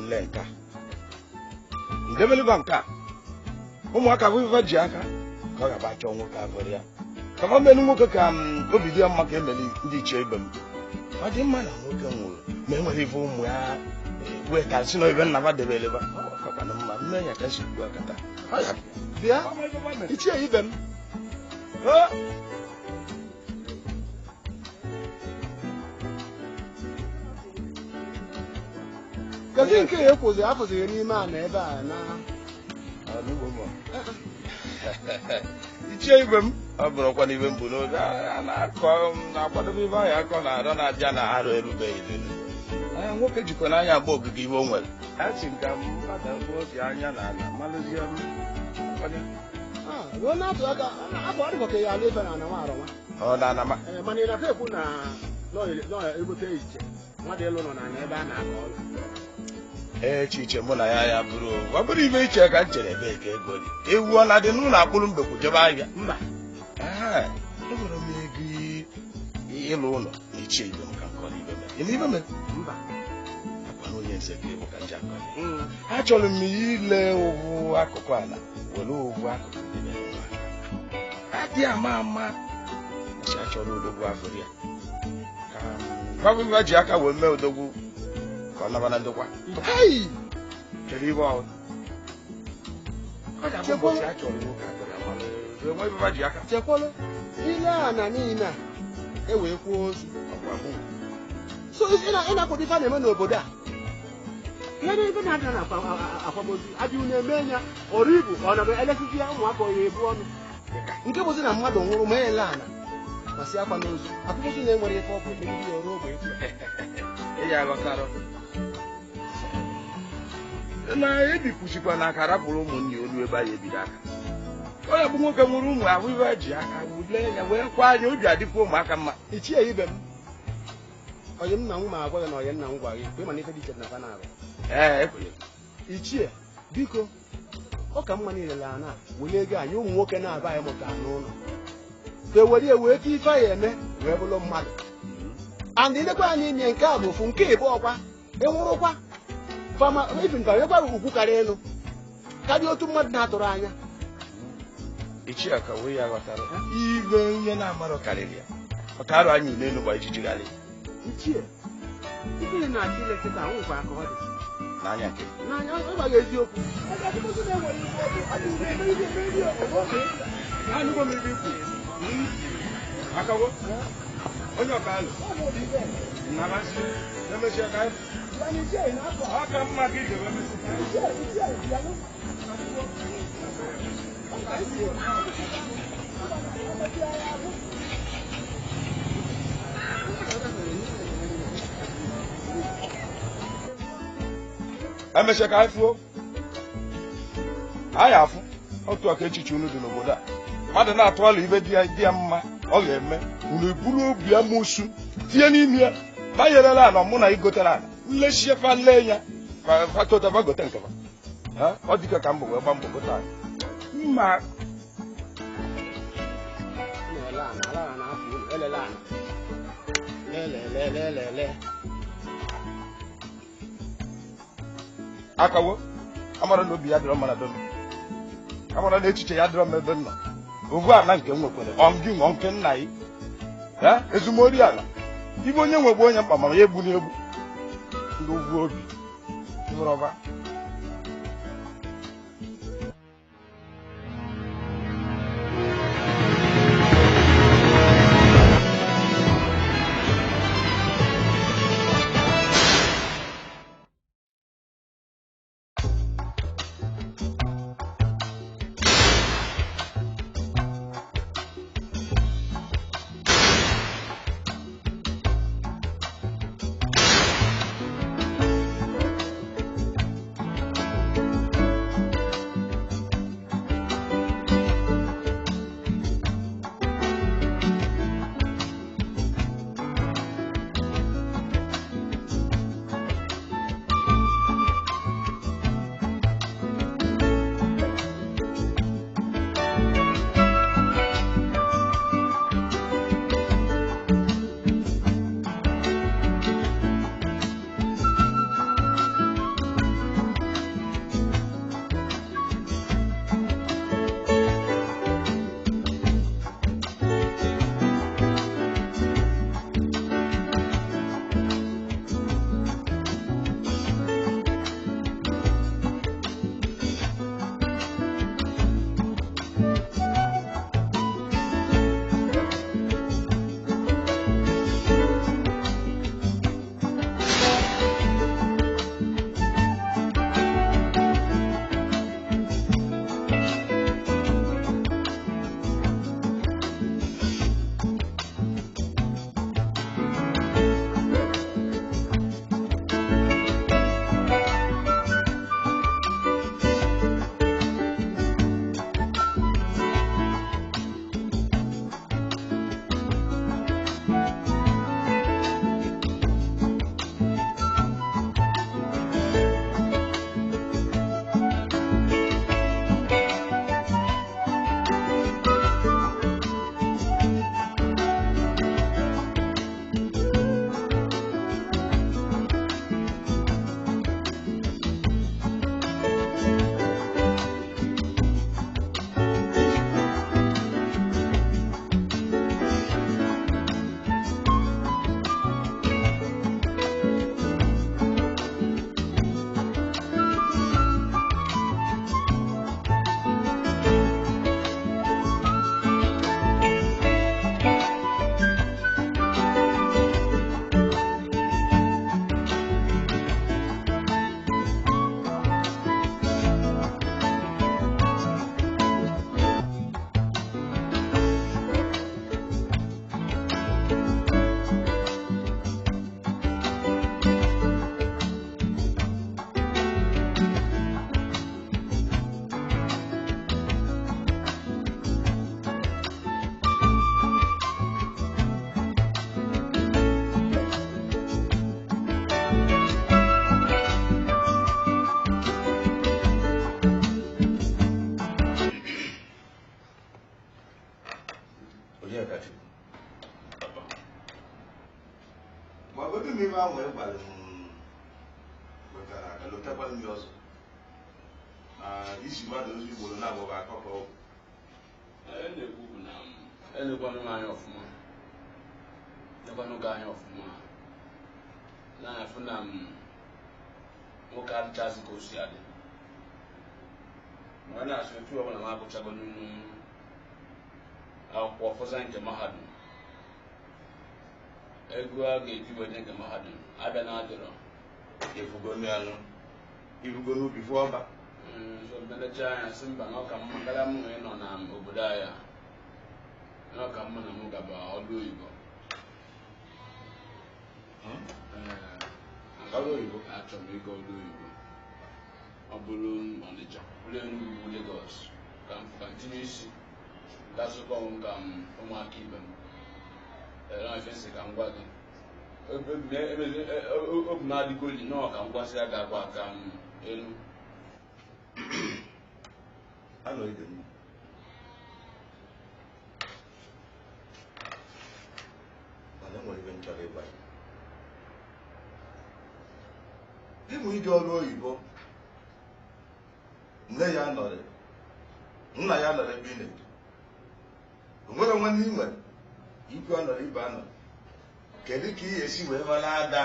nle nke a ndebeleba nke a ụmụaka bụ ife ji aka ka ọ ga-aba chọọ nwoke abụrụ ya ka ma mmenụ nwoke ka obi dị ya mma ka emeli ndị ichie ibe m ọ dị mma na nwoke nwụrụ ma enwere ife ụmụ ya wee ka si na ebe nna ba debere ba ọ kakwanụ mma mme ya ka si kwu akata bịa ichie ibe m kedu nke ya ekwuzi afụzighị n'ime a na ebe a na ichie ibe m ọ bụrụkwa na ibe m bụ n'oge a na-akọ na-akwadobe ibe ahụ akọ na arọ na-abịa na arụ erubeghị anya nwoke jikwa n'anya agba ogige ibe o nwere a sị ka m mmadụ obi anya na ala malụzie m ruo na-atụ aka afọ adịghị ka ya ala ife na ana nwa arọnwa ọ na anama mana ị na-afọ ekwu na egote iche mmadụ ịlụ nọ n'ala ebe a na-akọ ọrụ echiche mụ na ya ya bụrụ ọ bụrụ ibe iche ka m chere ebe ka ego dị ewu ọ na-adị n'ụlọ akpụrụ mbekwu jebe ahịa mba enwere m ego ịlụ ụlọ na ichie ibe m ka nkọrọ ibe mere ibe mere mba akwa na onye nze ka ịbụ ka nje akọrọ achọrọ m ile ụgwụ akụkụ ala were ụgwụ akụkụ adị ama ama achọrọ odogwu afọ ya ka gwa ji aka wee mee odogwu ka ọ naba na ndokwa kedu ibe ọ chekwala ile ana niile a ewee kwuo ozu so ị na-akwado ife a na-eme n'obodo a ihe ebe na-adịna na akwamozu abịa unu eme ya ọrụ ibu ọ na elesizi ya ụmụaka ọ ya ebu ọnụ nke bụzi na mmadụ nwụrụ ma ele ana ma si akwa n'ozu akwamozu na-enwere ife ọ bụ emegide ya ọrụ ogbe na ebikwuchikwa na aka rapụrụ ụmụnne olu ebe anyị ebido aka onye bụ nwoke nwụrụ ụmụ ahụ ibe ji aka wule ya wee kwa anya obi adịkwa ụmụaka mma ichie ibe m onye nna m ma agwa gị na onye nna m gwa gị kwe mana ife dị iche na fa na-arụ ee ekwenyere ichie biko ọ ka mma niile la na were ego anyị ụmụ nwoke na-aba anyị mụta n'ụlọ ka ewere wee ka ife anyị eme wee bụrụ mmadụ and ilekwa anyị ime nke a bụ ofu nke ịbụ ọkwa ịnwụrụkwa fama ugwu karịa elu karịa otu mmadụ na-atụrụ anya ichie ka wee ya ghọtara ibe onye na-amarọ karịrị ya ọka arụ anyị n'elu gba ijijigharị ichie ife na-achọ ile kịta nwụkwa ka ọ dị n'anya nke n'anya ọ gbaghị eziokwu akawo onye ọka alụ nnamasị emechie ka aka mma gị ga emesi emechie ka anyị fụọ anyị afụ otu aka echiche unu dị n'obodo a mmadụ na-atụ alụ ibe dị ya mma ọ ga-eme unu eburu obi amoosu tinye n'ime ya banyerela ala mụ na igotere ala nlechie fa lee ya fatota gote nke fa ọ dịka ka mbọ wee gba mbọ gote ala mma akawo amara na obi ya dịrọ mma na be m amara na echiche ya dịrọ m ebe m nọ ovu ala nke m nwekwere ọ gị ṅụọ nke nna gị ezumori ala ibe onye nwegbu onye mkpa mara ya egbu n'egbu ndị ugwu obi rọba. Legodu m ibe ahụ ị gwara m wetara aka lotekwa m ya ọzọ. Na isi mmadụ ozi ugboro na-abụghị akọkọ ọgwụ. Na-ekwu bụ na elekwanụ m anya ọfụma, lekwanụ gị anya ọfụma, na-afụ na m nwoke adịchazi ka o si adị. Mgbe na-asị otu ọbụla m agụchago n'unu akwụkwọ fọza nke mahadum, ego a ga-eji wee nke mahadum abịa na adịrọ. Ifugo n'anụ, ifugo n'ubi fụ ọba. So melecha anya sị mba na ọka mma karịa m nwee nọ na obodo anyị na ọka mma na m gaba ọrụ oyibo. Ọrụ oyibo? Achọrọ m ịga ọrụ oyibo. Ọ bụrụ Ọnịcha, bụrụ Enugu, Lagos, ka m ka m tinye isi gazụkọ m ka m ụmụaka ibe m. Ere nsị ka m gwa gị obi m adịgoli nọọ ka m gwasị ya ga-agwa ka m elu. Anọ ide m. Mana enwere ibe m chọrọ ịgwa gị. Ịmụ ije ọrụ oyibo, nne ya nọrọ, nna ya nọrọ ebe ị na-eje. O nwere nwanne ị nwere, ikwu anọrọ ibe anọrọ. Kedu ka ị ga-esi wee mara ada?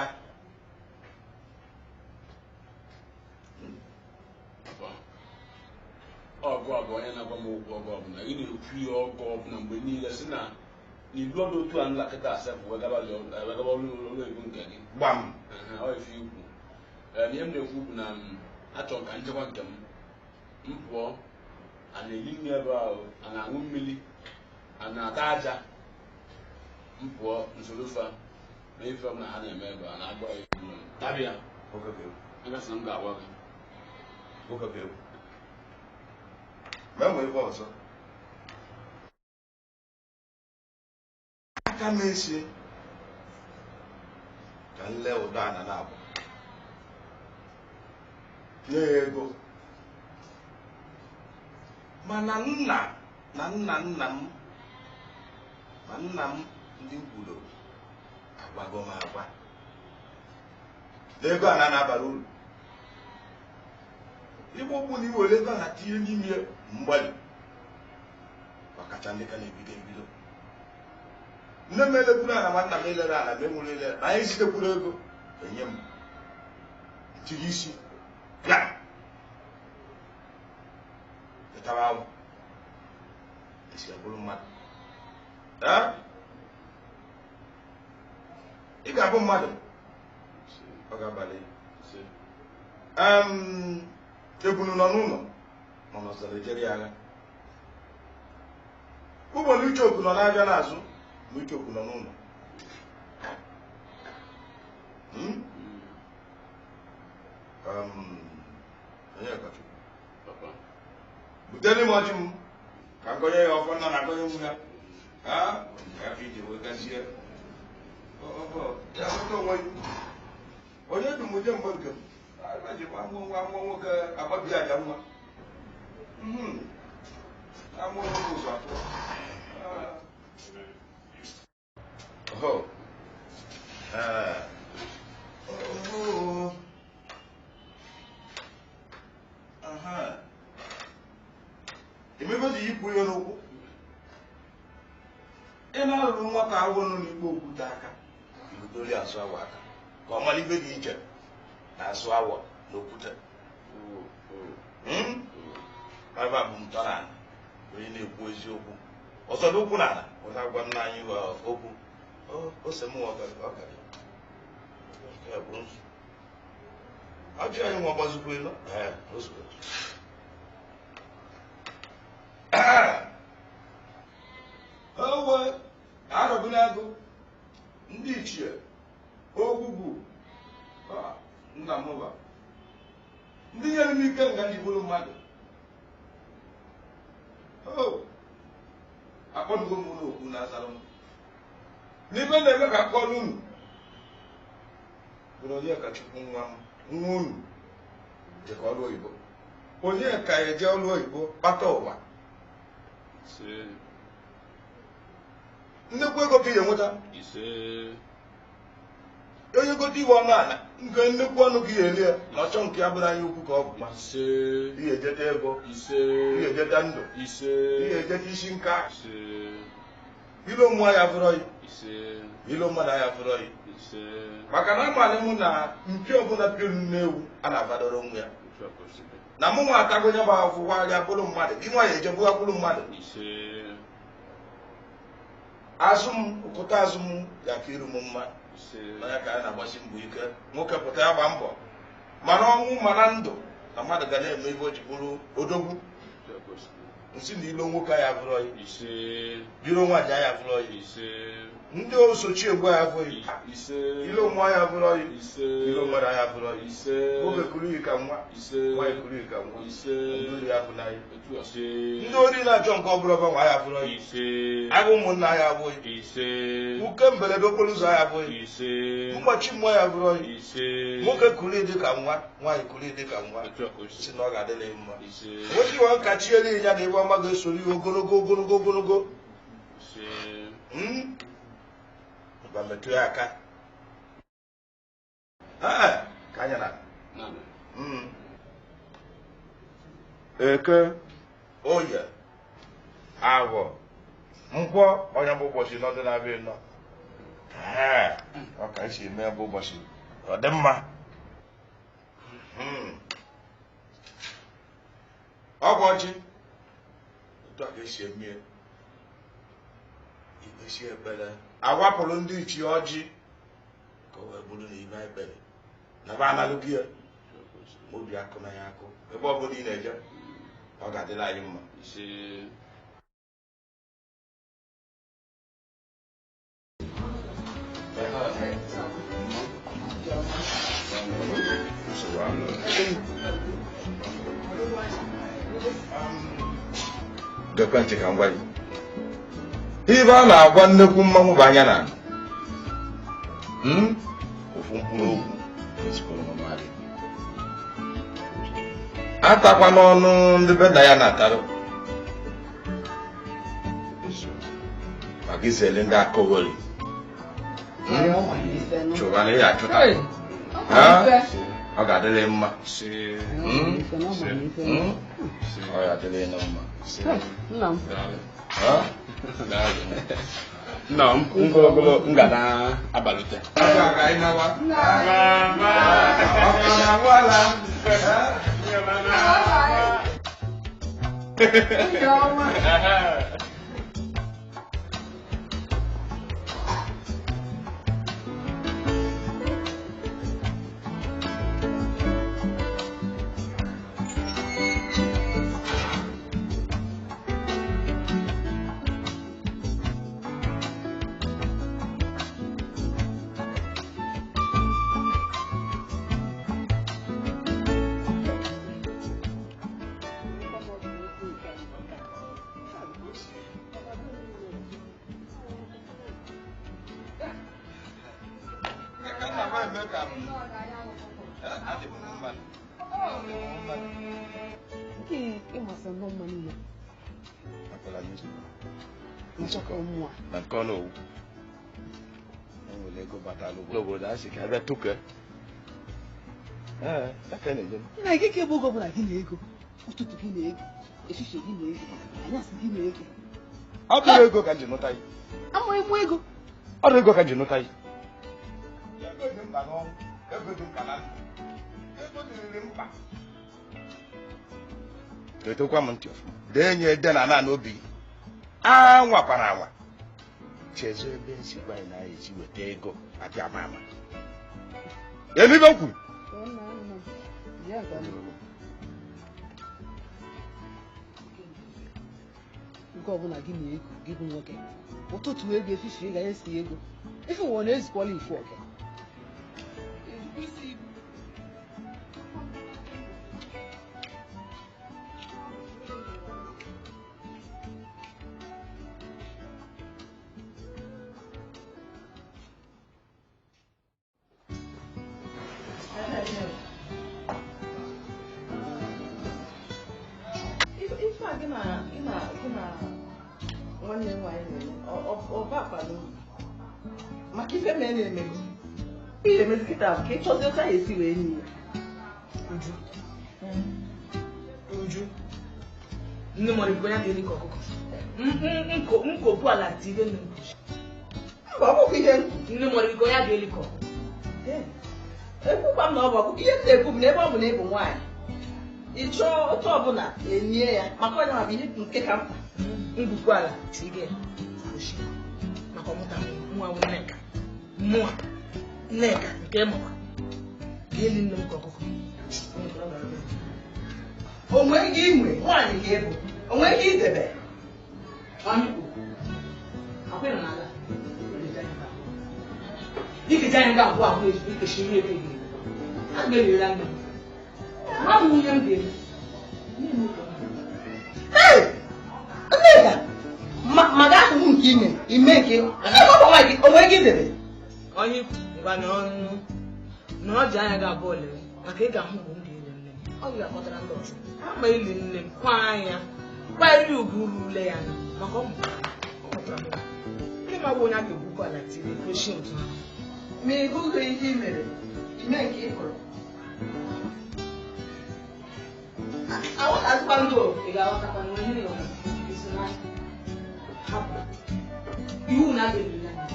Ọgụ a bụ onye na-agwa m okwu ọgụ ọbụla ị na-ekwu ya ọgụ ọbụla mgbe niile sị na n'ilu ọdụ otu a nlakịta asepụ wee gaba ọrụ oyibo nke gị. Gbam! Ọ ife ikwu. Ihe m na-ekwu bụ na achọrọ ka nchekwa nke m m pụọ, a na-eri nri ebe ahụ, a na-aṅụ mmiri, a na-ata aja. M pụọ nsoro fa na ife ọbụla ha na-eme ebe a na-agba ya egwu. Tabịa, agasị m ga-agwa gị. Ma enwe ife ọzọ. Aka m esi ka m lee ụdọ ana na-abụ nye ya ego, mana nna na nna nna m ma nna m ndị kwuru agwago m agwa na ego ana na-abara uru. Igbo bụ na iwere ego na tinye n'ime mgbalị ọkacha ndị ka na-ebido ebido. Nne m elekwuru ala ma nna m elere ala ma enwere elere na anyị zitekwuru ego enye m tinye isi bịa letara awụ esi abụrụ mmadụ. Ị ga-abụ mmadụ ọ ga-abalị. Ebunu nọ n'ụlọ nọ n'ọzara ejere ya agha. Ụgbọelu icheoku nọ n'abịa n'azụ ma icheoku nọ n'ụlọ. Onyekachukwu, butere m ọjị m ka m gọnye ya ọfọ nna na agọnye m ya. Ka ije wee gazie. Ya nweta onwe ya. Onye dum je mgbe nke m. Amụ nwoke agbabi aja nwa. Amụ nwoke ụzọ atọ. Oho. Oho. Aha. Emebe ji yipụ ihe n'ụkwụ. Ị na-alụrụ nwata agwọ nọ n'ikpo okwute aka. Ibudori azụ awọ aka. Ka ọ mara ibe dị iche na azụ awọ na okwute. Ebe a bụ ntọala onye na-ekwu eziokwu. Ọzọ dị ụkwụ n'ala, ọ na-agwa nna anyị okwu. Ose m ọkara. Ya bụ nzu. Ajụ anyị nwa gbazikwa elu. Ozugbo. Owe arọbụla agụ ndị ichie ogwugwu nna m ba ndị nyere m ike nga ji bụrụ mmadụ. Akpọnugo m n'okwu na-azara m n'ibe na-eme ka akpọrọ unu bụrụ Onyekachukwu nwa m nwa unu jekọ ọrụ oyibo. Onye ka eje ọrụ oyibo kpata ụwa. Nnukwu ego ka ị ga-enweta. Onye gote iwe ọnụ ala nke nnukwu ọnụ gị elie na ọchọ nke ya bụrụ anya ukwu ka ọ bụ ihe ejete ego ihe ejete ndụ ihe ejete isi nka ilo mmụọ ya bụrụ yi ilo mmadụ ya bụrụ yi maka na amalị mụ na mpi ọbụla pịrị nne ewu a na-abadoro onwe ya na mụ nwa atago nye bụ afụgwarịa bụrụ mmadụ gị nwa ya eje bụghakwuru mmadụ azụ m ụkụta azụ m ga-aka iru m mma n'anya ka anyị na-agbasi mbọ ike nwoke pụta ya gba mbọ mana ọnwụ mana ndụ na mmadụ ga na-eme ibe o ji bụrụ odogwu nsị na ilo nwoke ya bụrụ yi biro nwaanyị ya bụrụ yi ndị osochi egbu ya bụrụ yi ilo mmụọ ya bụrụ yi ilo mmadụ ya bụrụ yi nwoke kuru yi ka nwa nwaanyị kuru yi ka nwa ndị ori ya bụ na yi ndị ori na-achọ nke ọ bụla ọba nwa ya bụrụ yi agụ ụmụnna ya abụghị uke mberede okporo ụzọ ya abụghị mgbachi mmụọ ya bụrụ yi nwoke kuru dị ka nwa nwaanyị kuru dị ka nwa si na ọ ga-adịla mma nwoke iwe nkachi elu ya na ebe ọma ga-esoro ihe ogologo ogologo ogologo mba metụ ya aka ka anya na eke oye agwọ nkwọ onye bụ ụbọchị nọ dị na-abịa nọ ọ ka esi eme bụ ụbọchị ọ dị mma ọgwụ ọchị otu a ka esi eme ikpesi ekpere awapụrụ ndị ichie ọjị ka o wee bụrụ na ibe ekpere na ba analụghị ya obi akụ na ya akụ ebe ọ bụla ị na-eje ọ ga-adịla anyị mma. Gekwe ntị ka m gwa gị ibe a na-agwa nnekwu mmanwụ bụ anya na ofu mkpụrụ okwu atakwa n'ọnụ ndị be nna ya na-atarụ maka isele ndị akọghori chụbara ya achụta ọ ga-adịrị mma ọ ga-adịrị na mma. Nna m ngologolo m ga na-abalite. Na gị ka ebe oge ọbụla gị na-ego ụtụtụ gị na-ego ehihie gị na-ego anyasị gị na-ego ọ bụrụ ego ka m ji nụta ya amaghị m ego ọ bụ ego ka m ji nụta ya ego dị mkpa n'ọnwụ ego dị mkpa na ndụ ego dịrịrị mkpa etokwa m ntị ọfụma dee nye ede na naanị obi anwakwara anwa chezo ebe nsi gwa anyị na anyị esi weta ego abịa ama ama elu ibe m kwuru. Nke ọbụla gị na-ego gị bụ nwoke ụtụtụ ego efifie ga esi ego ife ụwa na-ezukwala ifu oke. Ife a gị na gị na gị na nwanne m nwaanyị na-eme ọ bakwa n'uru maka ife ma na-emego. Ihe emezi kịta bụ ka ị chọzie otu anyị esi wee nye ya. Uju. Uju. Nne m ọrịbụ ya ga-eri ka ọkụkọ. Nkopụ ala tire nne m. Mba, ọ bụkwa ihe nne m ọrịbụ ya ga-eri ka ọkụkọ. Ekwukwa m na ọ bụ ọkụkọ. Ihe m na-ekwu bụ na ebe ọ bụ na ị bụ nwaanyị, ị chọọ otu ọbụla enye ya maka onye ma bụ ihe nke ka mkpa. Ngwukwu ala tige ya. Maka ọmụta nwa m Nneka. Mụa Nneka nke mụkwa ga-eli nne m ka ọkụkọ. Onwe gị inwe nwaanyị ka ịbụ, onwe gị idebe. Ikeji anyị ga-abụ abụ ikechiri eke gị. A ga-elira nne m. Nwa m nwunye m ga-eli. Ee! Nneka! Maka akụkụ nke ime, ime nke onwe gị idebe. Onye ikwu ngwa nọrọ ji anya gị abụọ lere maka ị ga-ahụ mgbe m ga-eli nne m. Ọ ga-akpọtara ndị ọzọ. Ama ili nne m kwa anya kwanyere ugwu rule ya na maka ọ mụtara m. Ndị ma bụ onye a ga-egwukwa ala tiri kwesị otu ahụ. Ma ị bụghị ihe i mere, ime nke ị hụrụ. Aghọtazikwa ndị o. Ị ga-aghọtakwa na onye nọ isi n'anya. Hapụ. Iwu na a ga-ebili anya.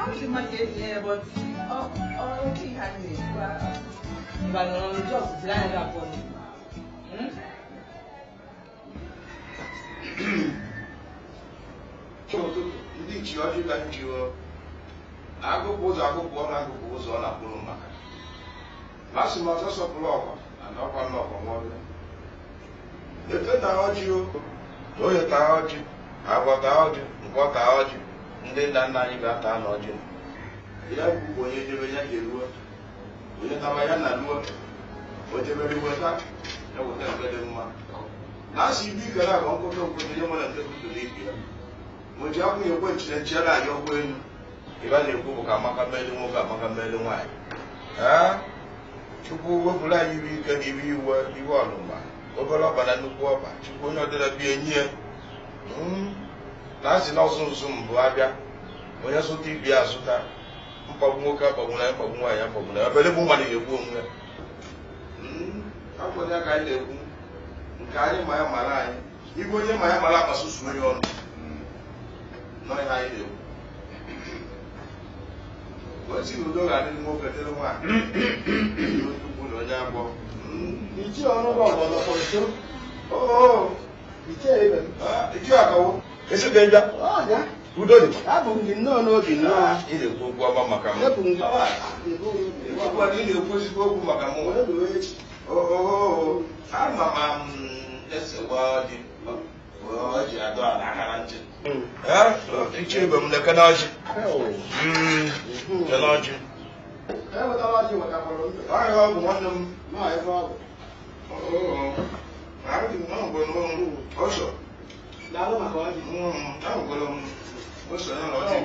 Ọ dị mma ka eji ya ebe ọ oke ihe anyị na-ekwu ahụ. Mba nọrọ n'ụjọ jiri anya gị abụọ lere. Ụtụtụ ndị ji ọjị ka m ji agụpụ ụzọ agụpụ ọnụ agụpụ ụzọ ọ na-akpụrụ maka masị m ọzọ sọpụrụ ọkwa na ọkwa nna ọkwa nwa eke taa ọjị o oye taa ọjị agwọ taa ọjị nkwọ taa ọjị ndị nna nna anyị ga-ata na ọjị ya bụ onye jebe ya ga-eruo onye taba ya na ruo o jebere weta ya weta nke dị mma na asị ibu ikere agwa nkụta obodo ihe nwere nke buturu ibi ya mo ji akwụ ya ekwe nchire nche na-ayọ ọkwa elu ebe a na-ekwu bụ ka amaka mmeli nwoke amaka mmeli nwaanyị ee Chukwu wepụrụ anyị iwe ike na iwe iwe iwe ọnụma obere ọkpa na nnukwu ọkpa Chukwu onye ọdịla bie nye na asị na ọzụ nzụ mbụ abịa onye zụta ibi ya azụta mkpagbu nwoke akpagbu na mkpagbu nwaanyị akpagbu na ebele bụ mmadụ ga-egbu onwe ya akwụkwọ ya ka anyị na-ekwu nke anyị ma ya mara anyị igwe onye ma ya mara akpasusu onye ọnụ nọ ihe anyị na-ekwu otu n'udo ga-adịrị nwoke dịrị nwaanyị onye ukwu na onye agbọ Ichie ọnụụlọ ọgbọnọ nso. oo Ichie ibe m. ichie akawo esi ka ịbịa Ọ bịa. udo dị Abụ m gị nnọọ n'obi nnọọ. ị na-ekwu okwu ọma maka m Epụ m gị. Ekwukwa na ị na-ekwu ezigbo okwu maka m Wee ruo echi. oo ama m esewa ọjị ọjị adọ ala aka na ntị ichie ibe m na-eke na ọjị kene ọjị Ewetala ọjị wetakwara ndụ. ọrịa ọ bụ nwanne m Nọọ ebe ọ bụ. ọsọ Daalụ maka ọjị. ahụkwara m ose ya na ọjị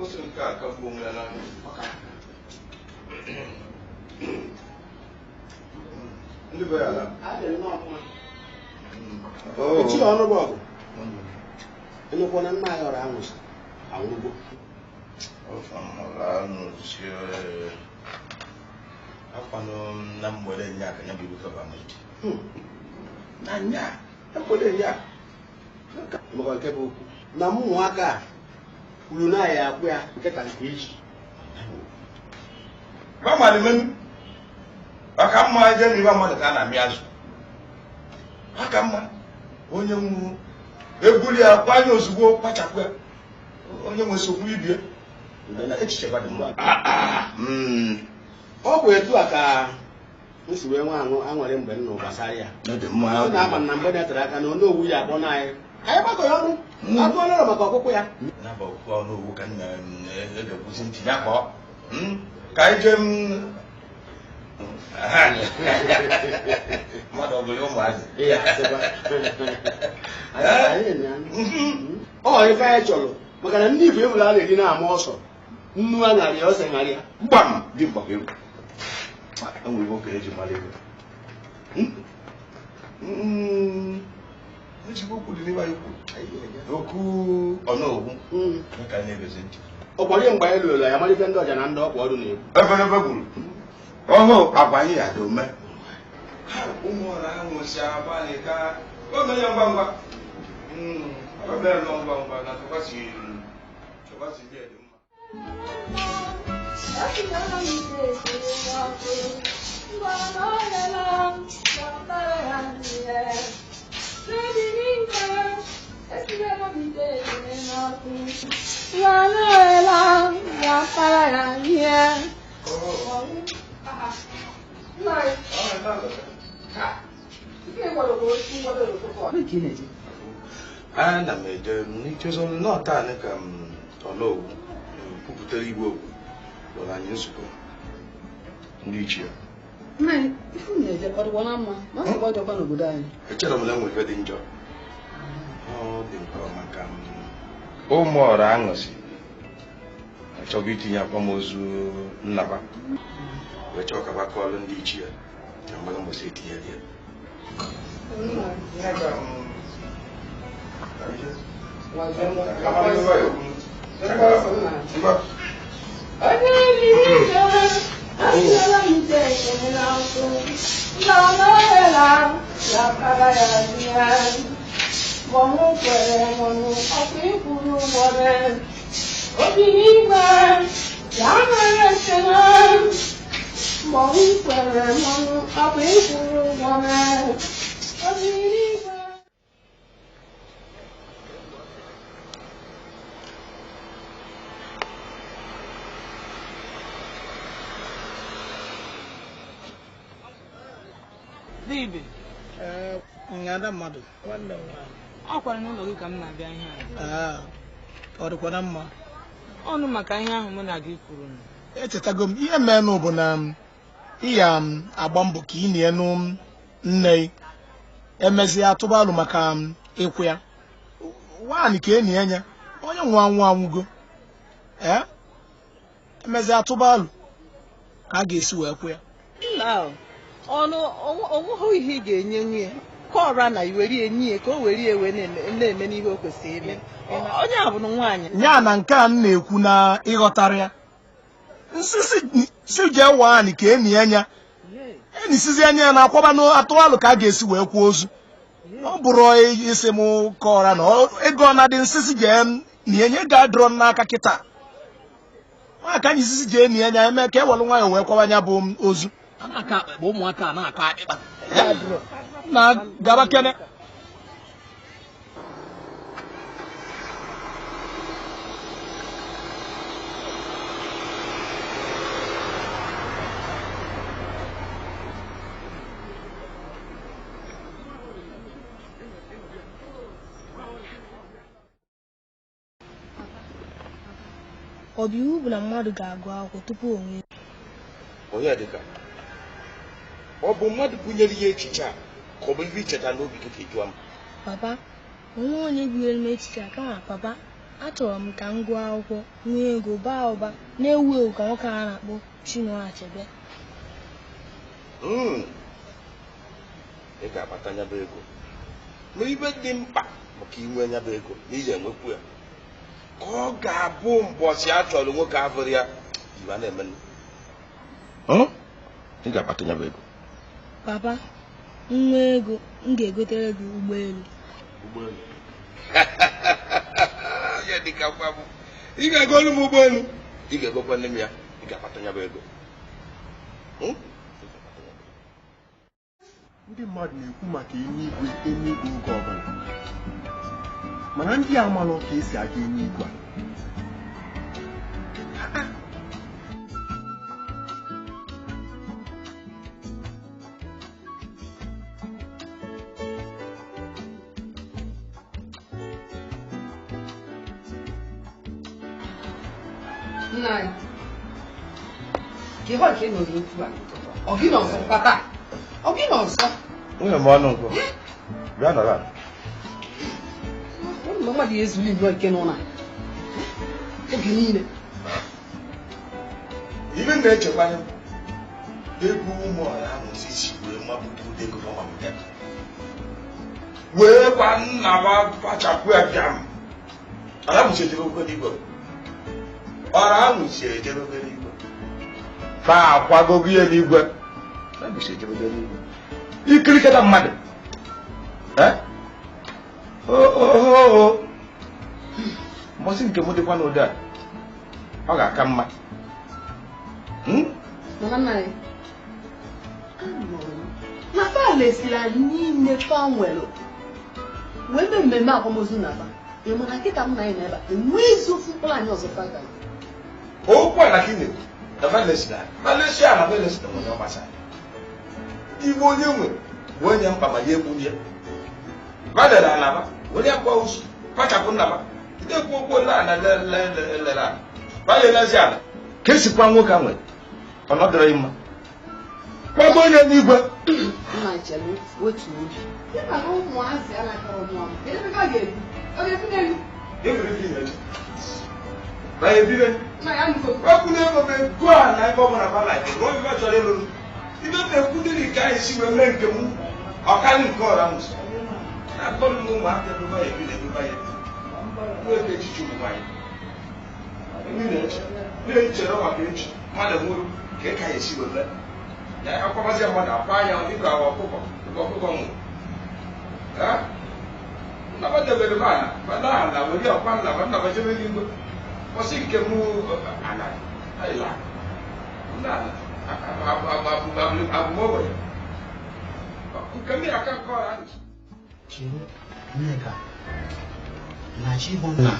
ose nke a kagbuo onwe ya n'anya ndị be ya ala Adị nnọọ mma. Ichie ọnụụlọ ọgụ. Enekwa na nna anyị ọrụ anwụsị anwụgo. Akwanụ na mgbede nya ka ya bụ ibu kaba m na nya mgbede nya Maka nke bụ okwu. Na ụmụaka a kwuru na ya akwụ ya nke ka nke echi. Gbamalị menu maka mma je n'ibe mmadụ ka a na-amị azụ aka mma onye nwụrụ ebuli ya kwanye ozugbo kpachapụ ya onye nwe sokwu ibie echiche kwa dị mma. Ọ bụ etu a ka m si wee nwe aṅụrị mgbe m nụ gbasara ya. Ọ dị mma. Ọ na-ama na mgbe na-etere aka na onowu ya akpọ na anyị. Anyị gbakọ ya ọnụ. Agụọla ụlọ maka ọkpụkpụ ya. Ya bụ okwu ọnụ owu ka m na-ekwusi ntị ya kpọọ ka anyị jee m mmadụ ọ bụ ya ụmụazị. Ọ ife anyị chọrọ maka na ndị Igbo ebula a na-eri na-ama ọsọ nnu a narị ose narị ya. Mgbam dị mkpa ka egwu enwere okenye ji mara ego. Ezigbo okwu dị n'ebe anyị kwuru. Okwu ọnọgwụ ka anyị na-egezi ntị. Ọkwanye mgbe anyị lụrụ ya malite ndị ọja na ndị ọkwa ọrụ na-ekwu. Efenefe kwuru. Ọhụ agwa anyị ya dị ome. Ha ụmụ ọrụ ahụ si agbalị ka o mee ya ngwa ngwa. O mee ya ngwa ngwa na tụkwasị dị mma. Ana m eje n'ichezo nnọọ taa ka m ọnọgwụ kwupụtara igwe okwu gwara anyị nzukọ ndị ichie. Echere m na enwe ife dị njọ. Ọ dị mkpa maka ụmụ ọra aṅụsị achọghị itinye akwamozu nnaba wee chọọ ka bakọọlụ ndị ichie na mgbaga mbọsị etinyere ya. Ibe. Ada mmadụ. Nwanne m nwaanyị. Ọ kwara n'ụlọ gị ka m na-abịa ihe a. Ọ dịkwa na mma. Ọnụ maka ihe ahụ mụ na gị kwuru. Echetago m ihe menụ bụ na ịya agba mbọ ka ị na-enu nne gị. Emezie atụbalụ maka ịkwụ ya. Nwaanyị ka enyi ya onye nwa anwụ anwụgo. Ee? Emezie atụbalụ ka a ga-esi wee kwụ ya. Nna ọnụ onweghị ihe ị ga-enye nwunye ka ọra na iwere enyi ya ka o were ewe na-eme n'ihe o kwesịrị ime. Onye a bụ nwaanyị. Ya na nke a m na-ekwu na ịghọtara ya. Nsisi si jee nwaanyị ka enyi ya nya. Enisizi anya ya na-akwaba n'atụalụ ka a ga-esi wee kwuo ozu. Ọ bụrụ isi m ka ọra na ego ọ na-adị nsisi jee na enye ga-adọrọ n'aka kịta. Nwa ka anyị sisi jee enyi ya nya eme ka e were nwayọọ wee kwaba ya bụ ozu. Ụmụaka na-akọ akpịkpa na gaba kene. Ọ bụ iwu bụ na mmadụ ga-agụ akwụkwọ tupu o nwee. Onye dịka ọ bụ mmadụ bunyere ya echiche a ka ọ bụ ife icheta n'obi gị ka ị jụọ m. Papa, onwe onye bunyere m echiche a kama papa, achọrọ m ka m gụọ akwụkwọ nwee ego baa ụba na-ewu ewu ka nwoke a na-akpọ Chinua Achebe. Ị ga-akpata nyaba ego ma ibe dị mkpa maka inwe nyaba ego na iji enwekwu ya ka ọ ga-abụ mbọsị a chọrọ nwoke afụrụ ya iwe a na-eme. Ị ga-akpata nyaba ego. Papa, nwa ego m ga-egotere gị ụgbọelu. Ụgbọelu? Ya dịka gwa m. Ị ga-egolu m ụgbọelu. Ị ga-egokwa nne m ya. Ị ga-akpata nyaba ego. Ndị mmadụ na-ekwu maka eluigwe eluigwe oge ọbụla. Mana ndị amalụ ka esi aga eluigwe a. Nna anyị, ka ihe ọka ị nọrọ okwu a, ọ gị nọ ọzọ papa, ọ gị nọ ọzọ. Nwunye m ọnụ nkụ, bịa nọrọ ala. Ụmụ mmadụ ya ezuli nnọọ ike n'ụlọ a, oge niile. Ibe m na-echekwanye ego ụmụ ọra ahụ si wee mapụta ụdị ego ọ mapụta. Wee gwa nna m kpachapụ ya bịa m. Ọra mụchi ejebe okwe n'igwe. Ọra mụchi ejebe okwe n'igwe. Fa akwagogo ya n'igwe. Ọra mụchi ejebe okwe n'igwe. Ikirikata mmadụ. Oo. Mbọsị nke m dịkwa n'ụdị a. Ọ ga-aka mma. Mama nna anyị, anụrụ m na fa lesiri anyị niile fa nwere wee mee mmemme akwamozu na fa. Ị ma na nkịta m na anyị nọ ebe a enweghịzi ofu mkpụrụ anyị ọzọ fa gara. Okwu ala ka ị na-ekwu na Valencia Valencia na Valencia nwere ọgbasa iwe onye nwe bụ onye mkpa ma ya egbu ya valere alaba were akwa ozu kpachapụ nnaba na-ekwu okwu ole ala lelelele ala valelezi ala ka esikwa nwoke a nwere ọnọdụrụ mma kwago onye n'igwe. Nna chere wetu obi. Ị ma na ụmụazị anaghị ọmụ amụ. Kedu ebe ha ga-ebi? Ọ ga-ebi n'elu? Okwu na-ego m ego a na ebe ọ bụla bala onye ebe chọrọ ịlụrụ ibe m na-ekwu ndị ka anyị si wee mee nke m ọkarị nke ọra m na-akpọrọ m ụmụaka ebe ba ebi na ebe ba ebi nwee echiche ụmụ nwaanyị ndị na-eche na-echere maka echi mmadụ nwụrụ ka ị ka ya esi wee mee ya akwabazie mmadụ akwa anya dịka ọkụkọ dịka ọkụkọ nwụrụ nnaba debere m ala bada ala were ọkwa nnaba nnaba jebe n'igwe kwụsị nke mụ ala ala ala abụmogbenye nke mmiri aka nke ọra ndụ. Nneka, na chi bụ na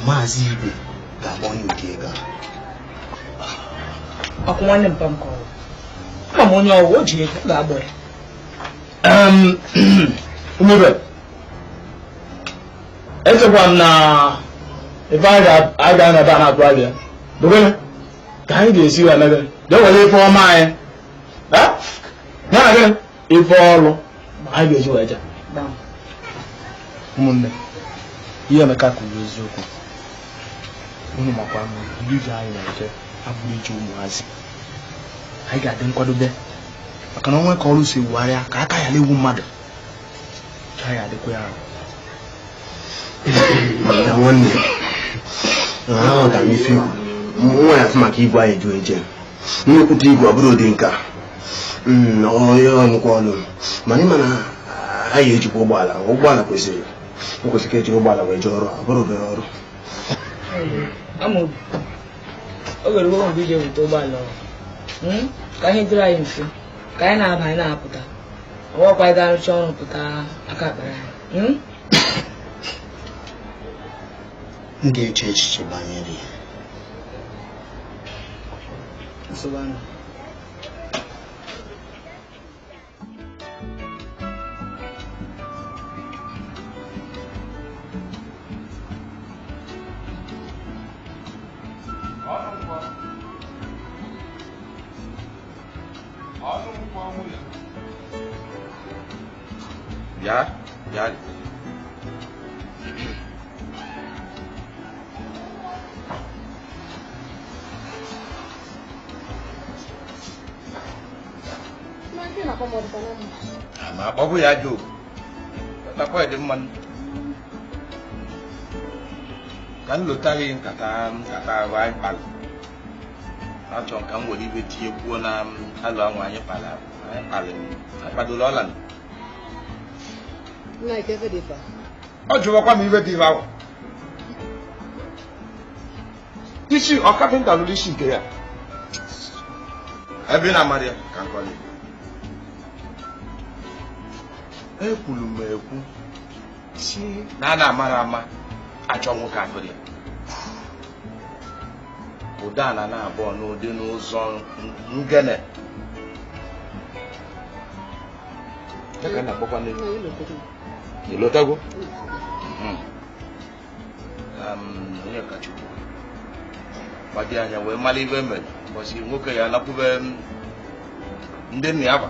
Maazị Ibe ga-agbanye ụdị ego a. Ọkụ nwanne mpa m ka ọ wụ. Ama m onye ọwụ o ji ego ọ ga-agbọ ya. Umebe, echekwa m na ife a ga-anọ ebe a na-atụ anya bụ gịnị ka anyị ga-esi wee mebe jee were ife ọma anyị ya na gịnị ife ọrụ anyị ga-eji wee jee. Ụmụnne, ihe Emeka kwuru eziokwu. Unu makwa na ije anyị na-eje abụrụ ije ụmụazị. Anyị ga-adị nkwadobe maka na onwe ka ọrụ si ewugharịa ka aka ya na-ewu mmadụ. Anyị adịkwa ya. Mana nwanne, aghọtara m ife ikwu. Nwa ya afụ maka igwe anyị eju eje. Nnukwute igwe ọ bụrụ ụdị nke a. Onye ọnụkwa ọnụ. Mana ịma na anyị ejikwa ụgbọala. Ụgbọala kwesịrị. O kwesịrị ka ejiri ụgbọala wee jee ọrụ, ọ bụrụ obere ọrụ. Amaobi, o nwere ụgwọ mgbe ije weta ụgbọala ọrụ. Ka ihe dịrị anyị mfe, ka anyị na-aba anyị na-apụta. Ọwọkwa anyị ga-arụcha ọrụ pụta aka akpara anyị. M ga-eche echiche banyere ya. Nsogbu anọ. Bịa, bịa. Ma akpọbụ ya ajọ okwu. Akpọ dị mma. Ka m lota gị nkata nkata ahụ anyị kpara. Achọ ka m were ibe tinye kwuo na alụ ahụ anyị kpara anyị kpara anyị kpadola ọla. Ọ jụwakwa m ibe dị ibe ahụ. Isi ọ kapịnta lụrụ isi nke ya. Ebe ị na-amara ya ka nkọli. Ekwuru m ekwu si na a na-amara ama achọ nwoke afọ ya. Ụda ala na-abụọ n'ụdị n'ụzọ ngene. Ya ka a na-akpọkwa n'elu. Ịlọtago? Onye kachukwu gbadi anya wee mara ibe mere ụbọchị nwoke ya nakwube ndị nna ya ba.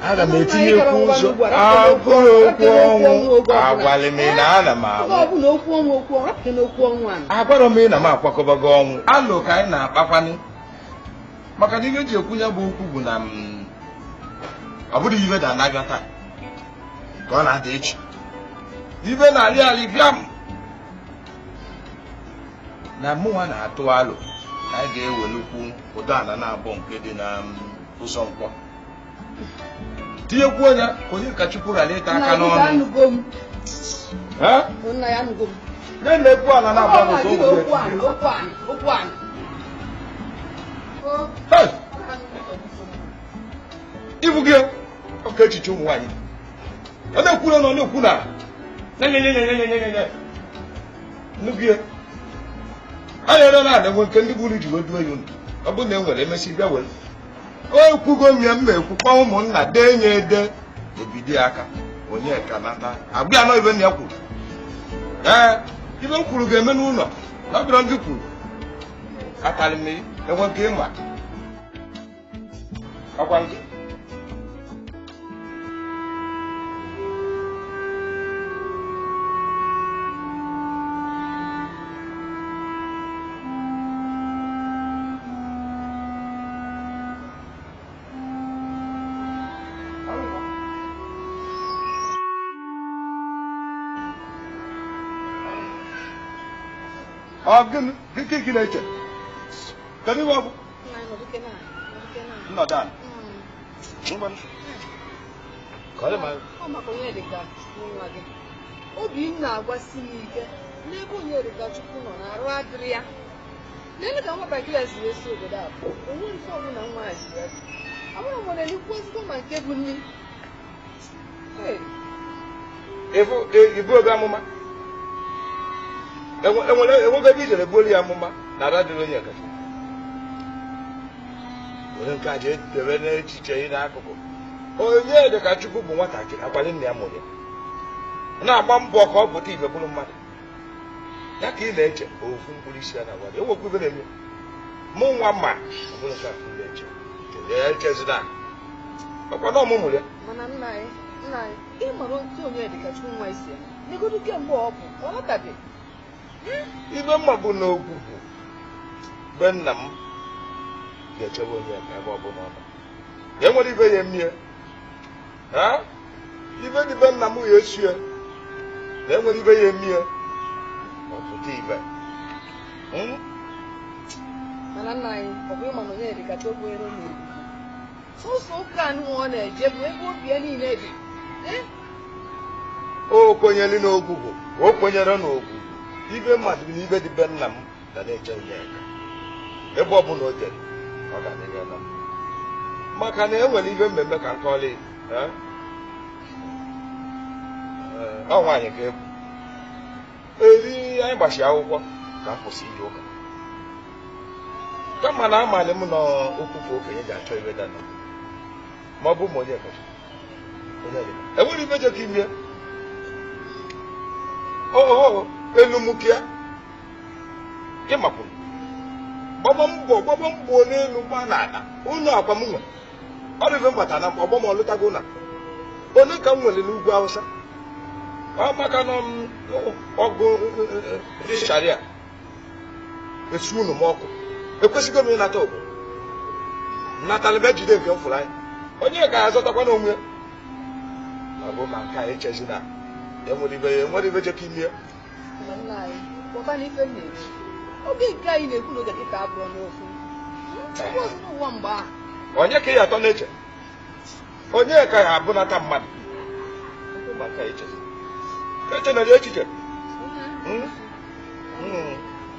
Aga m etinyekwu ụzọ agụrụ okwu ọnwụ agwalị m na ana m anwụ. Agwara m na m akwakọbago ọnwụ. Alụ ka anyị na-akpakwanụ maka na ihe eji ekwu ya bụ okwu bụ na Ọ bụrụ ibe da na-abịa taa ka ọ na-ada echi. Ibe na-alị alị bịa m na mụnwa na-atụ alụ na anyị ga-ewelukwu ụdọ ala na-abụ nke dị na ụzọ nkwọ tinyekwuo ya ka onye ka Chukwu ghara ịta aka n'ọnụ. Na-ekwu ala na-abụ n'ụzọ. Ibu gị ọka echiche ụmụ nwaanyị ọ na-ekwu na ọ na-ekwu na nnukwu ya a na-ere na enwe nke ndị buru ji wee duo ya unu. Ọ bụrụ na e nwere emesi bịa were o ekwugo m ya mma ekwu kpọọ ụmụnna dee nye ede ebido aka onye ka nata agbụ ya nọ ibe nna ya kwuru. Ee, ibe m kwuru ga-eme n'ụlọ na ọ bụrụ ndị kwuru atalị m enwe nke ịma ọkwa nke ọ gịnị gị na-eche kedu ihe ọ bụ nnọdụ ala obi m na-agwasi m ike n'ebe Onyedikachukwu nọ na arụ adịrị ya n'elu ka nwatakịrị a si esi obodo a onwe ife ọbụla nwa a ji ya amụrụ m na elikwu ezigbo ma nke bụ nri. Ibu oge amụma enwego ebe ijere gbuolu ya amụma na ara dịrị onye kacha were nke a jee debe n'echiche ị n'akụkụ. Onyedikachukwu bụ nwatakịrị akwali nna ya mụrụ ya na-agba mbọ ka ọ pụta ibe bụrụ mmadụ ya ka ị na-eche ofu mkpụrụ isi ya na-agwa enwekwa ibe na-eme mụ nwa ma ọ bụrụ nke a ka ị na-eche echezina ọkwa na ọmụmụ ya. Mana nna anyị ị mara otu Onyedikachukwu nwa isi ya n'egodu kemgbe ọ bụ ọ lọtabeghị. Ibe mma bụ na ogwugwu be nna m ga-echebe onye ka ebe ọ bụla ọ nọ e nwere ibe ya emie ibe dị be nna m ya esie na enwere ibe ya emie ọ pụta ibe. Mana nna anyị ọ bụ ịma na Onyedikachukwu kwenyere n'ogwugwu sọsọ ụka anụ ọ na-eje bụ ebe obi ya niile dị. O kwenyere n'ogwugwu o kwenyere n'ogwugwu ibe mmadụ na ibe dị be nna m ga na-eche Onyeka ebe ọ bụla o jere ọ ga na-enye na maka na e nwere ibe mmemme ka nkọli ọ nwaanyị ka egwu eri anyị gbachi akwụkwọ ka m kwụsị ije ụka kama na amalị m na okwu ka okenye ji achọ ibe dana ma ọ bụ ma onye kacha enwere ibe jekọ ime ooo elu mụkịa ịmakwuru gbaba mbọ n'elu gba n'ala ụlọ akwa m nwe ọrụ ibe mbata na ọgbọ m ọlụtago na onye ka m nwere n'ugwu Awụsa ọ maka na ọgụ ndị sharia esu unu m ọkụ ekwesịgo m ịnata obodo natala jide nke m fụrụ anya onye ka azọtakwa n'onwe ya ọ bụ ma nke a echezina enwere ibe jekọ ime. Oge nke anyị na-ekwu n'oge dịka abụọ n'ofu n'ụwa mgbe ahụ onye ka ya atọ na-eche onye ka ya abụnata mmadụ eche na echiche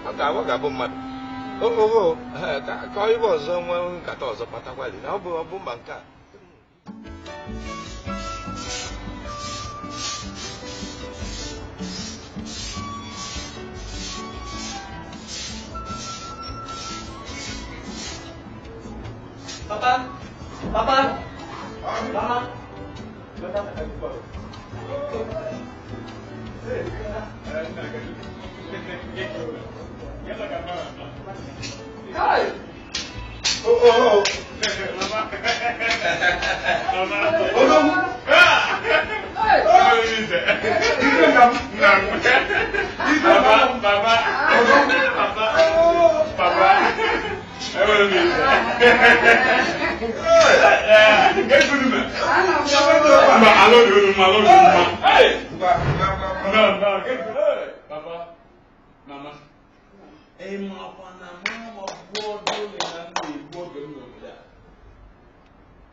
ọ ga-abụ mmadụ oo ka ibe ọzọ nwee nkata ọzọ kpatakwali na ọ bụ ma nke a. Papa, papa, mama. Hi. Oh, oh, oh. Papa, mama, mama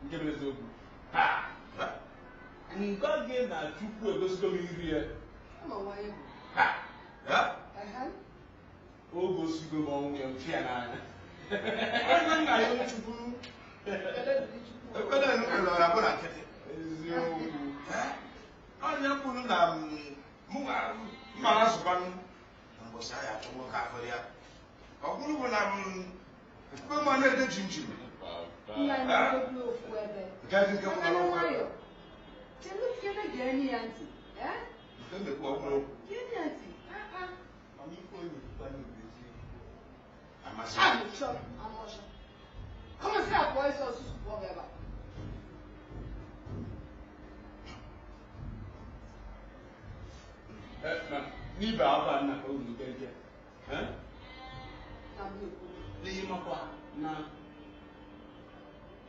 nke bụ eziokwu ngwa gị na Chukwu egosigo m iri ya o gosigo m ọnwụ ya mfi ya n'anya eziokwu onye kwuru na mma asụkwa mbọsị ahịa achọ nwoke afọ ya ọ bụrụ bụ na mgbe ma na-ede jinjin n'ibe akwa nna ka unu nkenke n'ihi makwa na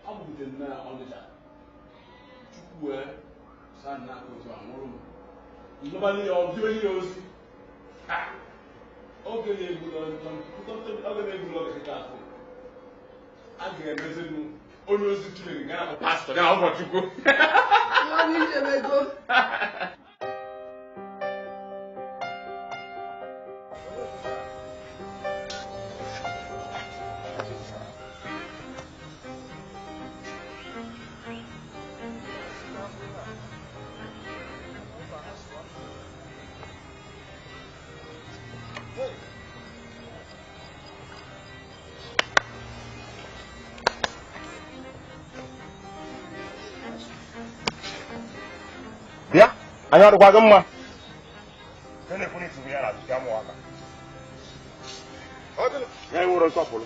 ọ bụgide na Ọnịcha Chukwu wee saa nna aka otu anwụrụ m ndọbanye ya ọdịbe ya ozi oge na-egburu oge kịta afọ a ga-emezi m onye ozi Chineke ga na-akpọ pastọ ga na ụkọchukwu. Bịa, anyị ọdịkwa gị mma. Ya nwere nsọpụrụ.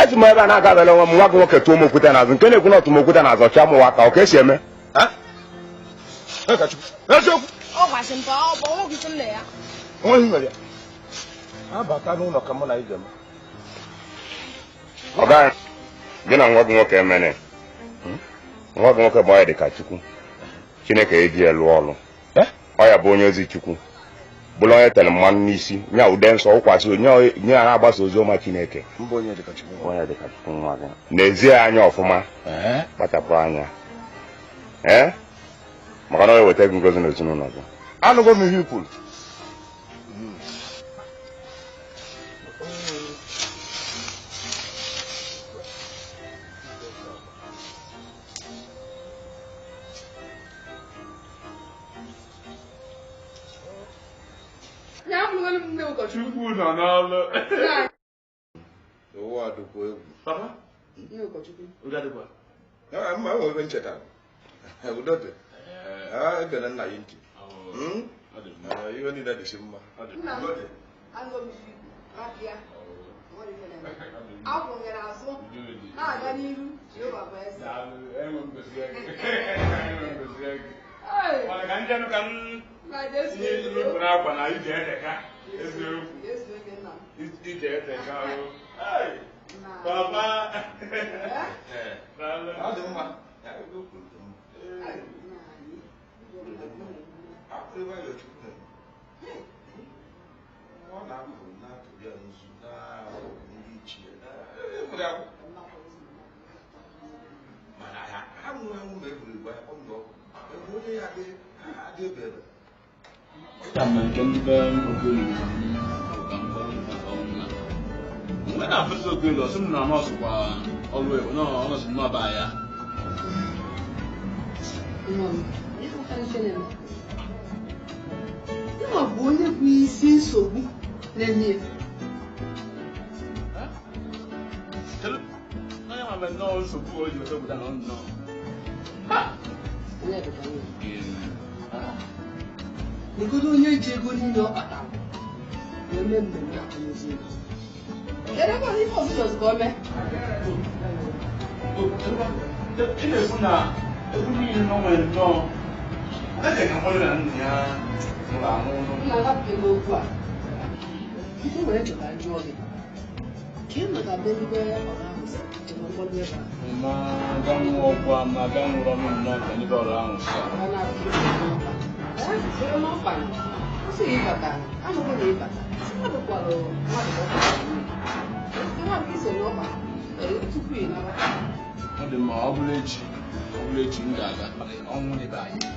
Esi m ebe a na-agabela onwe m nwa gị nwoke tụọ m okwute n'azụ nke na-ekwu na ọtụ m okwute n'azụ ọcha mụwa aka ọ ka esi eme. Abata n'ụlọ ka mụ na ije m. Ọ gaghị gị na nwa gị nwoke emene nwa gị nwoke bụ onye dịka Chukwu Chineke eji ya lụọ ọlụ ọ ya bụ onye ozi Chukwu bụrụ onye tere mmanụ n'isi nye ude nsọ ụkwasị nye ya na-agbasa ozi ọma Chineke onye dịka Chukwu nwa gị n'ezie anya ọfụma kpachapụ anya ee maka na ọ eweta gị ngozi n'ezinụlọ gị. Anụgo m ihe i kwuru. Chukwu nọ n'ọlụ. Ụwa dịkwa egwu. Papa? Udo adịkwa? Mma enwe ebe ncheta. Udo dị. Egere nna ya ntị. Ihe niile dịsị mma. Udo dị. Papa. Ọ dị mma. Ọ na-apụ na-atụrụ ya nzu na ndị ichie mana ha nwụrụ anwụ ma egburu egbu ya kpọm n'ọkụ ebe onye ya adị ebe ebe. Mgbe na-afụzi Okelo, ọsị m na nọọsụ kwa ọrụ ego, nọọsụ n'ọba ya. Nwa bụ onye bụ isi nsogbu na-enye. Onye ma nnọọ nsogbu o ji weta na nnọọ. Negodo onye ji ego niile ọ kpatara wee mee mmemme akwamozu ya. Kedu ebe ife ọzọ ka o mee? Ị na-ekwu na egwu niile nọ nwere nnọọ. Eze ka mmadụ na nna ya nwụrụ anwụ. Nna agapụghị n'okwu a. Ife were chọta njụọ gị. Ka ị maka be ndị ọrụ ahụ si njem mkpọrọ ebe a. Ma ga nwụọ ọgwụ a ma ga nwụrụ ọnụ nnọọ ka ndị ọrụ ahụ si. Ọ na-abụ n'ọkpa. Ee, n'ọkpa. Ọ sị ịbata, anụghị na ịbata. Sị mmadụ kwara mmadụ ka ọ kwara nwunye. Nwa nke iso n'ọkpa tupu ị nabata. Ọ dị mma, ọ bụrụ echi, ọ bụrụ echi m ga-aga. Ọnwụ n'ebe anyị.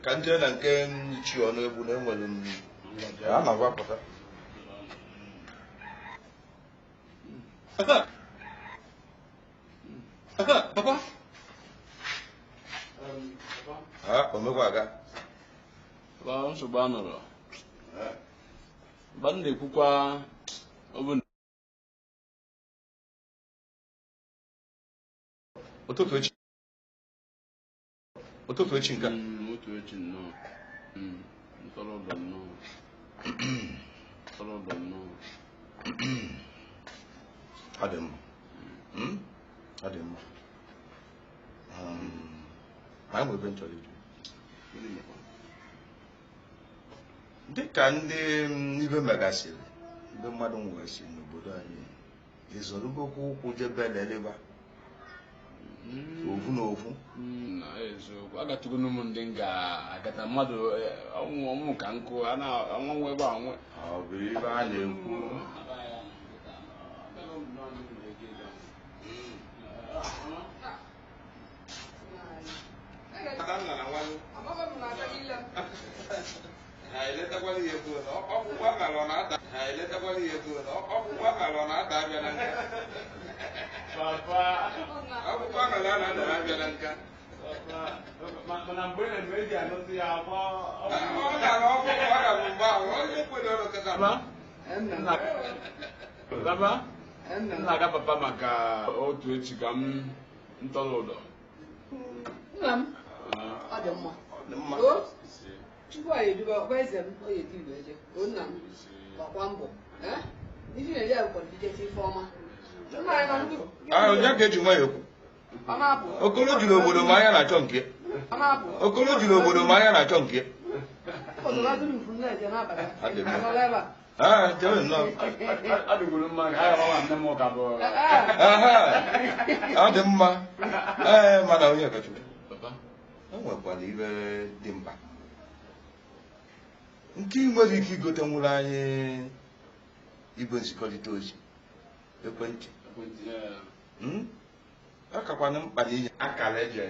Ka nje na nke chi ọnụ egbu na enwere m a na-agwapụta. Papa. Ha, omekwa aga. Papa, nsogbu anọrọ. Ba m na-ekwukwa ọ bụ ụtụtụ echi. Ụtụtụ echi nke a? Otu echi nnọọ. Ntọrọ ụdọ nnọọ. Ntọrọ ụdọ nnọọ. Ọ dị mma. Ọ dị mma. Ma anyị nwere ebe m chọrọ iju. Dị ka ndị ibe megasịrị, ndị mmadụ nwegasịrị n'obodo anyị, ezorugokwa ụkwụ jebe leleba. Ofu na ofu. Na eziokwu, agatụgo m ndị m ga-agata mmadụ ọnwụ ọnwụ ka nkụ a na-anwụ ebe a nwe. Ọ bụ ibe a na-ekwu. Papa, m na-aga papa maka otu echi ka m ntọrọ ụdọ. Nna m, ọ dị mma. Chukwu anyị eduba ọkwa eze m, ọ ga-eti igwe eje. O nna m, gbakwa mbọ. Iji na-eri akwụkwọ ndijeti ife ọma. Onye ka eji nwayọ ekwu? Okolo juru obodo ma anya na-achọ nke. Okolo juru obodo ma anya na-achọ nke. Ọ dị mma. Ee, mana onye kachukwu. E nwekwara ibe dị mkpa. Nke nwere ike igote nwụrụ anyị igwe nzikọrịta ozi ekwentị. Ọ kakwana mkpa na inye akara eji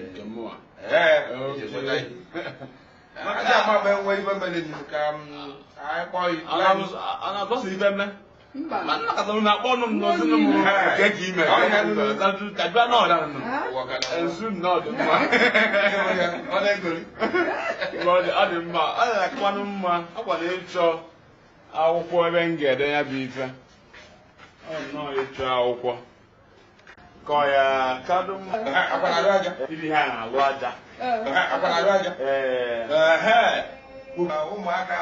maka ama m enwe ibe mere ka anyị kpọọ ibe mme. Ma nna ka na akpọ ọnụ m n'ozi m nke ka ime ka na ọda nụ ezu nnọọ dị mma. Ọ dị mma, ọ na-akwanụ mma, ọ kwana ịchọ akwụkwọ ebe m ga-ede ya bụ ife. Ọ nnọọ ịchọ akwụkwọ kọ ya kadụ mma. Ibi ha na-alụ aja. Ee. Ụmụaka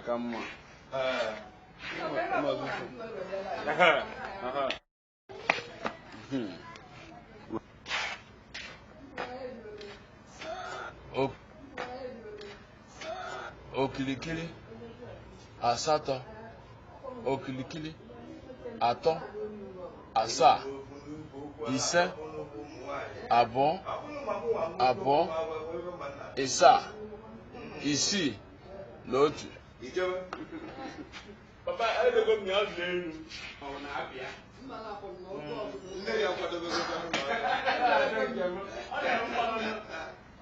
ka mma. Okilikili asatọ, okilikili atọ, asaa, ise, abụọ, abụọ, ịsaa, isii na otu. Papa, edego m ya ọdụ elu. Ọ na-abịa. Nne ya kwadobego.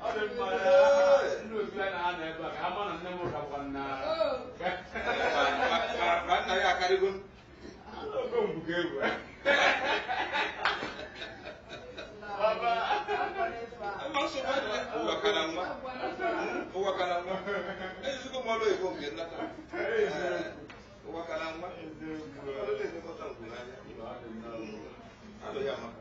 Ọ dị mma ndị otu anyị na-anọ ebe a ka ha ma na nne m gakwa na ma nna ya akarịgo. Ogo mbuga egwu. Papa. Ama nsogbu adị. ọrụ oyibo nke nlata. Ụwa ka na nwa. Ọrụ na-elekọta ngwu n'anya. Alụ ya maka.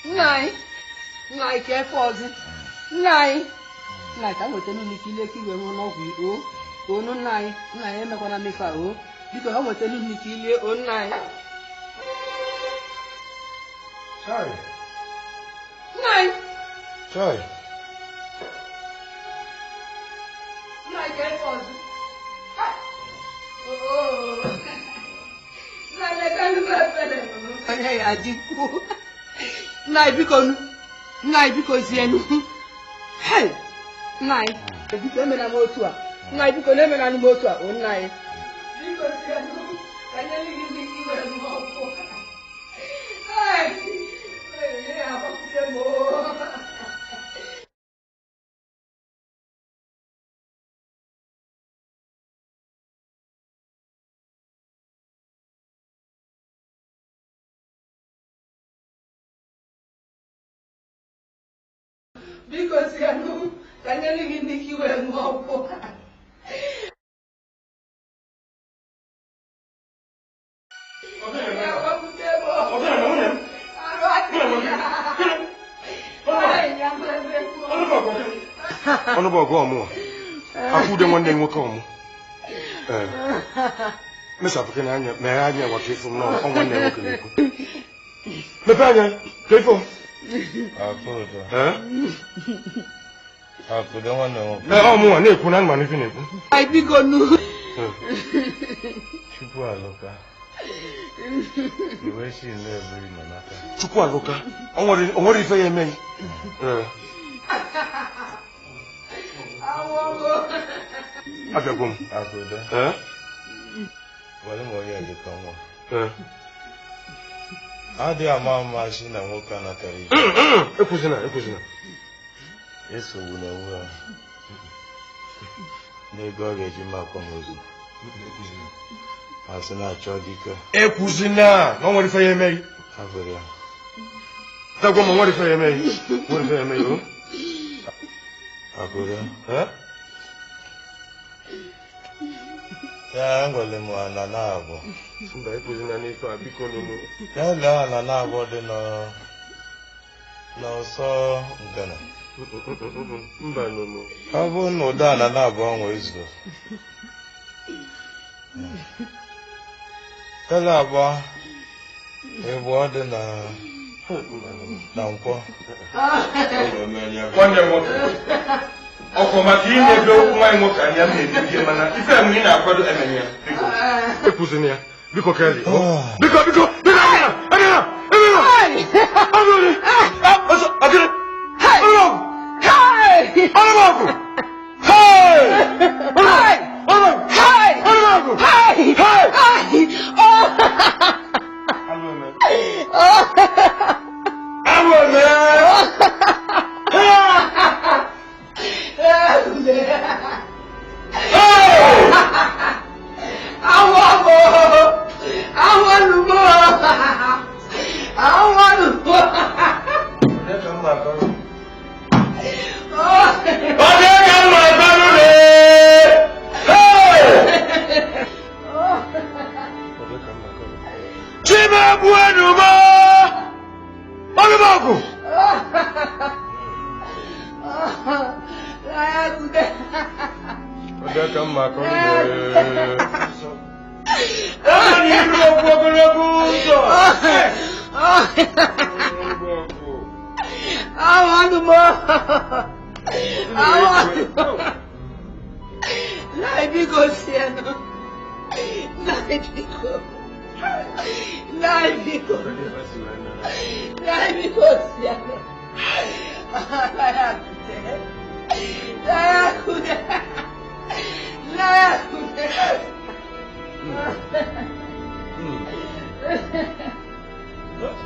Nna anyị ka efe ọzọ. Nna anyị ka nweta n'ụlọ ike ile ka iwe nwụọ n'ọgwụ o. Onu nna anyị emekwana mmefe a o. Biko ha nweta n'ụlọ ike ile o nna anyị. Chai. Nna anyị. Chai. Nna anyị ka efe ọzọ. Nna anyị leta nnukwu efere. Onye ya dịkwuo. Nna anyị biko nu. Nna anyị biko zienu. Hei! Nna anyị biko emela m otu a. Nna anyị biko na-emela m otu a o nna anyị. Biko zienu ka nyere gị ndị ike iwere m ọkụ. Ai! Ee, agbakwute m o. Biko zienu ka nyere gị ndị ike iwere m ọkụ. Ọnụ bụ ọgụ ọmụwa. Akwụde nwanne nwoke ọmụ. Ee. Mesapụ na anya, meghe anya gwa ka ịfụ m na ọ nwanne nwoke na-ekwu. Mepee anya ka ịfụ m. Ee? Akwụde nwanne nwoke. Ee, ọ mụnwa na-ekwu na anụmanụ ife na-ekwu. Anyị biko nu. Chukwu alụka. Iwe si na-ebiri nọ n'aka. Chukwu alụka. O nwere ife ya emeghị. Ee. Abịagwo m. Akwụde. Ee? Gwara m onye dị ka nwa. Ee. Adịghị ama ama si na nwoke a natara ike. Ekwuzina, ekwuzina. Esogbu na onwe ya. N'ego ọ ga-eji mma akwamozu. Asị na-achọ dike. Ekwuzina na o nwere ife ya emeghị. Agwara ya. Abịagwo m, o nwere ife ya emeghị. O nwere ife ya emeghị o. Akwụde. Ee? Ya ngwale m ana na-abụ. Mba, ekwuzina n'ife a biko nụnụ. Ya lee ana na-abụ dị n'ọsọ ngana. Mba nụnụ. Ọ bụrụ na ụdọ ana na-abụ ọnwa ezuo. Tele abụọ ịbụọ dị na nkwọ. Nwanne m nwoke. Ọkụ maka inye ebe nwa ya nwoke anya m na-ebibie mana ife m ị na-akwado emenye ya. Biko. Ekwuzina ya. Biko Kelly. Biko biko biko emena emena emena. Agụrụ. Ọsọ agụrụ. Ọnụ ọgụ. Ọnụ ọgụ. Hey! Ọnụ ọgụ. Hey! Ọnụ ọgụ. Hey! Hey! Hey! Oh! Alụ eme. Alụ eme.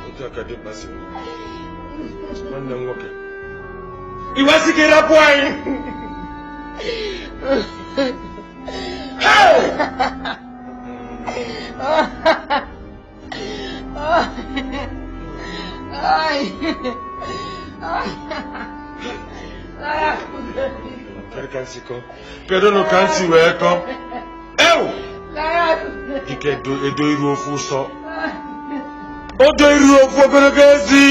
Otu aka dị mkpa si Nwanne m nwoke. Iwesị ka ịrapụ anyị. Kedu nụ ka nsi wee kọ? Ewu! Dike edo iru ofu ụsọ. Odo iru ofu ogologo ezi.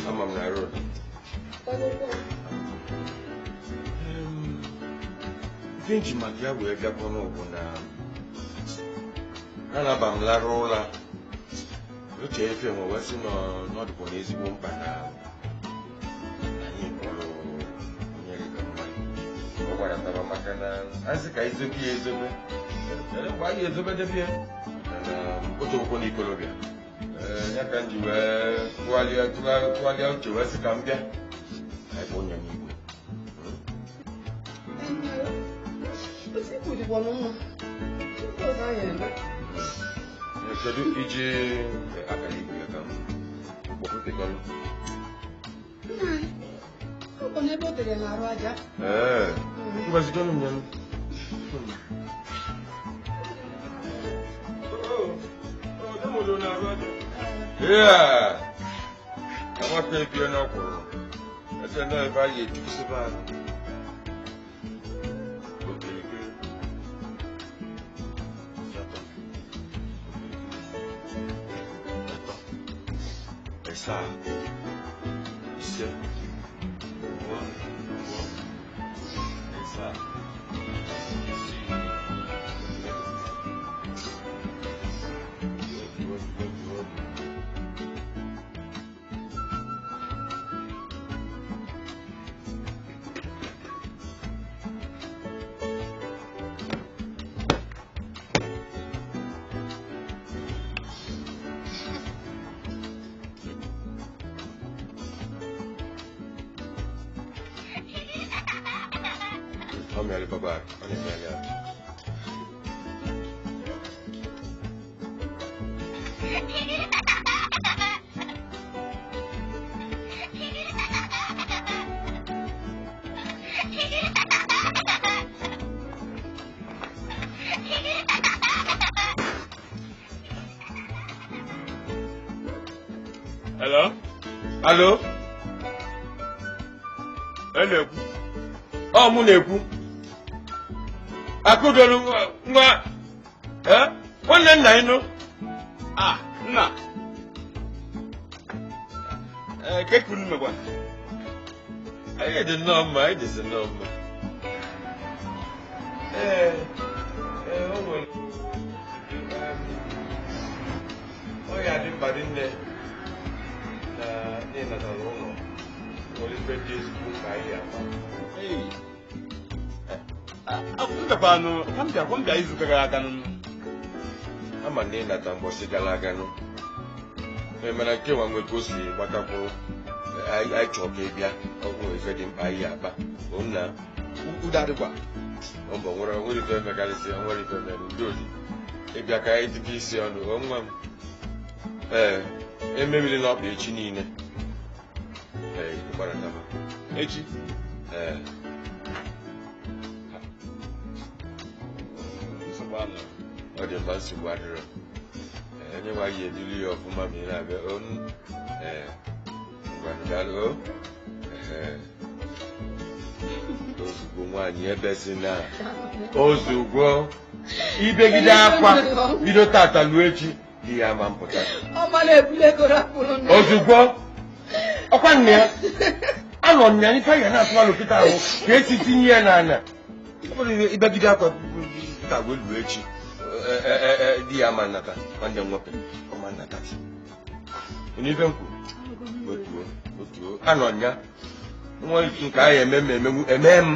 Ama m na road. Ife nji maka ya wee bịakwa n'ụbụ na anaba m lara ụla uche efe nwe wee sị na ọ dịkwa n'ezigbo mkpa na anyị kpọrọ onye gị ka mma ọ gwara taba maka na asị ka ezobe ya ezobe mgbe anyị ezobe debe ya na otu na ikolobịa ya ka m ji wee tụgharịa uche wee sị ka m bịa anyị bụ onye n'igwe. Kedu iji akara igwe ya ka m kpọpụtakọrọ? Ee, ngwazigonụ m ya. Yeah. I want to be an awkward. I don't know if I get to survive. Esa. Ise. Esa. Hello? Hello? Ọ na-ekwu. Ọ mụ na-ekwu. Akụdolu nwa nwanne nna ịnụ. Ah, nna. Ee, ke kunu mekwa. Anyị dị nnọọ mma, anyị dịzi nnọọ mma. Ee, o nwere ọ ya dị mkpa dị nne na ịnatara ụlọ nwere ife dị ezigbo mkpa anyị ama. Ka m bịa izu gara aga nụ. Ama na ịnata mbọsị gara aga nụ. Mana nke nwa nwe ka o si gbatakwuru anyị chọọ ka ị bịa ọgwụ ife dị mkpa anyị akpa. Nna udo adịkwa. Mbọ nwere ife mekarịsị nwere ife mere udo dị. Ịbịa ka anyị dịka isi ọnụ nwa m. Ee, emebiri n'ọkpa echi niile. Ee, gbarataba. Echi? Ee. Ọ dị mma, nsogbu adịrọ. Ee. Onye nwa ya eduru ya ọfụma ma ị na-abịa ee ngwanụ daalụ o. Ee. Ozugbo nwaanyị ebezina ozugbo ibegide akwa bido tata luo echi di ya ama mpụta ozugbo ọkwa nne ya anọ nna ya ife ya na-atụ alụ kịta ahụ ka esi tinye ya n'ala. Ọ bụrụ ibegide akwa kịta wee luo echi di ya ama nnata nwanne m nwoke ọma nnata n'ife m kwuru otuo otuo anọ nya nwa nke ahụ eme m emegbu eme m.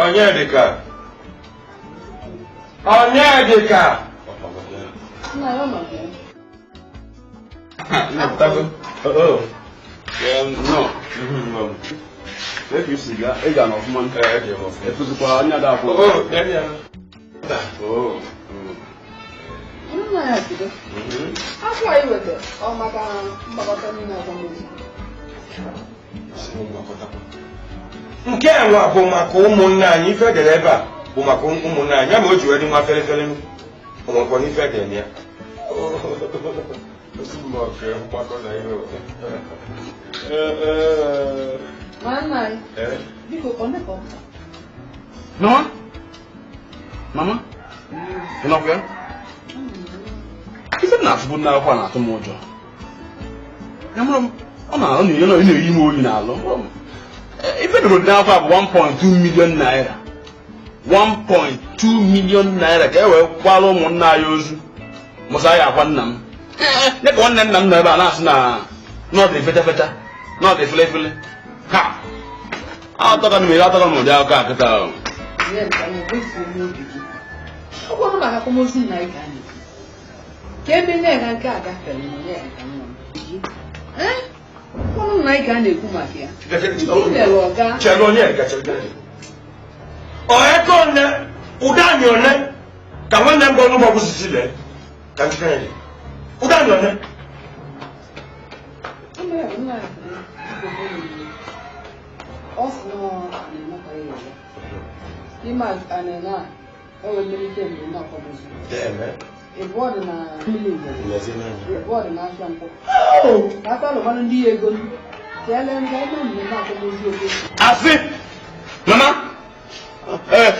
Onyedika Onyedika Nke a nwa bụ maka ụmụnne anyị ife edere ebe a bụ maka ụmụnne anyị ya ma o ji wee dị nwa felefele onwekwa n'ife edere ya. Mama? Mama? Ị nọkwa ya? Ife m na-afụbu n'akwụkwọ a na-atụ m ụjọ. Ya mụrụ m, ọ na-eyi m oyi n'alụ. Ife doro n'akwụkwọ a bụ 1.2 million naira. 1.2 million naira ka e wee kwara ụmụnna anyị ozu. Mụsa ya akwa nna m. Nye ka nwanne nna m nọ ebe a na-asị na ọ dị fecha fecha, na ọ dị felefele. Ha! Atọka m ere atọka m ụdị akụkọ a kịta ahụ. Ọ bụrụ maka akwamozu nna anyị ka a na-ekwu. Ka ebe nne ha nke a gafere na onye ka nwa m. Ụnụ nna anyị ka a na-ekwu maka ya. Nke ọga. Chere onye ka chere. Ọ ego nne, ụda anyị one ka nwanne m bụ ọnụ gbagbu sisi lee. Ka njikere ya. Ụda anyị one. Ọ sị na ọ na-eme ka ya ere. N'ime anịna a, e nwere mmelite mmemme akwamozu. Ịbụọ dị na mmiri ngwere. Ịbụọ dị n'afịa nkwọ. Ka aka alụmanụ ndị ya ego tiele ndị ebe mmemme akwamozu oge. Asị! Mama!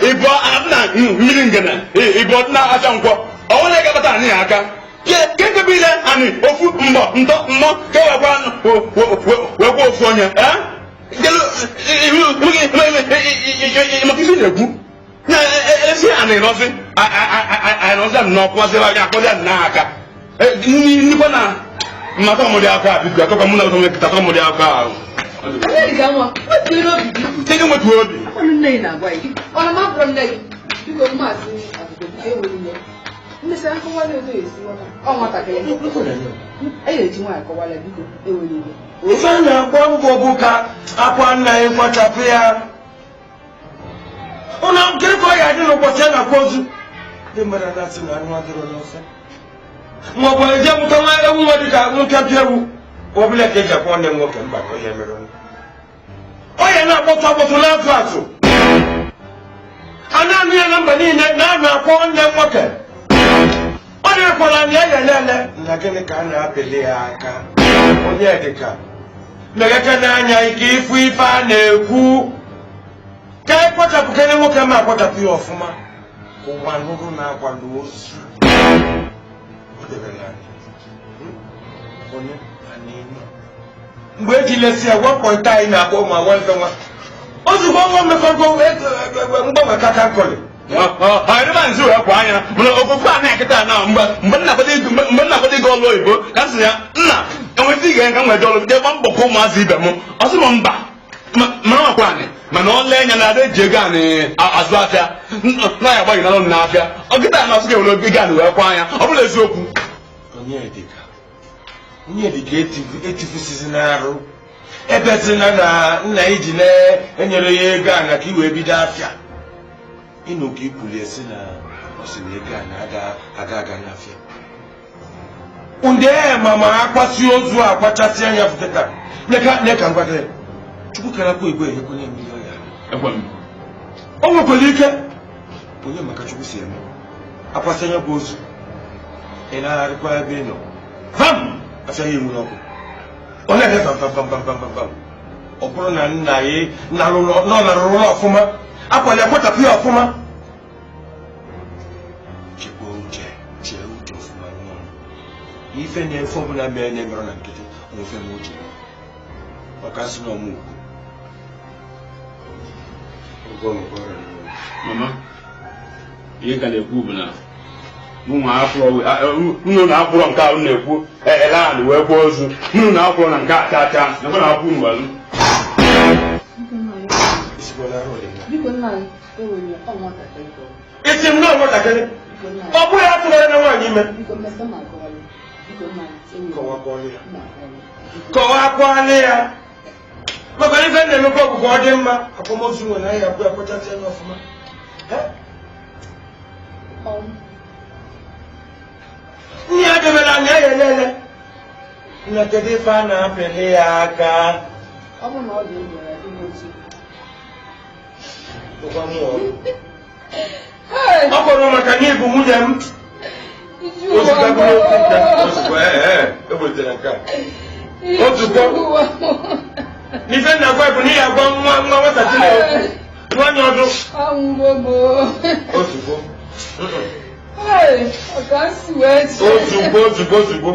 Ịbụọ na mmiri ngene, ịbụọ dị na afịa nkwọ. Ọ nwere ga-abata anyị aka. Ke nke bụ ile anyị ofu mbọ ntọ mmọ ka e wekwa ofu onye. Maka isi na-ekwu. Esi anyị nọzi anyị nọzi anyị n'ọkụ masịrị anyị akpọzi anyị n'aka. Nnukwu na mmata ọmụdị akwa a biko atọkwa mụ na ụtọ nkịta ọmụdị akwa ahụ. Onyedika nwa, wetuo obi gị. Kedu nwetuo obi? Ọnụ nne gị na-agwa gị. Ọ na mapụrụ nne gị. Biko mmasị akụkọ ewe nne. Mmesị akọwala ebe esi nwata. Ọ nwatakịrị. E ga-eji nwaanyị kọwala biko ewe nne. Ife a na-agba mbọ bụ ka akwa nna anyị kwachapụ ya. Ụnụ nkiri ka ọ ya adị n'ụbọchị a na-akwa ozu. Ndị mmadụ na-asị na anụ adịrọ n'ofe. Ma ọ bụ eje mụta nwa ewu nwa dịka mpịapịa ewu. Ọ bụla ka eji akwa nwanne m nwoke mba ka ọ ya mere. Ọ ya na-akpọtụ akpọtụ na-atụ atụ. A na-anụ ya na mba niile na-anụ akwa nwanne m nwoke. Ọ na-ekwala na ya ele ele. Na gịnị ka a na-apịlị ya aka? Onyedika megheke n'anya ike ịfụ ife a na-ekwu. Ka anyị kpachapụkere nwoke ma akpachapụ ya ọfụma. Ka ụwa nụrụ na-akwado ozu. O debere anyị. Onye a na-enye. Mgbe eji lesi ya 1.5 anyị na-akpọ ma nwa mfe nwa. Ozugbo nwa mmekọrịta mgbanwe kaka nkọlị. Ọrịba nzi wee kwa anya mana ofufe a na-ekịta na mgbe m na-akwado ịga ọlụ oyibo ka m sị ya nna enweta ige ka m nweta ọlụ jee gba mbọ ka ụmụazị ibe m ọ sị m mba mana ọkwa anyị mana ọ lee anya na ada eji ego anyị azụ afịa na ya agbaghị n'ọrụ n'afịa ọ kịta na ọsị ga-ewere ego anyị wee kwa anya ọ bụla eziokwu. Onyedika etifusizi n'arụ ebezina na nna iji na-enyere ya ego a na ka i wee bido afịa. Ịnụ ka ikwuli esi na ọ sị na ego a na-aga aga aga n'afịa. Ndị mama akwasị ozu akwachasị anya fụtata. Neka ngwa gị. Chukwu karakwa igwe enyekwanye m ihe ọya. O nwekwara ike onye maka Chukwu si eme akwasị anya bụ ozu ị na-ararịkwa ebe ị nọ vam afịa ya enwu n'ọkụ ọ na-ede vam vam vam vam vam vam ọ bụrụ na nna ya nọ narụrụ ụlọ ọfụma akwali akwatapụ ya ọfụma chekwa uche chee uche ọfụma nwa ife na-efe ọbụla mee na-emerụ na nkịtị ofe m uche maka asị na ọmụ ugwu. Mama, ihe ka na-ekwu bụ na unu na-akwụrọ nke a na-ekwu elan wee kwuo ozu unu na-akwụrọ na nke a chaa chaa na na-akwụ unu walu. Isi m na nwatakịrị ọ bụghị atụrụ na nwaanyị ime kọwakwala ya maka ife na-emekwa ọgwụgwọ ọ dị mma akwamozu nwere ahịa akwụ akwachasị anya ọfụma. Nne ya debere anya ya elele nna kedu ife a na-apịlị ya aka ọ kpọrọ maka na ịbụ nwunye m ozugbo ozugbo ewetara nke a ozugbo n'ife nna gwa bụ n'ihi agwa nwa nwa nwatakịrị nwanyị ọdụ ozugbo ozugbo ozugbo ozugbo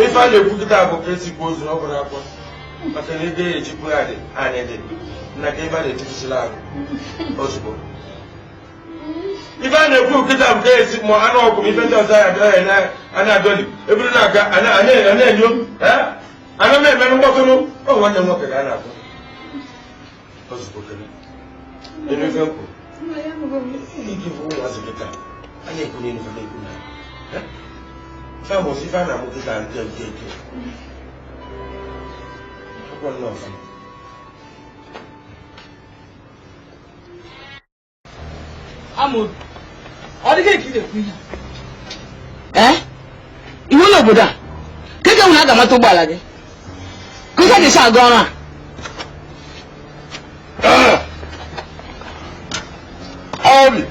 ife a na-ekwukịta bụ ka esikwa ozu ọ bụrụ akwa maka na ego ya echikwu adị anyị dị na ka ebe a na-echipụsịla akụ ozugbo ife a na-ekwu nkịta bụ ka esi ma anụ ọgụ ife ndị ọzọ ya adọghị a na-adọli eburu na-aga a na-enyo ana m emerụ mkpọtụrụ ọ nwanne m nwoke ka a na-akpọ ozugbo kele elu ife m kwuru ike bụ ụmụazị kịta a na-ekwu n'elu ife na-ekwu na ife amụsị ife a na-amụ kịta nke nke nke akwụkwọ nnọọ ọfụma. Amobi, ọ dịghị ka ị na-ekwu ihe a. Iwu n'obodo a ka ị ga-enwe aga-amata ụgbọala gị ka ị ga-esi aga ọrụ a. Obi,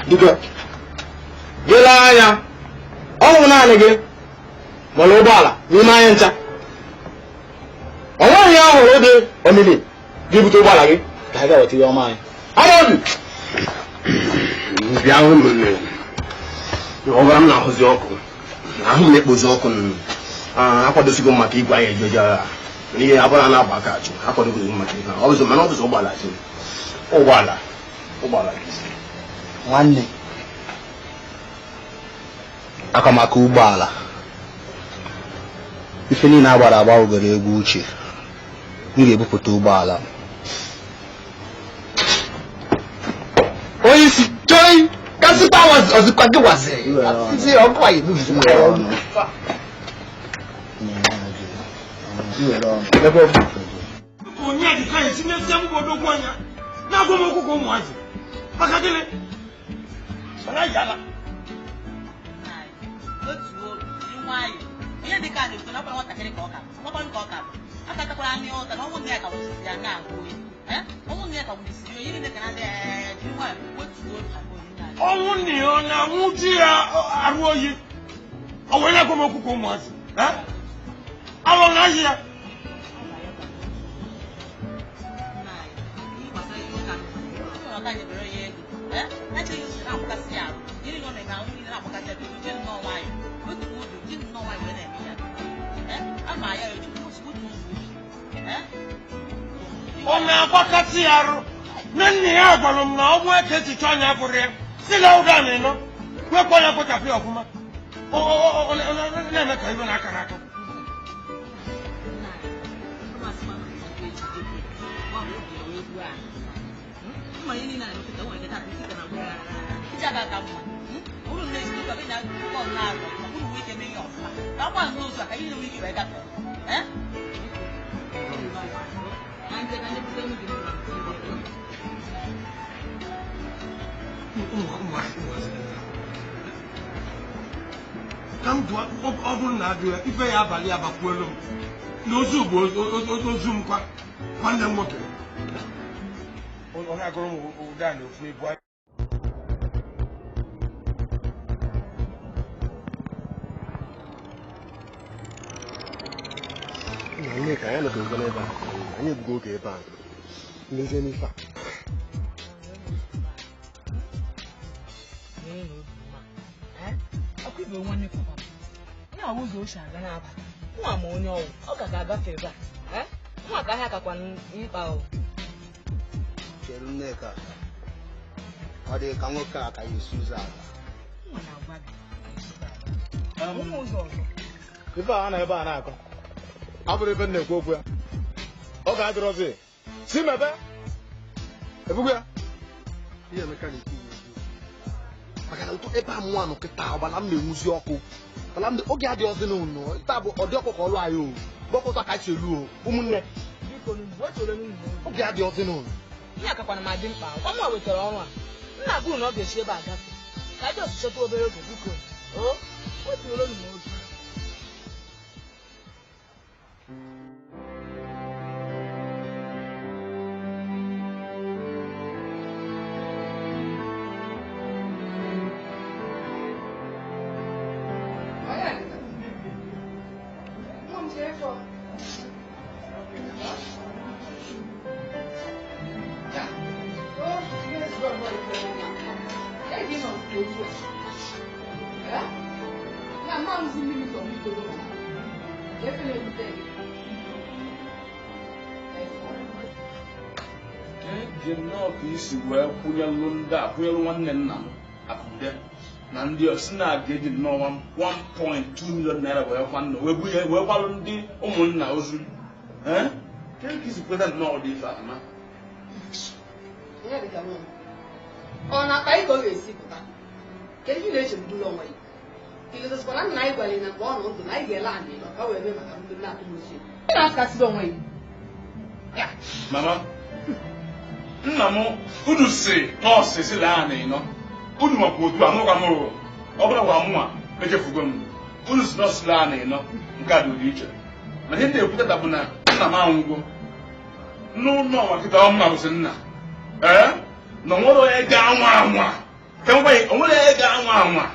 dike, gị lee anya ọ hụrụ naanị gị nwere ụgbọala n'ime anya ncha ọ nweghị ihe ọ hụrụ dị omimi gị bute ụgbọala gị ka anyị ga-weta ihe ọma anyị. Amobi, bịa hụ m ọbara m na-ahụzi ọkụ ahụ m na-ekpozi ọkụ akwadosigo m maka igwe anyị ejeje agha n'ihe abụrụ na-agba aka achụ akwadogozi m maka ihe ọ bụzọ mana ọ bụzọ ụgbọala achụ ụgbọala ụgbọala nwanne aka maka ụgbọala ife niile agbara agba wugoro egwu uche m ga-ebupụta ụgbọala onye isi chọọ kasịkwa ọzụkwa gị waziri asịsị ọkụ anyị emebizi onye dị ka esi n'ezi mgbodo okwu anya na-agwa m okwu ka ụmụazị maka gịnị mana yala ihe dị ka a na-ekwu nakwa nwatakịrị ka ọ ka nwakwanụ ka ọ ka akatakwara anya ụta na ọnwụ nne ya ka wụsiri ya na-agụ oyi ọnwụ nne ya ka wụsiri onye niile ka na-adị jiri nwayọ wetuo ọnwụ nne ya ọ na-anwụ di ya arụ oyi ọ were agwa m okwu ka ụmụazị alọ na ahịa ya ọ na-agbakasị ya arụ nne nne ya gwara m na ọ bụ eke echiche ọnya bụrụ ya si na ụda na ịnọ kwekwa ya kpochapụ ya ọfụma na-eme ka ibe na-akara aka. Ka m dụọ ọ bụrụ na adụ ya ife ya abalị abakwuelu m Na ozu bụ ozu m kwa nwanne m nwoke. Ọ na-agụrụ m ụda na ofu ebu. Nneka, anyị anọghị n'ebe a. Anyị egbugo oge ebe a. N'ezie n'ife a. Ọkụ ibe nwanne papa m. Ya awụ ụzọ o si aga n'abalị. Nwa ma onye ọwụ, ọ ka ga-agafe ebe a. Nwa ka ahịa kakwa mkpa o. Chere Nneka, ọ dị ka nwoke a ka ya esi ụzọ ala. Nwa na-agwa gị. Ụzọ ọzọ. Ife a na ebe a na-akọ. Abụrụ ebe m na-ekwu okwu ya. Ọ ga-adịrọzi. Si mebe. Ebugo ya. Ihe Emeka na-ekwu bụ eziokwu. Maka na ụtọ ebe a mụnwa nọ kịta ọbala m na-enwuzi ọkụ. Ọbala m oge adịghịzi n'ụlọ. Taa bụ ọdị ọkụ ka ọlụ anyị o. Gbọkọta ka anyị si elu o. Ụmụnne. Oge adịghịzi n'ụlọ. Ihe akakwana m adị mkpa. Ọnwa nwa wetara ọrụ a. Nna gị na ọ ga-esi ebe a gafe. Ka anyị ọsịsọtụ obere oge biko. O, wetuoro m oge. Eji nnọọ ka isi wee kwụnyelụ ndị a kwụnyelụ nwanne nna m Akụde na ndị si na ga-eji nnọọ 1.2 million naira wee kwa nna wee bunye wee kwalụ ndị ụmụnna ozu. Ee? Kedu ka isi kweta nnọọ dị ife ama? Ọ na-akpa ị ka ọ ga-esi pụta? Kedu ihe na-echegbuduru onwe ya? Ilotasikwara nna anyị gwara na mgbe ọ nọ ndụ na anyị ga-ele anị ka o wee mee maka ndị na-atụmozu. Ị na-akasịrị onwe ya. Mama, nna m unu si nọọsụ si laa anị nọ. Unu makwa otu a nụkwa m rụrụ. Ọ bụrụ gwa mụnwa echefugo m. Unu si nọọsụ laa anị nọ nke a dị ụdị iche. Mana ihe na-ekwutata bụ na nna m anwụgo. N'ụlọ ọnwa kịta ọ mma bụsị nna. Ee? Na onwere onye ga-anwa anwa. Ka m gwa gị, onwere onye ga-anwa anwa.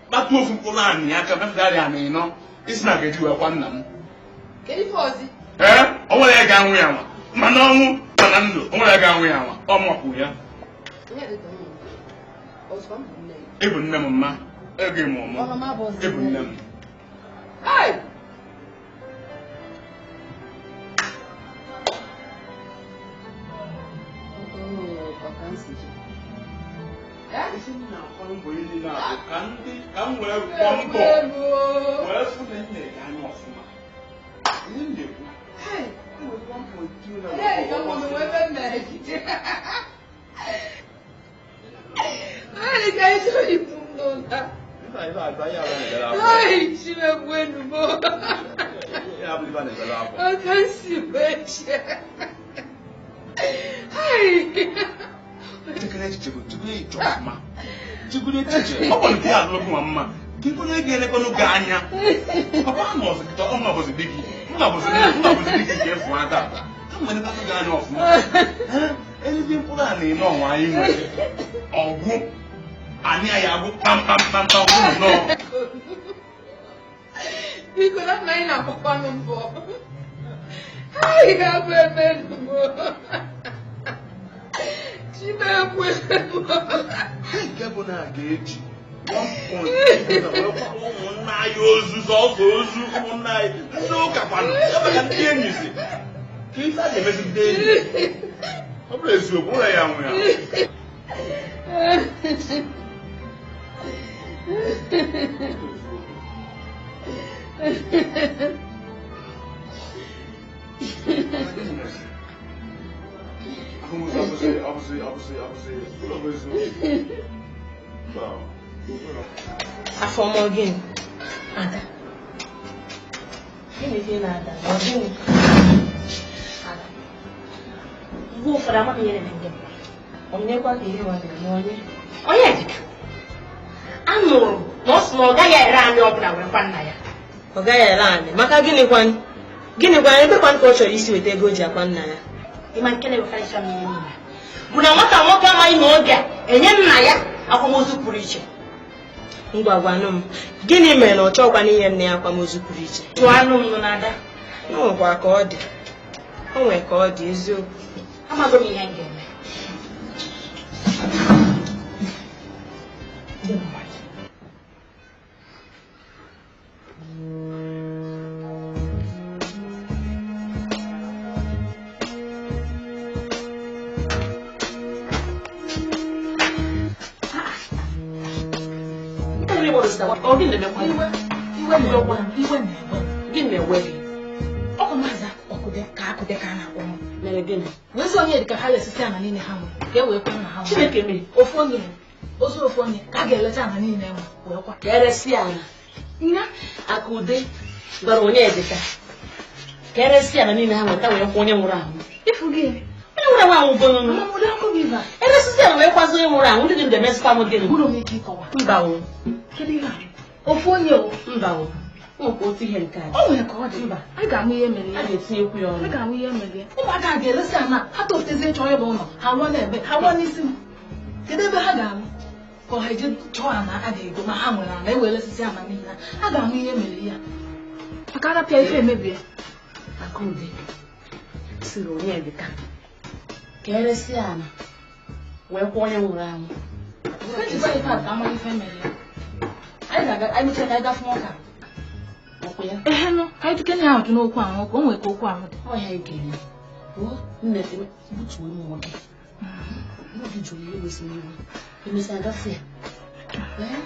Kpatụ ofu mkpụrụ anị aka mefụtarị anị nọ. Isi na ga-eji wee kwa nna m. Kedu ife ọzọ? Ee? Onwere onye ga-anwụ ya anwa. Mana ọnwụ mana ndụ onwere onye ga-anwụ ya anwa. Ọ mụnwa ya. Ịbụ nne m mma. Ego ịmụ ọmụ. Ịbụ nne m. Ka m wee kwọ mbọ wee fụ na nne gị anya ọfụma. Ihe m na-ekwu. Ọ bụ nke a lụrụ nwa mma ka ife onye ga-elekwanụ gị anya. Papa nọ ọzọ kịta ọ nọbụzi di gị nnọbụzi di gị ka efu ata ata ka mgbe elekwanụ gị anya ọfụma. Elezi mkpụrụ a na-ene ọnwa anyị nwere ọgwụ anyị anyị agwụ kpamkpamkpamkpam nnọọ. Biko na nna anyị na-agbakwanụ mbọ. Anyị ga-abụ eme nnukwu. Chimekwe. Nke bụ na a ga-eji 1.2 ụmụnna anyị ozu sọsọ ozu ụmụnna anyị ndị ụka kwanụ ebe ka ndị enyi si ka ife a ga-emezi ndị enyi. Ọ bụrụ eziokwu ụlọ ya nwụ ya. Afọ ọmọ gịnị? Ada. Gịnị ka ị na-ada? Ọ gịnị? Ada. Mgbe ụfọdụ ama m ihe na-eme ndị mmadụ. Onyekwa ka ihe nwa na-eme onye? Onye dịka anụrụ m na ọ sị na ọ gaghị ere anyị ọbụla wee kwa nna ya. Ọ gaghị ere anyị. Maka gịnị kwanụ? Gịnị gwara ebe kwa ka ọ chọrọ isi weta ego o ji akwa nna ya? Ịma nke na-ewekarịcha m ihe niile bụ na nwata nwoke amaghị na oge a enye nna ya akwamozu pụrụ iche. Ngwa gwanụ m, gịnị mere na ọ chọọkwa n'inye nne ya akwamozu pụrụ iche? Jụọ anụ m nụ n'ada. O nwekwa ka ọ dị. O nwere ka ọ dị eziokwu. Amaghị m ihe m ga-eme. Gịnị na-ewe gị? Ọkụ maazị Akụde ka Akụde ka a na-akpọ m. Mere gịnị? Wezi onye dị ka ha lesisi ana niile ha nwere ka e wee kwe na ha nwere. Chineke mere. Ofu onye ozu ofu onye ka a ga-eleta ana niile nwe wee kwa. Ka eresi ala. Nna Akụde gwara Onyedika ka eresi ala niile ha nweta wee kwụ onye nwụrụ anwụ. Ịfụ gị? Onye nwụrụ anwụ anwụgo n'ụlọ. Mama ụdị akụ bụ ibe a. Eresizi ala wee kwazi onye nwụrụ anwụ ndị dị ndụ emesịkwa m gịnị? Bụrụ m ike ịkọwa. Mba o. Kedu ihe a? Ofu onye o. Mba o. O nwekwa otu ihe nke a. O nwere ka ọ dị. Mba. A ga-amụ ihe mere ya. A ga-etinyekwu ya ọnụ. A ga-amụ ihe mere ya. Ụmụaka a ga-eresi ana ha toftezie chọọ ịlụ ụlọ ha nwa n'ebe ha nwa n'isi m. Kedu ebe ha ga-alụ? Ka ha eje chọọ ana a ga-ego ma ha nwere ana ewere osisi ana niile. A ga-amụ ihe mere ya. Maka arapịa ife emebie. Akụde siri Onyedika ka eresi ana wee kwụọ onye nwụrụ anwụ. Ejikwa ife a ka amara ife mere ya. Anyị ga-aga anyị mechaa ka anyị gafe nwoke a. Ehe nụ, ka anyị dukene ya ọdụ n'okwu ahụ ka o nwee ka okwu ahụ dị. Ọ ya ga-eme. Nne butuo mmụọ gị. Mmụọ gị jụrụ ihe kwesịrị iwe. Emesịa gafe ya. Ee?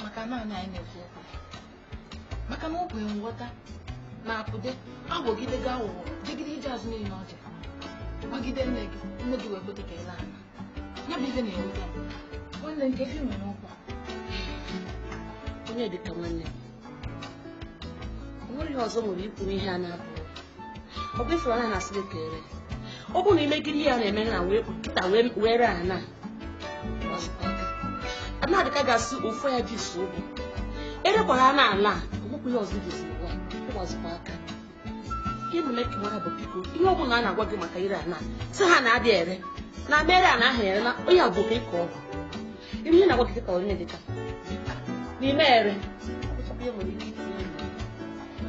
Maka naanị anyị na-ekwu okwu maka na o kwere nghọta na Akụde agwọgide gị aghụghọ jegide ije azụ niile ọ dị gwagide nne gị wee kweta ka ele anya ya bụ ife na-ewute m nwanne nke ife mere ụkwụ. Onye dịka nwanne m o nwere ihe ọzọ nwere ikwu n'ihe a na-abụ ọ bụ ifuru anya na-asị gị ka ere ọ bụrụ na imegide ihe a na-eme na wee kịta wee ree ana Anadịka ga-asị ofu ya ji so ụgwọ erekwara na ala ọgbụkwụ ihe ọzọ ji ụgwọ ịgbazikwa aka ihe mere ka mara bụ biko ihe ọ bụla a na-agwa gị maka ire ana sị ha na-abịa ere na mere ana ahụ ere na onye a bụ ka ịkọ ọgwụ ihe na-agwa gị ka onye dịka n'ime ere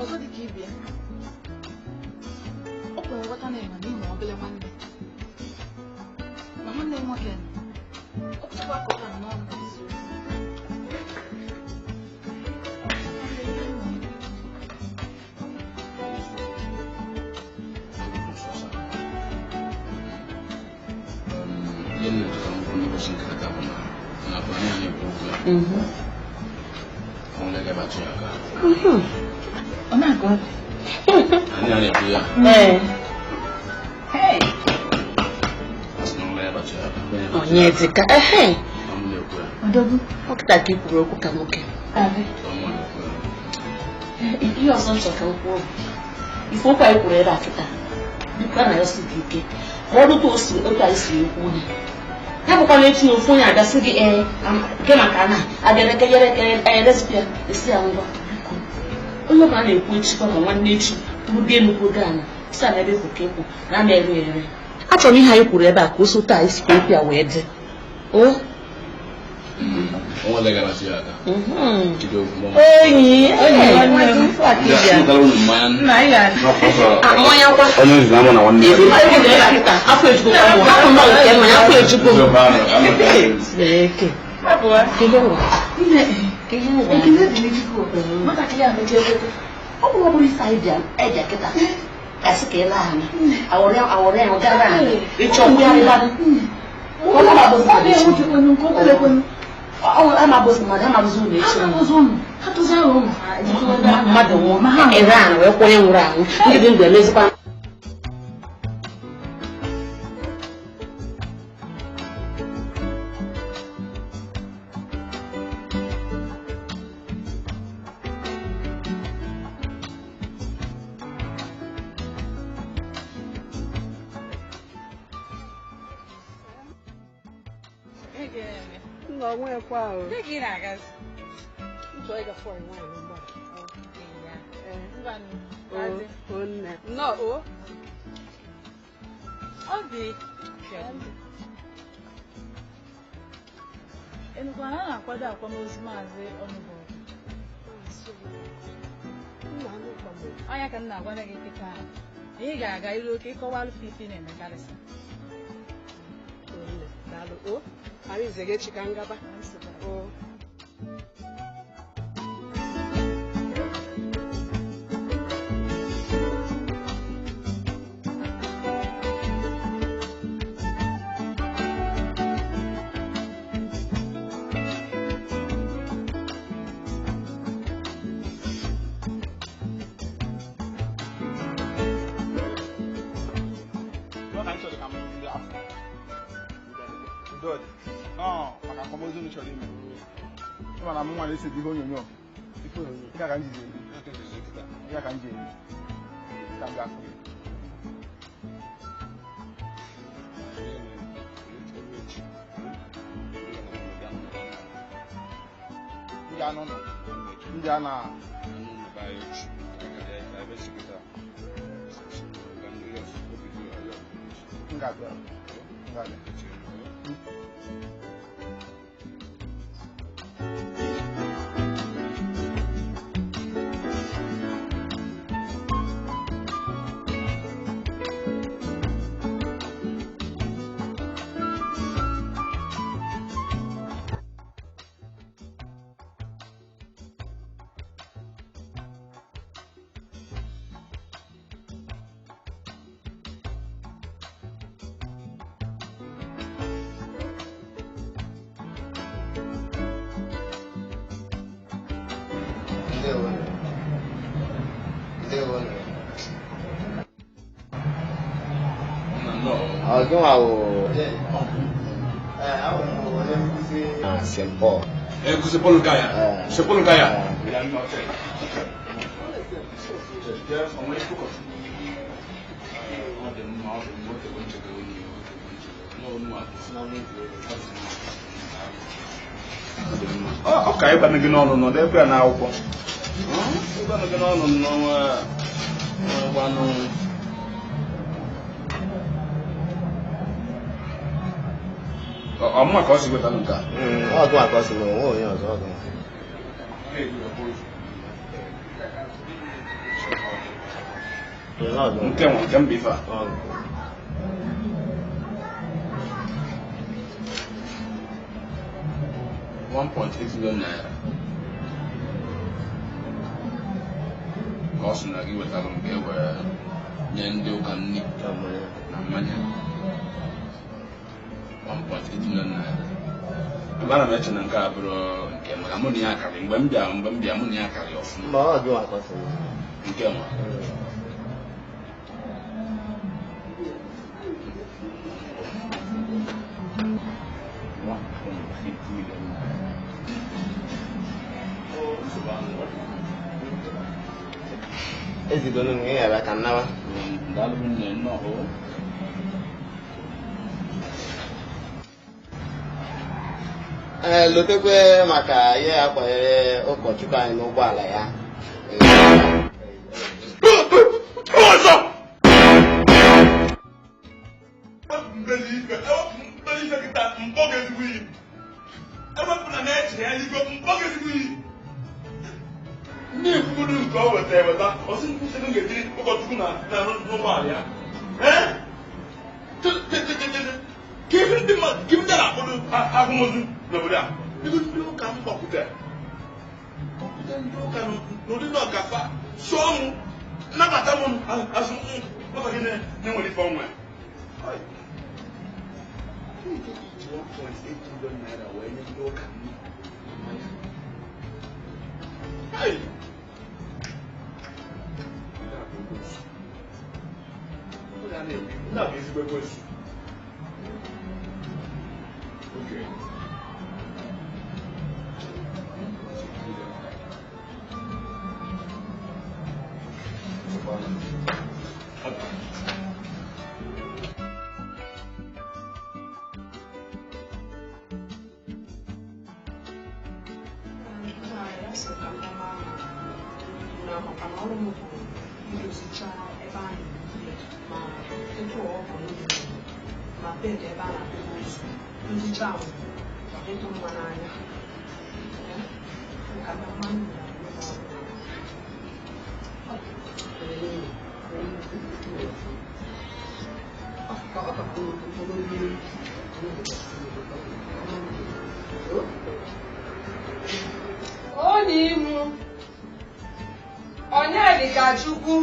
ọzọ dị ka ibe ya ọ kwere nghọta na ịma n'ihi na obele nwanne ma nwanne m nwoke ọ kwụsịkwa ka ọ ha n'ọnụ eziokwu. Ihe na-echeta m kwuru n'ụbọchị nke taa bụ na afọ anyị na-ekwu okwu ya ọ na-egabatụ ya aka. Ọ na-agụ ọgwụ. Anyị na-ekwu ya. Ee. Hey! Asị na ọ na-egabatụ ya aka. Onye dịka ehe Ọ na-ekwu ya. Odogwu. Ọ kịta ka i kwuru okwu ka nwoke. Abi. Ọ na-ekwu ya. Ihe ọzọ m chọrọ ka m kwuo bụ ife okwu anyị kwuru ebe a kịta biko a na-ayọsi gị ike ka ọ dụta osi otu anyị si ekwu ya ya bụkwa na etinye ofu onye agasị gị ee gị maka na abịa esi ya ngwa biko onye ọbụla na-ekwu echi kwa ma nwanne echi tụrụ nnukwu oge ana si ana ebe ka ekwu na ama ere ere achọrọ m ihe anyị kwuru ebe a ka o so taa isi ka okwu ya wee dị o Ọ na-egabatụ ya aka. Jide okwu m. Enyi, enyi nwanne m. Nụtara unu mmanya. Nna anyị ga-adị. Mmanya kwa. Onye nzu na-amụ na nwanne ya. Ife anyị kwuru ebe a kịta afọ ejugbo m hapụ nọ nke mmanya afọ ejugbo m. Chineke. Ihe ngwa. Ihe ngwa. Ekele dị n'Chukwu. Nwatakịrị a mechaa ekwete. Ọ bụrụ ọ bụrụ ife anyị bịa eja kịta kasị ka ị laa anyị awọrị awọrị ahụ gara anyị ịchọ mgbugharịba Ọ na-enwute nke obere kwenu. Amabụzi mmadụ amabụzi ụlọ echi Ha na-abụzi ụmụ. Ha tụziara ụmụ ha ejikọ ebe ahụ. Mmadụ nwụọ ere ahụ wee kwụnye nwụrụ anwụ ndị dị ndụ emezikwa. Nna onwekwa o. Dị ka ị na-agazi. M chọrọ ịga fọrọ nwaanyị na mgbada. Ngwanụ. O, o nne. Nnọọ o. Obi. Enukwa na a na-akwado akwamozu Maazị Ọnụbọgụ. Ọnya ka m na-agwa gị kịta na ị ga-aga iru oke ịkọwa alụfụ ife ị na-emekarịsị. O nne, daalụ o. Anyị zere echi ka ngaba. O. Maka akwamozu m chọrọ ime ịma na mụ nwa na-ese ihe onyonyo ihe ka m ji eri ihe ka m ji eri ka m ga-afụ gị. Ndị anụ nọ ndị a na m ga-abịa m ga-abịa. Ndewo. Ndewo. Ọ gịnwa wụ na St. Paul. Sepụlụ nke ya. Sepụlụ nke ya. Ọ ka ịgbanụ gị n'ọnụ nọ n'ekwe ya n'akwụkwọ. Ịgbanụ gị n'ọnụ n'ọnwa gbanụ. Ọmụma ka ọ si wetanụ nke a. Ọ gụ a ka ọ si na onwe onye ọzọ ọ gụ. Nke nwa nke mba ife a. ₦1.8 million ka ọ sị na gị wetara m ka e were nye ndị ụka nri na mmanya. ₦1.8 million. Ebe ana m eche na nke a bụrụ nke maka mụ na ya akarị mgbe m bịa mụ na ya akarị ọfụma. Mba, ọ gụ a ka ọ si na. Nke nwa. Ezigbo m ị ghara ka nnawa. Daalụ nne nnọọ. Ee, lotekwe maka ihe a kwanyere ụkọchukwu anyị n'ụgbọala ya. Ọzọ! Ndị ekwugodu nke ọ weta eweta ọsị nkwụsị m ga-etiri ụkọchukwu na n'ụgbọala ya. Ka ife ndị mmadụ ka ife ndị na-akpọdo akwamozu n'obodo a ego ndị ụka m gbakwutere ndị ụka n'ụdị na ọgafa sụọ mụ nnabata m azụ nwatakịrị na-enwere ife ọnwa. Iji ₦1.8 million wee nye ndị ụka nri. Hey! Ndị a bụ ezigbo ekwensu. Okay. Onye imu onye dị ka Chukwu.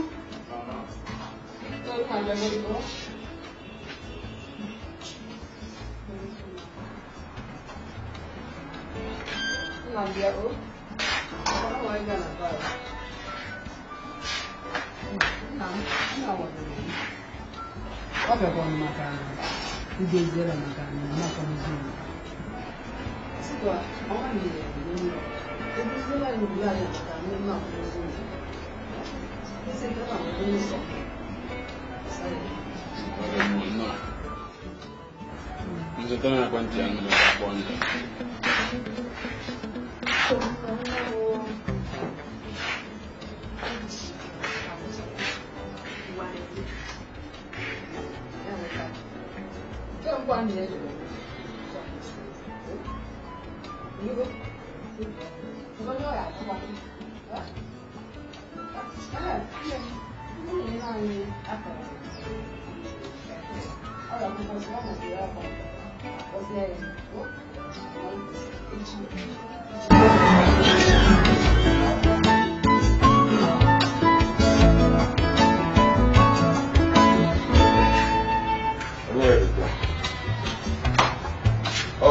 Ọ bịakwa maka idoziere maka na Nzụta na ekwentị ya nụrụ akpọ ndị.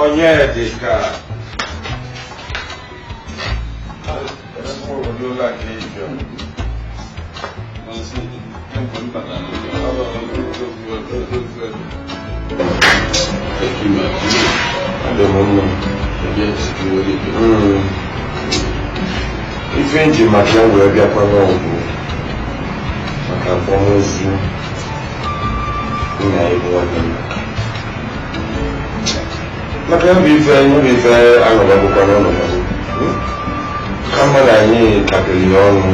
Onyedika. Ife nji maka ya wee bịakwa n'ọgwụ maka akwamozu nna ịbụ nwanne m. Maka ya bụ ife ya bụ ife anọgbagokwa n'ọnọdụ kama na anyị kapịrị ya ọnụ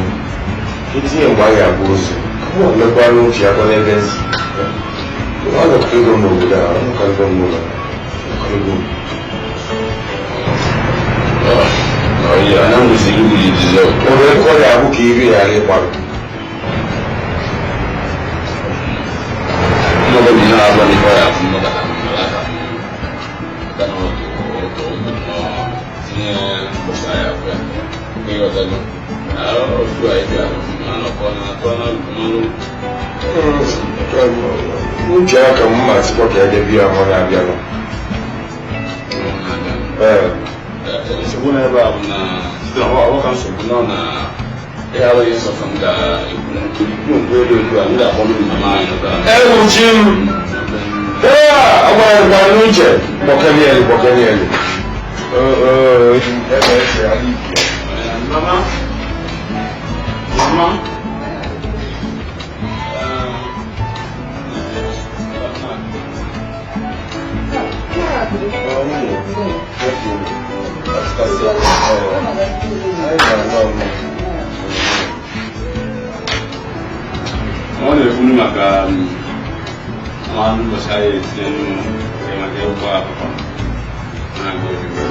itinye mgbe anyị agba ozu kama ọ mekwara uche ya n'ebe nsi anọkọrịgo m n'obodo a anọkọrịgo m n'ụlọ anọkọrịgo m. Ebe ọ ga-abụ ka iri ghara ịgbarụ. Uche aka m ma sịkwa ka edebe ya ọ na-abịanụ. Ee. Nsogbu n'ebe a bụ na site na ọka nsogbu nọ na ihe abụghị nsọsọ m ga-ekwu ikwu nkwu elu otu a m ga-akpọ m mama anyị nọta. Ewuchi m! Ee, agwara m gwa n'uche kpọkenielu kpọkenielu. Mama, mama. Ọ na-ekwuru maka mmanụ ụbọchị anyị etinye nnu maka ịkwụ akụkọ na-agụ odibo.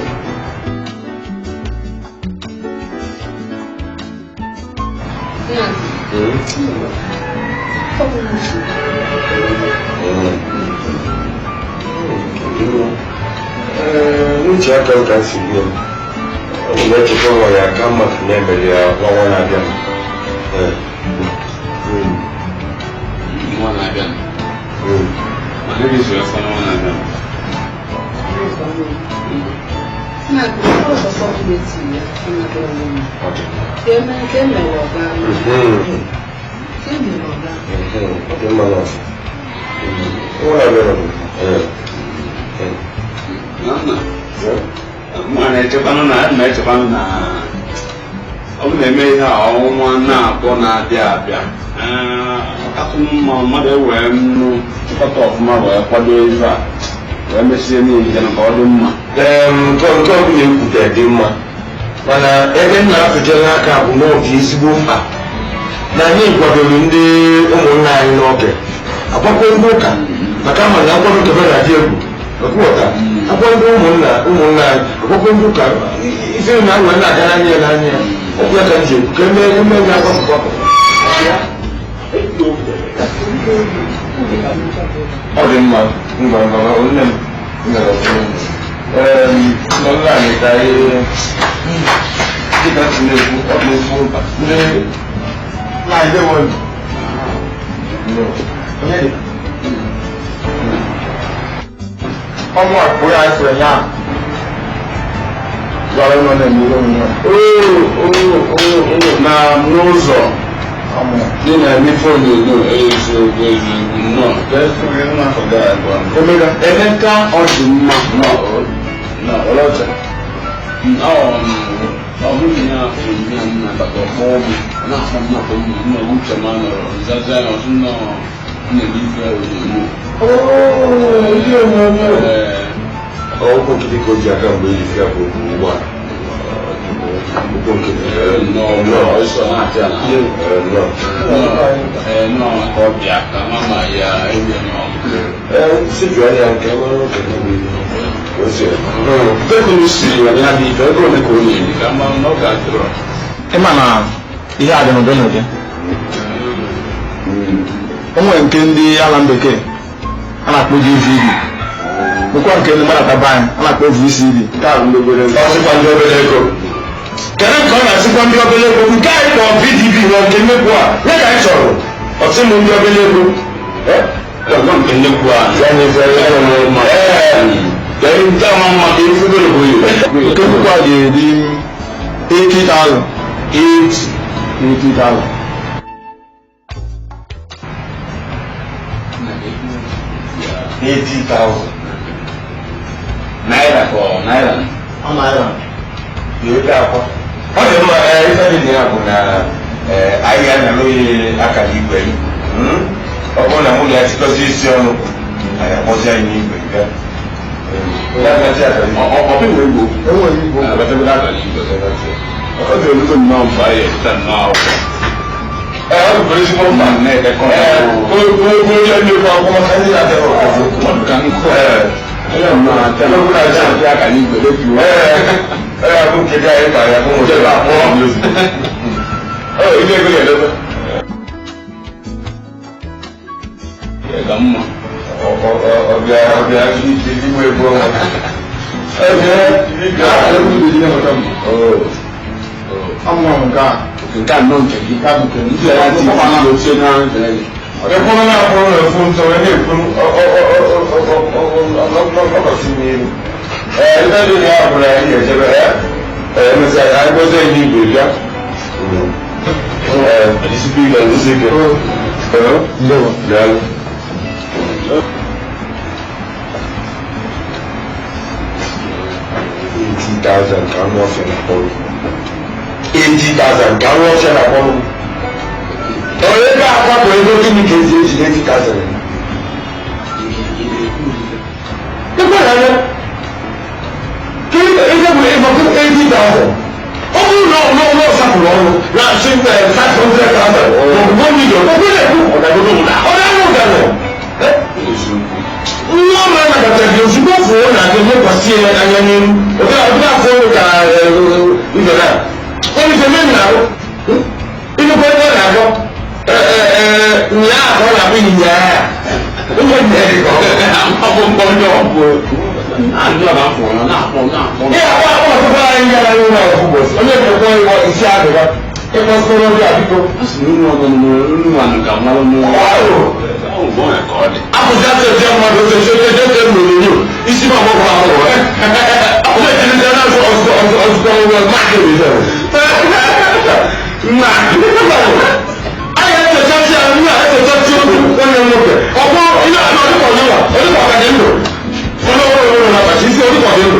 N'uche aka m ka m si bie m ọ bụ na-echekwa nwa ya aka mma ka na-emere ya n'ọnwa na-abịa. Nwa na-abịa. Mana ebe izu afọ n'ọnwa na-abịa. Ọ dị mma nọọsụ. Nwa na-abịa. Mụ na-echekwanụ na na-echekwanụ na ọ bụ na-eme ihe a ọnwa na-abụọ na-abịa abịa ọkatụ mma mmadụ ewee nnu chịkọta ọfụma wee kwado ife a wee mesie n'ihe ka ọ dị mma. Nke ọbụla ekwute dị mma mana ebe m na-atụjere aka bụ na ọ dị ezigbo mkpa na anyị kwadoro ndị ụmụnna anyị n'oge agbakọ ndị ụka maka ama na nkwado kebe na-adị egwu ọkụghọta akwa ndị ụmụnna ụmụnna anyị akwakọ ndị ụka ife na awe na-aga n'anya ya n'anya ya ọkụ ya ka m ji ekwu ka eme eme ya agbapụ gbapụ. Ọ dị mma ngwa ngwa nne m mere nọ nna anyị ka anyị dịka si na-ekwu ọ dị ezigbo mkpa ndị na-edewo ọmụ akpụ ya sịrị ya gwara ụlọ na-eme ihe omume na n'ụzọ dị na-eme ife onyonyo eziokwu eziokwu nnọọ Emeka ọ dị mma ọ bụghị ya onyonyo m na-akpata ọkpọ ọgwụ na-akpọ m akpọ m nọ uche m anọrọ nzaza ya ọtụ nnọọ na-eme ife onyonyo. Ihe onyonyo ọkụ nkịtị ka o ji aka mgbe eji ya bụ ụgbọala ụkwụ nkịtị Ịma na ihe a dị n'ụdị n'ụdị o nwere nke ndị ala bekee a na-akpọ DVD, nwekwa nke ndị mmadụ ataba anyị a na-akpọ VCD. Ọsịkwa ndị obere ego kedu nke ọ na-asịkwa ndị obere ego nke anyị kpọọ VDB na nke nnekwu a ya ka anyị chọrọ ọsị m ndị obere ego nke nnekwu a ya nyefere ya Nke nnukwu a ga-eri 80,000. 80,000. 80,000 naira ka ọ naira. Ego akwa ọ dị mma. Ife dị na ya bụ na anyị ga-analụghị akara igwe. Ọ bụrụ na mụ na ya chịkọzi isi ọnụ, anyị akpọzi anyị n'igwe bịa. Ọ dị olugo nnọọ mgbe anyị ejita nnọọ akwụkwọ. Ee, ọ bụ ezigbo mkpa na-edekọ onye na-ekwu akwụkwọ maka ndị na-abịa. Ka nkụ akara igwe letuo. Ee, bụ nke dị anyị ka ya bụ nwoke akpọ. Ile ego ya edebe ga mma. Ọbịa ọbịa ike igwe ego ọnwa. Nke a nnọọ nke gị, nke a bụ nke ndị ya ti oche na nke gị. Ekwuru na akwụrụ na efu ntọ wee na-ekwu ọkọsị n'ihu. Ee, ife dị na ya bụ na anyị ga-echebe. Ee, emesịa anyị gbozie n'igwe bịa. Ee, isikwa ike, isi ike. Ee, daalụ. 80,000 ka anụ ọfịa na-akpọrọ. 80,000 ka anụ ọfịa na-akpọrọ. Onye ga-akwapụ ego gịnị ka ezi eji 80,000? Ịkwa ya anya. Ego bụ ego 80,000. Ọ bụrụ na ọ sapụrụ ọnụ na asị 500,000 maọbụ 1 million, ọ bụrụ na-ekwu ọ na-anụ ụda nọ. Nwa ọma anabata gị ozugbo fụọ na gị lekwasị ya anya n'ihu. Ọbịa afọ ọrụ ka ibe na onye ife mee na arụ ịnụkwa ebe ọ na-agọ nyaa ka ọ na-akpọ ịnyịnya ya ụmụ nne gị ka ọ bụ onye ọ bụ ihe akpọ akpọ ọtụtụ anyị gara n'ụlọ ọgwụ ụbọchị onye ga-ekwe ịgwọ isi agụba ịkpọsịrị ọbịa biko. Apụta tete mmadụ tete tete tete n'onyonyo isi ma ọgbọgbọ agbọgbọ ọzọ ejirila na ọzọ ọzọ ọzọ ọzọ ọzọ mmadụ nna anyị echechasị ya nna echechasị obi nwanne m nwoke ọgbọ ihe a na ọdịkọ nyewa ọdịkọ ka dị ndụ onye ọrụ ọrụ na abacha isi ọdịkọ dị ndụ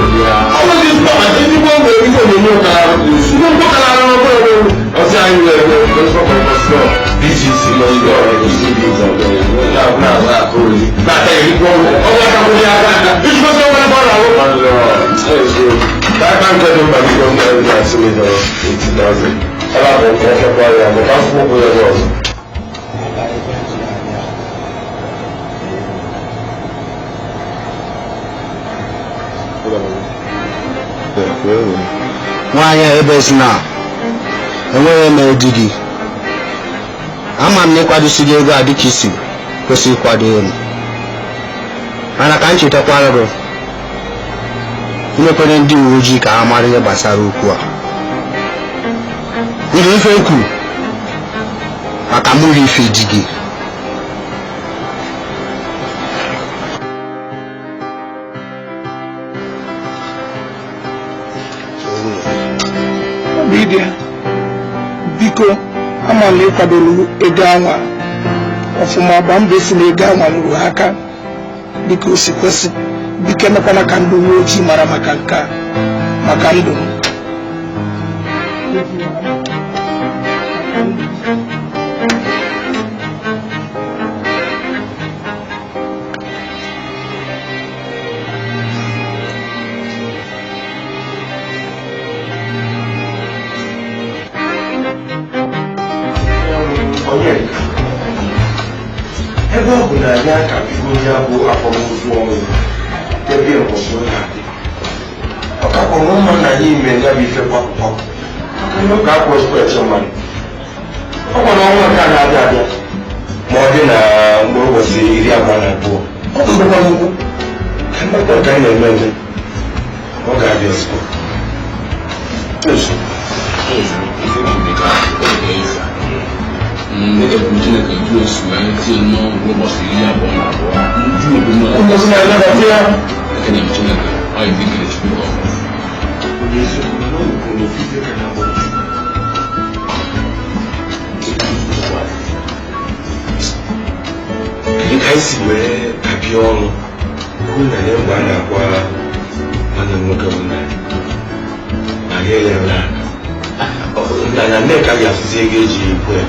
ọ bụ ndị ezigbo abacha ezigbo mgbe ife onyonyo kara ezigbo mkpọ kara arụ n'ọbụrụ ọrụ ọsị anyị wee wee BGC n'aka nke dị mkpa biko m na-asị m 80,000 ebe a bụ nke echekwa ya maka akwụkwọ ụgwọ ya ọzọ. Nwaanyị a ebe si na enweghị mere di gị, ama m na ịkwadosi gị ego a dịka isi kwesị ịkwado elu, mana ka m chetakwara gị imekwere ndị uwe ojii ka ha mara ihe gbasara okwu a ihe ife kwuru maka mụrụ ife di gị. Obi dị ya, biko, ama m na ịkwadoro ego anwa ọfụma. Gbaa mbọ esi na ego anwa ruru ha aka dịka o si kwesị. Biko, emekwana ka ndị uwe ojii mara maka nke a, maka ndụ m. Onyeka, ebe ọ bụ na anyị akabigo ya bụ akwamozu ọnwụ ebe mbọsị ọ ga-adị, ọ kakwa na ụmụnna anyị ime ya bụ ife kwapụ kwapụ, maka na oge akwa ezigbo eche mmadụ ọ kwa na ọnwa nke a na-abịa abịa, ma ọ dị na mkpụrụ ụbọchị 22, ọ bụrụkwa n'ugwu ka mgbakọ nke anyị na-eme eme ọ ga-abịa ozugbo. Ekwu Chineke ju osu wee tie n'ọgwụ ụbọchị 22 nju obodo. Ngozi na-anabata ya. Ekene m Chineke, ọ yi dịkere Chukwu ka ọ bụ. Onye eziokwu na ọ bụ n'ofu ife ka na-agba Chukwu. Kedu ka anyị si wee kapịa ọnụ kwuo na ya mgbe a na-agwa nwanne m nwoke bụ nna ya? ihe ya na na Nneka ga-afụzi ego eji ekwu ya.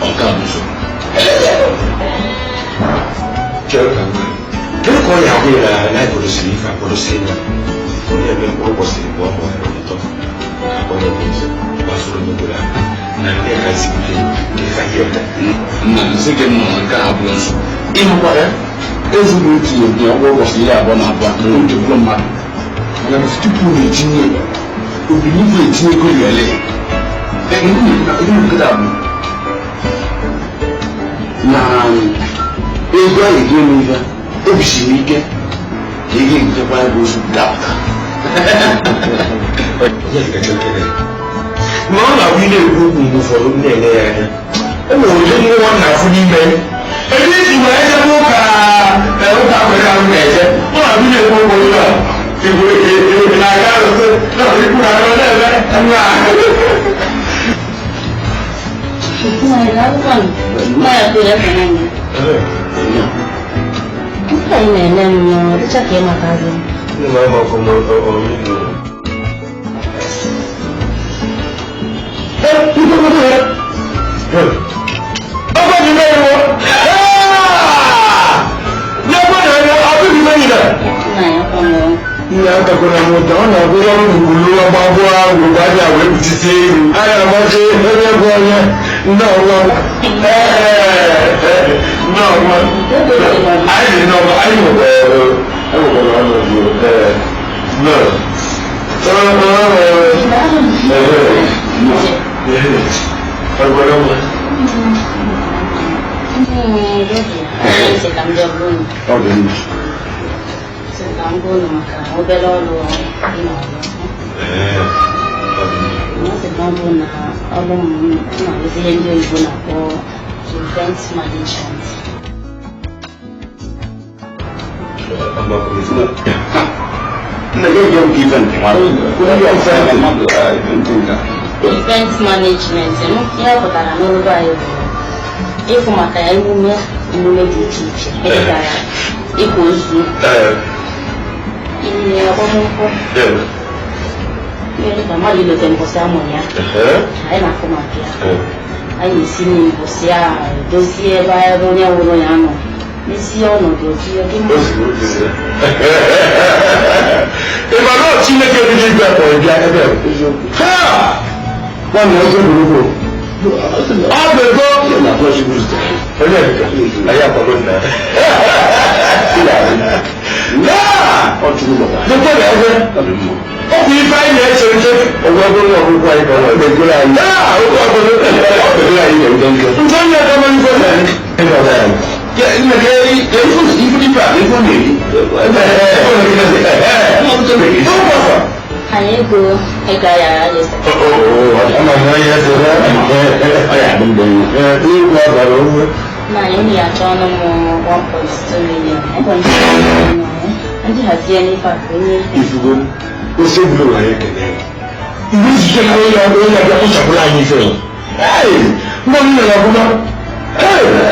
Ọ ka bụ nsogbu. Chere ka m gwa gị. Kedu ka ọ ya ahụ ya na anyị kwadosiri ife akwadosi ya ọ na-eme mkpụrụ ụbọchị abụọ ma ọ bụ atọ akpọrọ eze gbasoro n'obodo ahụ na Nneka si bute ife anyị eme. Nna m sị gị nọ na nke a bụrụ nsogbu. Ịhụkwa ya ezigbo itinye dị ọgwụ ụbọchị 22 nke bụrụ mmadụ mana tupu na-etinye obiligwe etinye ego yọle nkịta bụ na ego a ga-eji eme ife obi siri ike ka ego ebutekwa ya bụ ozu dapụta. Ma ọ na-abụ ị na-ekwu okwu mgbe ụfọdụ m na-ele ya anya o nwere ụdị mmụọ m na-afụ n'ime ebe isi wee jebe ụka ụka kwere ahụ na-eje ọ na-abụ ị na-ekwu okwu onye a igwe na-aga arụsị na ikwu na aga na-eme nna. Nke a ị na-ele m ọ dịcha ka ị matazi m. Nna akakwara m ụta ọ na-abụ ọrụ n'ukulu agbagbo ahụ mgbe a wee kpuchite ihu a na-amachi onye bụ onye nne ọnwa nne ọnwa anyị dị n'ọnwa anyị nwekwara enwekwara ọnọdụ nọ Ka m bịa bụrụ unu. Ọ dị mma. Sị ka m gwa unu maka obere ọrụ ị na-arụ. Ọ sị ka ọ bụ na ọrụ m na-arụzi ihe ndị oyibo na-akpọ event management. Event management ihe ọ pụtara n'olu anyị bụ ịfụ maka ya emume emume dị iche iche dịka ịkwa ozu, ihe agbamnkwụ, ihe dịka mmadụ ilote mbọsị amụrụ ya, anyị na-afụ maka ya. Anyị na-esi nri mbọsị ahụ, dozie ebe ebe onye nwụrụ ya nọ, mezie ọnọdụ oji ọ dị mma. Ị ma na Chineke bi n'igwe kpọrọ bịa ebe ha nwanne ọzọ gburugburu ọ bụ ego onye dịka anyị akwago nna ọ bụ ife anyị na-eche nche ọgwụ ego na ọgwụgwọ anyị ka ọ na-egoro anyị nche onye aka ife Anyị ego ego anyị agha na anyị unu ya achọ ọnụ m 1.2 million. 1.2 million. Ndị hazie n'ife a ka onye ifugo ose buru anyị ekele mgbe izute na onye ọbụla onye abịa kpụchapụrụ anyị ife mgbe m mere ọbụla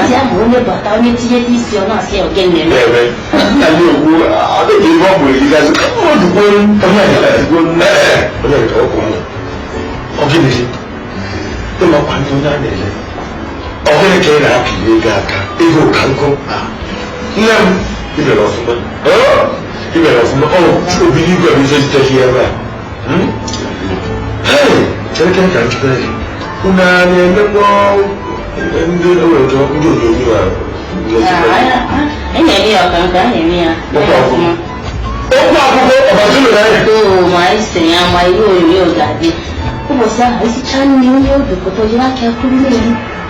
ndị ahụ onye bata onye tinye isi ọ na-asị ya oge mmemme ebe nna m ekwu ọ dịghị ebe ọ bụ erigazi ozugbo onye onye nke ọkụ m ọ gịnị ịmakwa ndị onye a na-ele ọ gịnị ka ị na-apịnye ego aka ego ka nkụ nne m imere ọfụma imere ọfụma ọ obi n'igwe bụ ife jiteghị ebe a chere ka ka njikere gị unu a na-emekwa ndị ewere ndị onyonyo a anyị na-eme ya ọka nka anyị na-eme ya ọfụma. Okwu akwụkwọ ọbazụlụ na ya Oo, ma anyị sị ya ma ihe onyonyo ga-adị ụbọchị ahụ esichaa nri onye obi pụta jiri aka ya kụrụ mmiri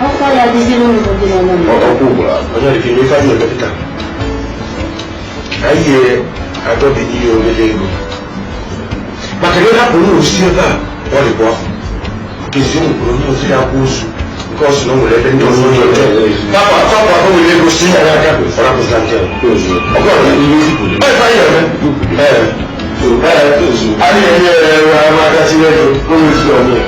afọ ya adịziri ụlọ dị n'ọnụ m. Ọkụ ugboro onye dị ka ife anyị emepụta anyị adọbinye ihe obere ego maka na ịhapụ ụlọ osisi ebe a ọ dịkwa afọ kezi o nwekwara onye ọzọ ya akwa ozu nke ọ sị na o nwere ebe ndị ọzọ na-eje papa papa o nwere ego si ya n'aka ọ rapụzila nke ọgọ na ihe ife anyị eme ee anyị enye ya ewe ama aka tinye ego onye isi onye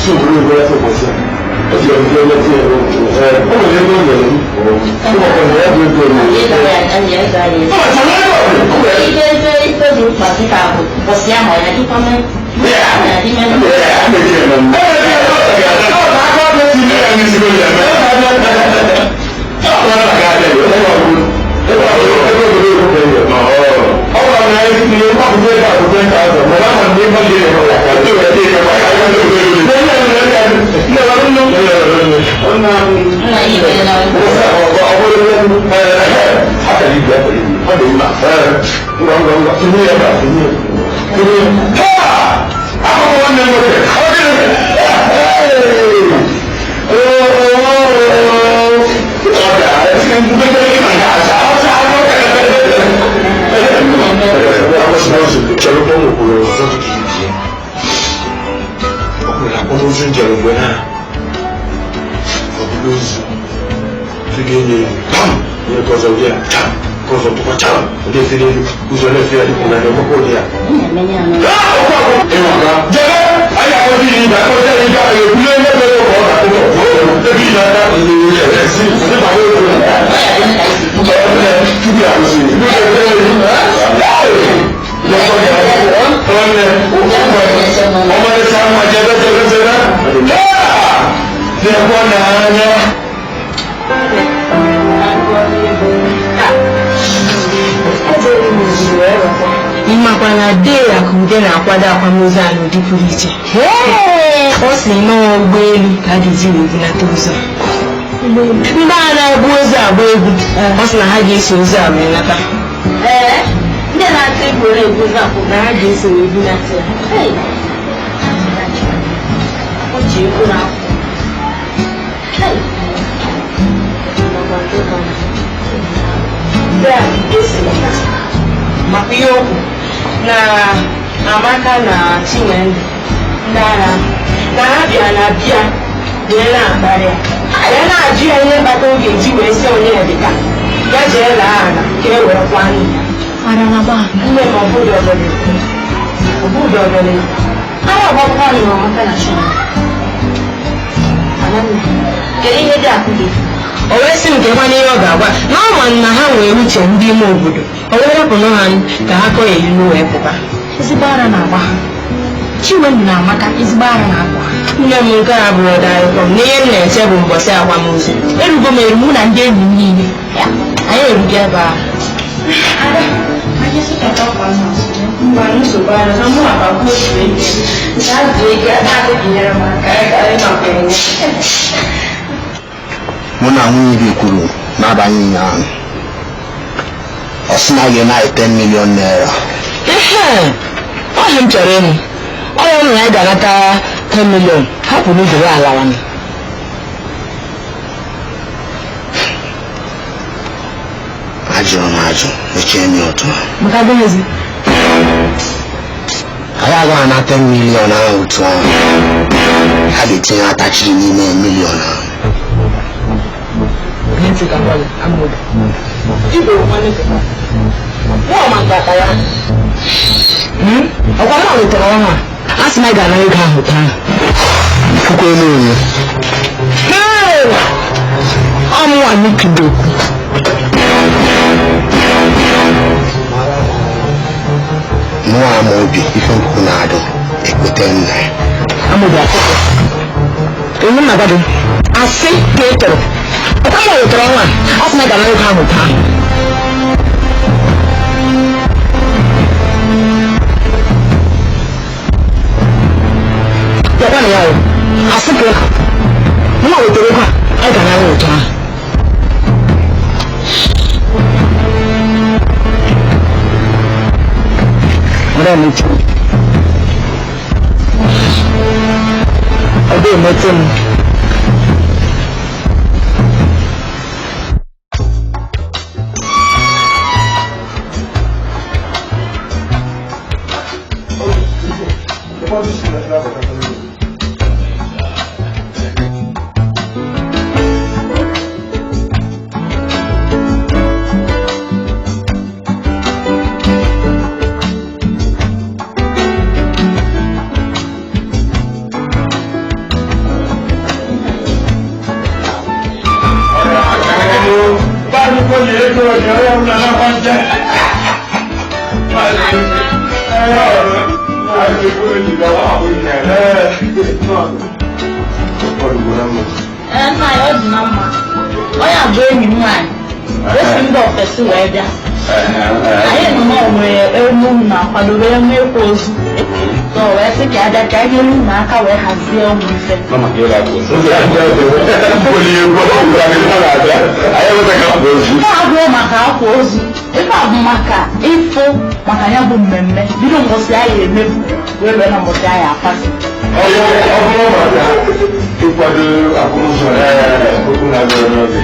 Si obodo oyibo ya ụbọchị a. O ji ọgụgụ onye tinye ego. O nwere ego o nyere m. Ụmụaka na ya bụ ego o nyere m. Ife dị mkpa kịta bụ ụbọchị ahụ ya dịkwa Akwamozu njere mgbe ha ọ bụrụ ozu ga-enye pam ihe nke ọzọ ya cham nke ọzọ tụkwa cham ọ na-efe n'elu ụzọ na-efe ya dịkwa na ọgbakọ ụdị ya jebe anyị akpọzi iri ibe akpọzi anyị ga ebuli onye mere ka ọ ga-akpụkọ ebe ị na-aka esi dịkwa tupu ya kwụsị ọmarịcha nwa jebe jebe jebe na-ekwe n'anya. Mmakwa na dee Akụnde na-akwado akwamozu a n'ụdị pụrụ iche. Ọ sị na ụgbọelu ka a ga-eji wee bunata ozu a. Ndị a na-ebu ozu agba egwu, ọ sị na ha ga-eso ozu a wee nata. Ndị na-atụ egwu na-ebu ozu akwụ na ha ga-eso wee bunata ya. O ji egwu na-akwụ. Maka ihe okwu na Amaka na Chinwendu ndị agha na ha bịara na bịa wee na-akparị ya wee na-ajụ ya ihe mkpata ọ ga-eji wee sị onye dịka ya jee laa ala ka e wee kwa nne nne ma ọ bụghị ọbọdọ ọ bụghị ọbọdọ Ara ọgbakwa nụrụ Amaka na Chinwendu. Kedu ihe dị akụ gị? O wee sị m ka ịgwa n'ihe ọ ga-agwa na ọ ma na ha nwere uche ndị ime obodo o wee rapụnụ ha ka ha kọọ ilu wee pụba. Ezigbo ara na-agba ha. Chinwendu na Amaka ezigbo ara na-agba ha. Nne m nke a bụrụ ọdarịkọ m n'ihe m na-eche bụ mbọsị akwamozu. Erugo m eru mụ na ndị enyi m niile. Anyị erugo ebe ahụ. Nsogbu ara na mụ abakwuo otu eke nke a dị ike adịghị nyere m aka ịmakwa enye. Mụ na nwunye gị kwuru n'abalị ụnyaahụ, ọ sị na a ga-enye anyị 10 million naira. Ehe, ọhịa m chọrọ ịnụ ọ bụrụ na anyị ga-anata 10 million hapụ n'ụzọ alawa m. Ajụrụ m ajụ, echee m ya ụtọ. Maka gịnịzi? Anyị agaghị ana 10 million ahụ otu ahụ. Ha ga-etinye atachiri n'ime million ahụ. Ntị ka ngwa gị, amaobi. Igwe nwanne gị. Nwa ọma nkata ya. Ọkwa mma wetara ọnwa a. A sị na ị ga-ana ego ahụ taa. Kwukwe n'onye. Ọ mụnwa n'ikidokwu. Mụnwa Amaobi ife nkwukwu na-adụ ekwete nna ya. Amaobi akụkọ. Onye nna gwa gị, asị ka ị tụrụ. Ọkwa mma wetara ọnwa a, a sị na ị ga-ana ego ahụ taa. Bịakwa na ya o, asị ka ị na-atụ. Mụnwa wetara ego a, anyị ga-anara ụtọ ahụ. Ọ̀rẹ́ mi ti ọdún ìmọ̀tí mi. Nna ya ọ dị na mma. Onye a bụ enyi m nwaanyị. O si mba ofesi wee bịa. Anyị nọ na nwere emu m na-akwadobe emu ịkwa ozu. So wee sị ka abịa ka anyị nyere unu aka wee hazie ụmụ ife. Nke a abụọ maka akwa ozu. Ife a bụ maka ịfụ maka ya bụ mmemme bido mbọsị anyị emefu wee rue na mbọsị anyị akwasị. Ọ bụrụ maka ịkwado akụmụzọ okwu na-abịara n'oge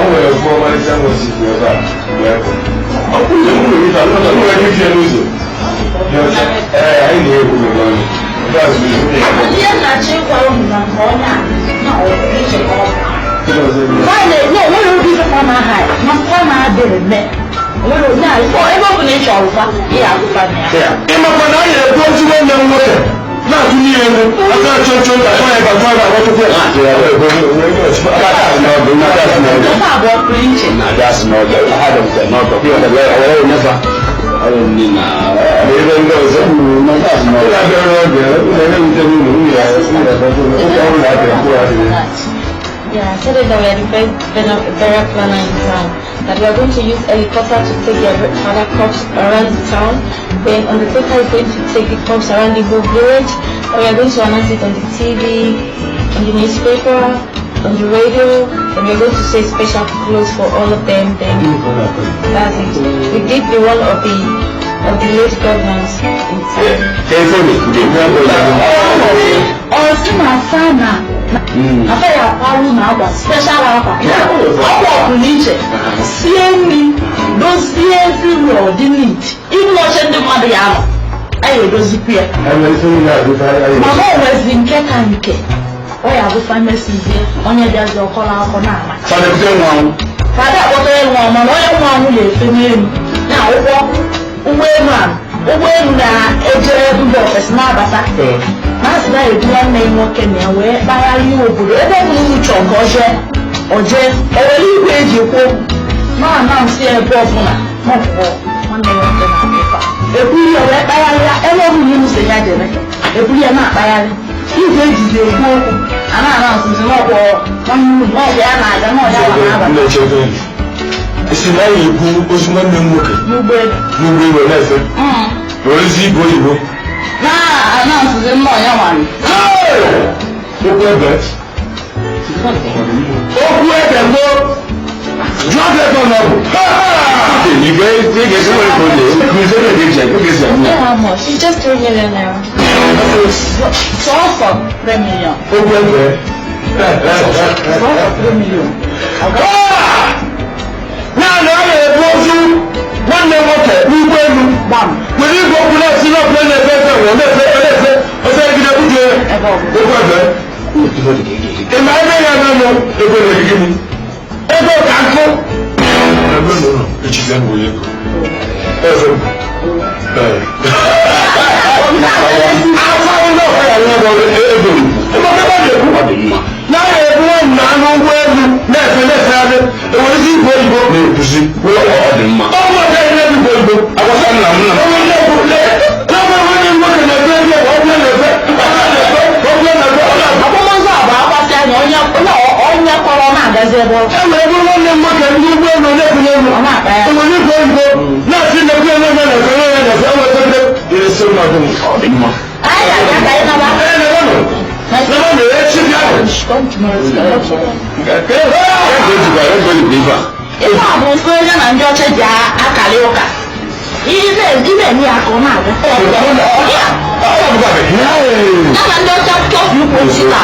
o nwere ofu ọmarịcha nwesịrị ebe a mgbe ọ bụrụ na nwere ike itinye n'ụzọ ee anyị na-egwu n'ọnụ. Ihe nna-achọ ịkwa unu na nke onye a na iche ka ọ bụ nwere obi ife ọ na-aha ma ọ na-adị eme ebe ọ bụla ị chọrọ ụfa ị ga-agụfa na ya. Ịmakwa na anyị na-ekwu ozu nwanne m nwoke na-atụnye ya elu aka achọ nchọ nta chọọ ya ka ya agbachukwu ya. Nke a bụ ọpụrụ iche. Yeah, I said it that we are the best burial planner in town. That we are going to use helicopter to take their father corpse around the town. Then undertaker is going to take the corpse around the whole village. And we are going to announce it on the TV, on the newspaper, on the radio. And we are going to say special clothes for all of them. Then that's it. We did the one of the late governors in town. Ọ sị na afa na afa ya akwarụ na akwa special akwa akwa ọpụrụ iche sie nri dozie everywhere ọ dị neat ịbụ oche ndị mmadụ ya nọ anyị edozikwu ya mana o nwezi nke ka nke ọ ya bụ famesizie onye bịazi ọkọrọ akọ na-ama fada akpọtara nwa mana onye nwa anwụ na-efe n'elu na ụgbọ ụgbọelu a ụgbọelu na-eje mba ofesi na-abata na asị na ebu nwanne ya nwoke na ya wee kpagharịa obodo ebe ọ bụla unu chọrọ ka ọ jee o jee o were igwe eji ekwu okwu na-anansị ebe ọbụla n'ọgwụgwọ nwanne ya nwoke na-abịa ebe a eburu ya wee kpagharịa ebe ọ bụla unu si ya jere eburu ya na-akpagharị igwe ejizi ekwu okwu a na-anansịzi n'ọgwụ nwanne unu n'ọgwụ ya na-aga n'ọya wa na-abata. Esi na anyị ekwu ozu nwanne m nwoke n'ụgbọelu n'ụgbọelu na-efe werezi igwe oyibo na-anansịzi nnọọ ya nwanyị. Okwu ebe okwu ebe mbụ jụọ gị ebe ọ bụ. How much? It's just 3 million naira. Sọsọ 3 million. Okwu ebe Sọsọ 3 million. Naanị a na-ebu ozu nwanne m nwoke n'ụgbọelu were igwe okwu na-esi n'ọbụla na-efe efe wee na-efe na-efe ofe egide buje okwu ebe ị ma ebe ya na mụ ego na gịnị ego ka nkụ na-ebu na anụ ụgbọelu na-efe na-efegharị enwerezi igwe oyibo na-ekwuzi ọ maka ihe igwe oyibo agbasa nna m Akwamozu a bụ agbasị anya onye onye kpọrọ na-agazi ebe ọ enwere ebe nwanne m nwoke ndị ụgbọelu na-ebunye elu enwere igwe oyibo na-asị na egwu elu na-efe na-efe enwere ebe Anyị ga-abịa ka anyị naba. Ife a bụ mfe onye na ndị ọcha ji akali ụka. Ihe na-eme ya ka ọ na-aga. Ya na ndị ọcha chọpụ ukwu osisi na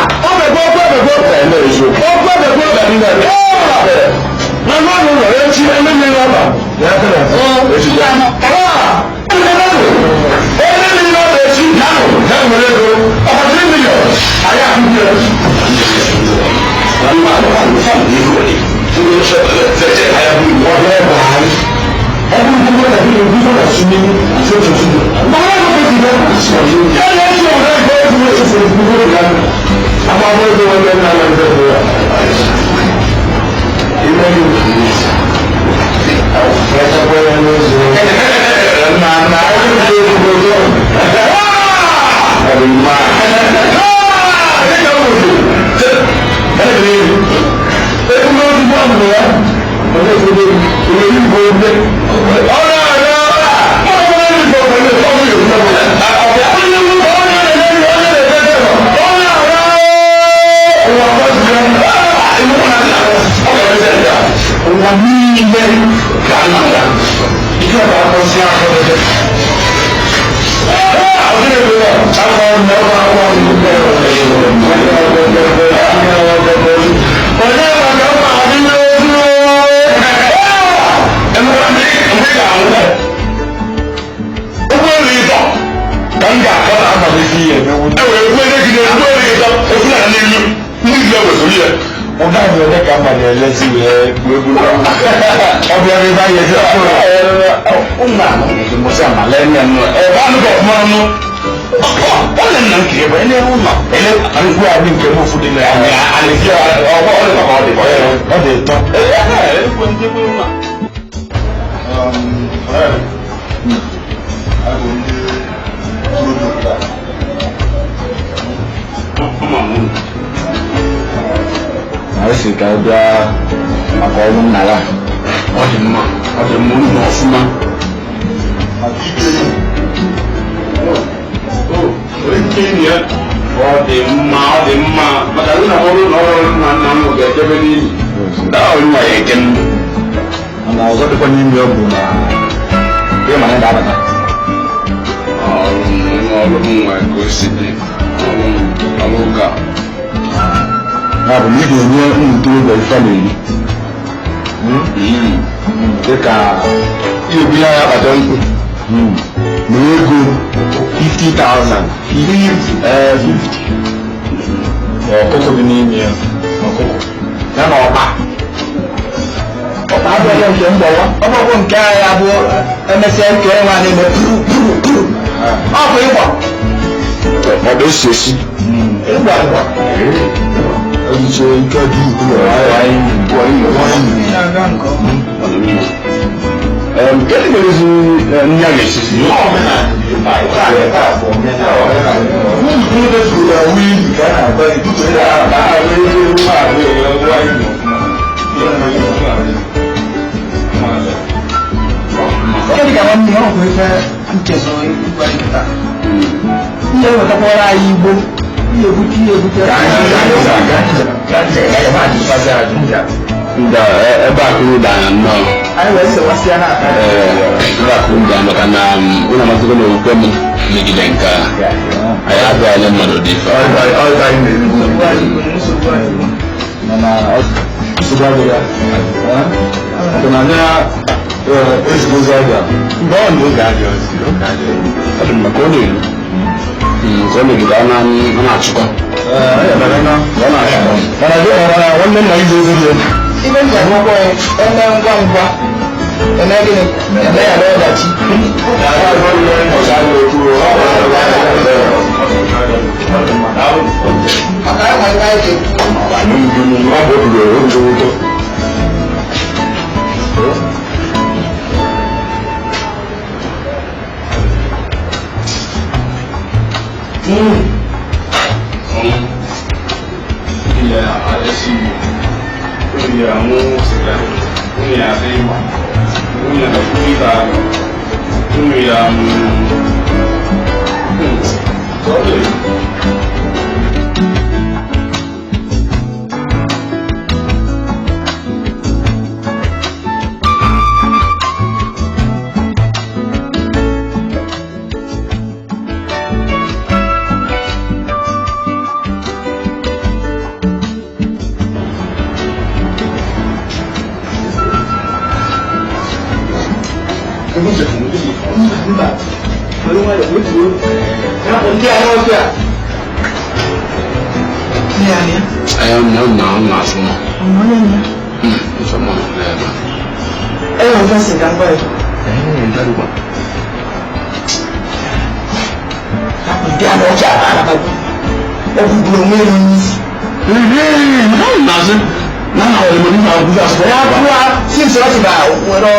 Na na ọlịmọ nínú àwọn gbúdọ̀ àṣọ. Ya bụrụ since ọ sịba were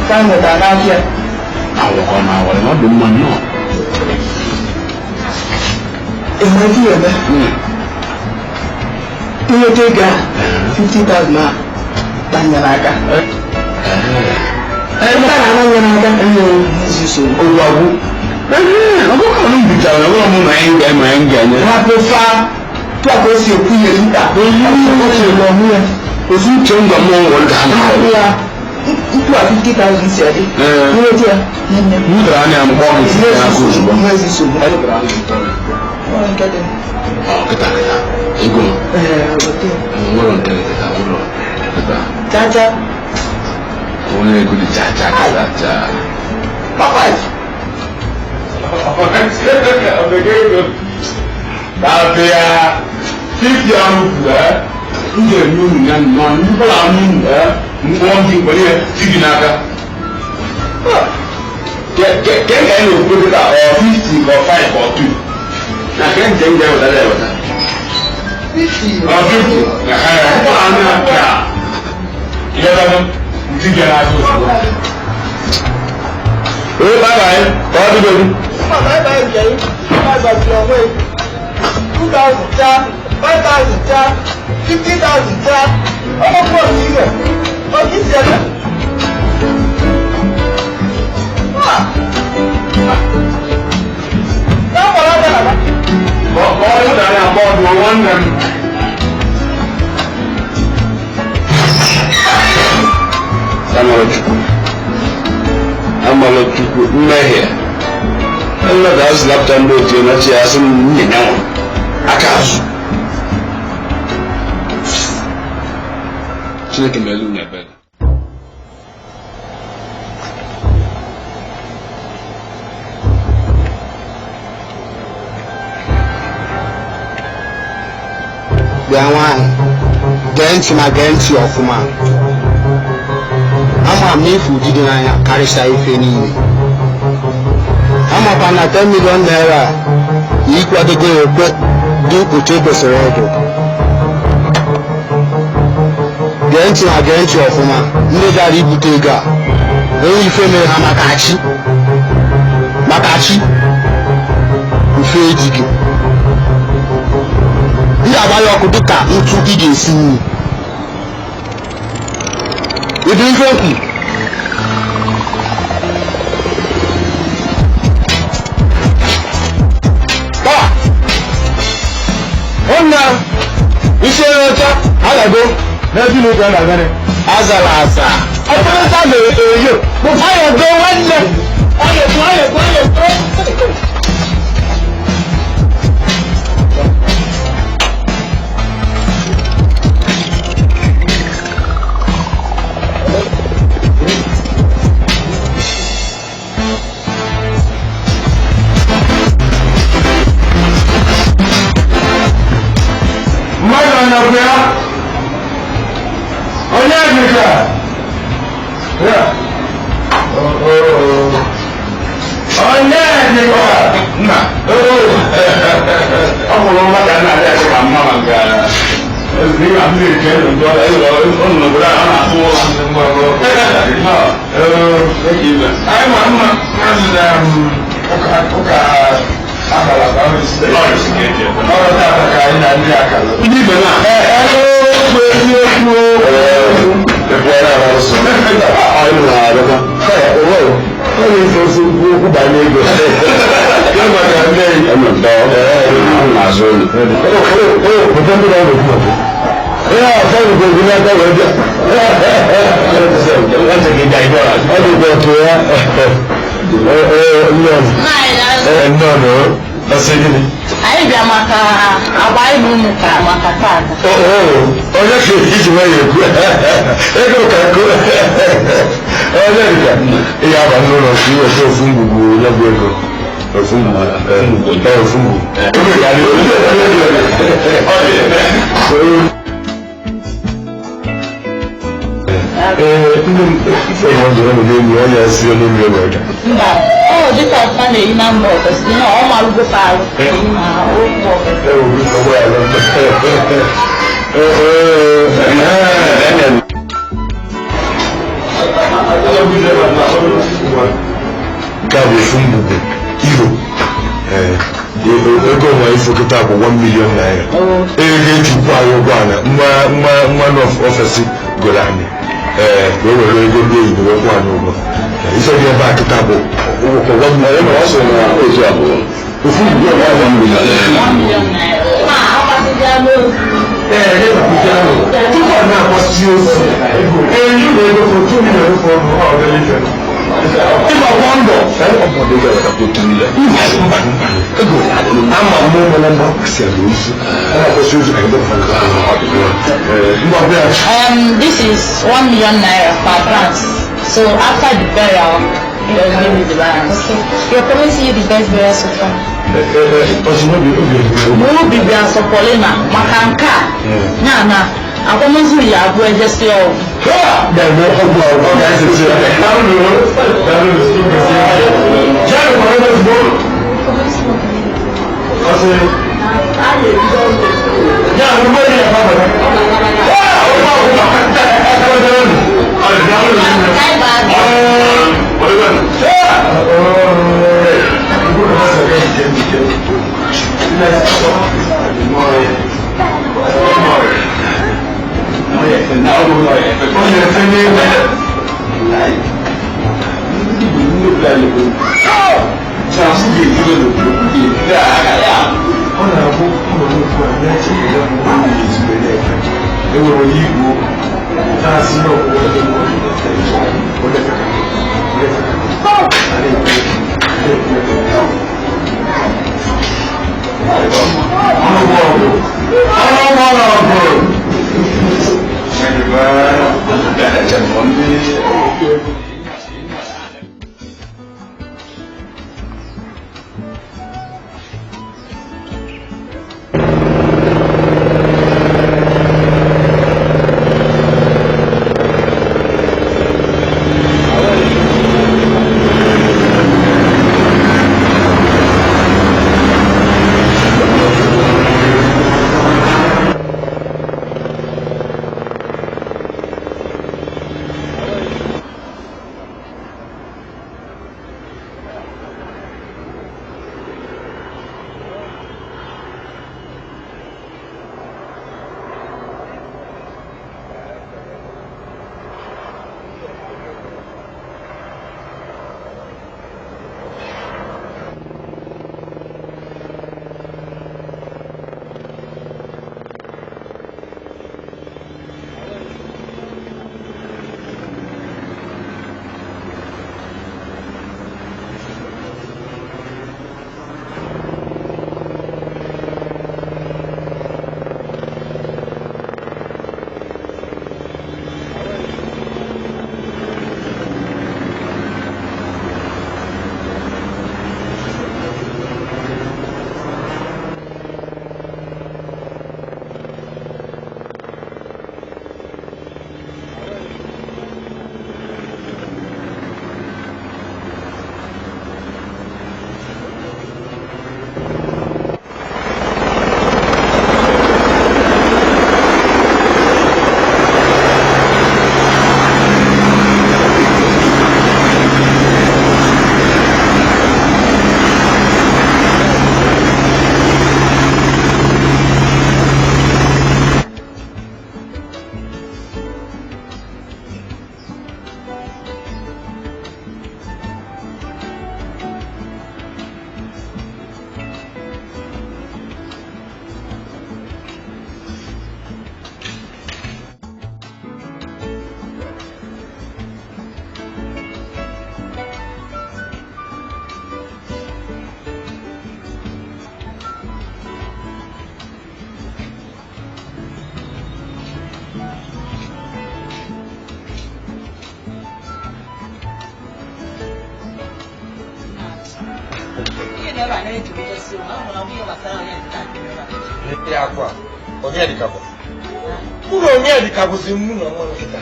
ka m nwetara n'ahịa. Awụkọ na awọrị na ọ dị mma nnọọ. Enwere ike eme. Inweta ego a 50,000 a banyere aka. Ebe a na-amanye n'aka. Ezi nsogbu. Ụwa gwụ. Ọ bụrụ na m bichara na ụlọ m na anyị ga-eme anyị ga-enye. Hapụ fa tu a ka o si ekwu ihe nta. Ofu uche ngwa mmụọ nwere ka ha na. Hapụ ya ntu a 50,000 si adị. Nweta ya. M dara anya m kpọọ gị tinye n'aka ozugbo. Ezi nsogbu. Ọ nke dị. Ọ kịta kịta ego m. Ee, weta. Nwere nke kịta nwere kịta. Chacha. Onye ego dị cha cha cha cha. Papa. Babịa fifty ahụ kwuru m ga-enye unu ya nnọọ mkpụrụ anụ unu mkpụọ gị were ya ti gị n'aka. Ke ka anyị na-ekwu kịta ọ 50 ka ọ 5 ka ọ 2 na ke nke m ga-ewetara eweta. Ọ 50 na ha ya mkpụrụ anụ ya ka ihe dọrọ ntị gị n'aka ozugbo. Ee, bye bye, ka ọ dịgodu. Bye bye, Jerry. Bye bye, Jerry. 2,000 cha, 5,000 cha, 50,000 cha. Ọmọ pọ̀ sí rẹ̀. Ọdún sí ẹ̀rọ. Bọ́ọ̀lù dàrí àbọ̀dù nwanne m. Amalachukwu. Amalachukwu mmehie. Nna ga-azụ lapụta ndị otu na chi asị m nwunye ya nwụrụ. Aka azụ. Chineke mere unu ebere. Bịa nwaanyị, gee ntị ma gee ntị ọfụma. Ama m na ife ụdị dị n'anya karịsịa ife niile. Amakwa na 10 million naira na ịkwadogo ekwe dị otu e kwesịrị ịdụ. Gee ntị ma gee ntị ọfụma, ndị gara ibute ego a onye ife mere ha maka chi maka chi mfe eji gị. Ị ga-agba ya ọkụ dịka ntụ ị ga-esi nri. Ịdị ife nkwu. Taa! Nna! Isi onye ọcha agago N'ebe ụlọ ụka na-agara. Azara aza. Ọkpọrọta na-eyo. Ayọ̀go nwanne. Ayọ̀go ayọ̀go ayọ̀go. Mmadụ ọ nọkwa ya? Onye Afrika? Ya. Onye Afrika? Nna. Ọ hụrụ nwa ka nna adị asị ka mma maka n'ihi na ndị nke ndụ ndị ọrụ ụlọ n'obodo a na-atụ ụlọ ndị mgbagọ. Anyị ma mma mmadụ na ụka ụka akara ka ọ esi. Ọrụ tata ka anyị na ndị akara. Ndị ibe na. Ee, eziokwu. Anyị bịa maka agba anyị na unu ka maka tata. Onye ka iji nwayọ ekwu ego ka nkụ onye dịka ihe aba n'ụlọ ka iweta ofu ngwugwu ya bụ ego ofu ngwugwu ee, ofu ngwugwu. Ee, nne m ife ihe ọ jụrụ m n'elu ọ na-esi olu mmiri wee Mba, ọ dịka ọfa na-eyi na mba ofesi na ọ marụgo fa arụ. Ma okwu ofesi. Nke a bụ ofu mgbugbu iro. Ego nwa ifo kịta bụ 1 million naira. Ego ejikwa anyị ụgwọ ana nwa nwa nwa n'ọfesi goro anyị. Ee, ka o were ego ndị oyibo wee kwụọ anyị ụgwọ. Ife dị ebe a kịta bụ ụgwọ 1 million. Ofu mgbugbu ọ bụ 1 million. Tupu a na-akwasị ozu, ee, ego for 2 million for ọ obere ife. Ịgba ndụ ama m nwere mgbe akwasịrị ozu a na-akwasị ozu ka ebe This is 1 million naira per advance. So after the burial, they'll give you the balance. Okay. We are promising you the best burial so far. N'obi bịa sọ Paulina maka nke a ya na akwamozu ya abụ ejesi ọgwụ. Akwa Onyedika bụ ụlọ Onyedika bụzi mụ na nwa nkịta.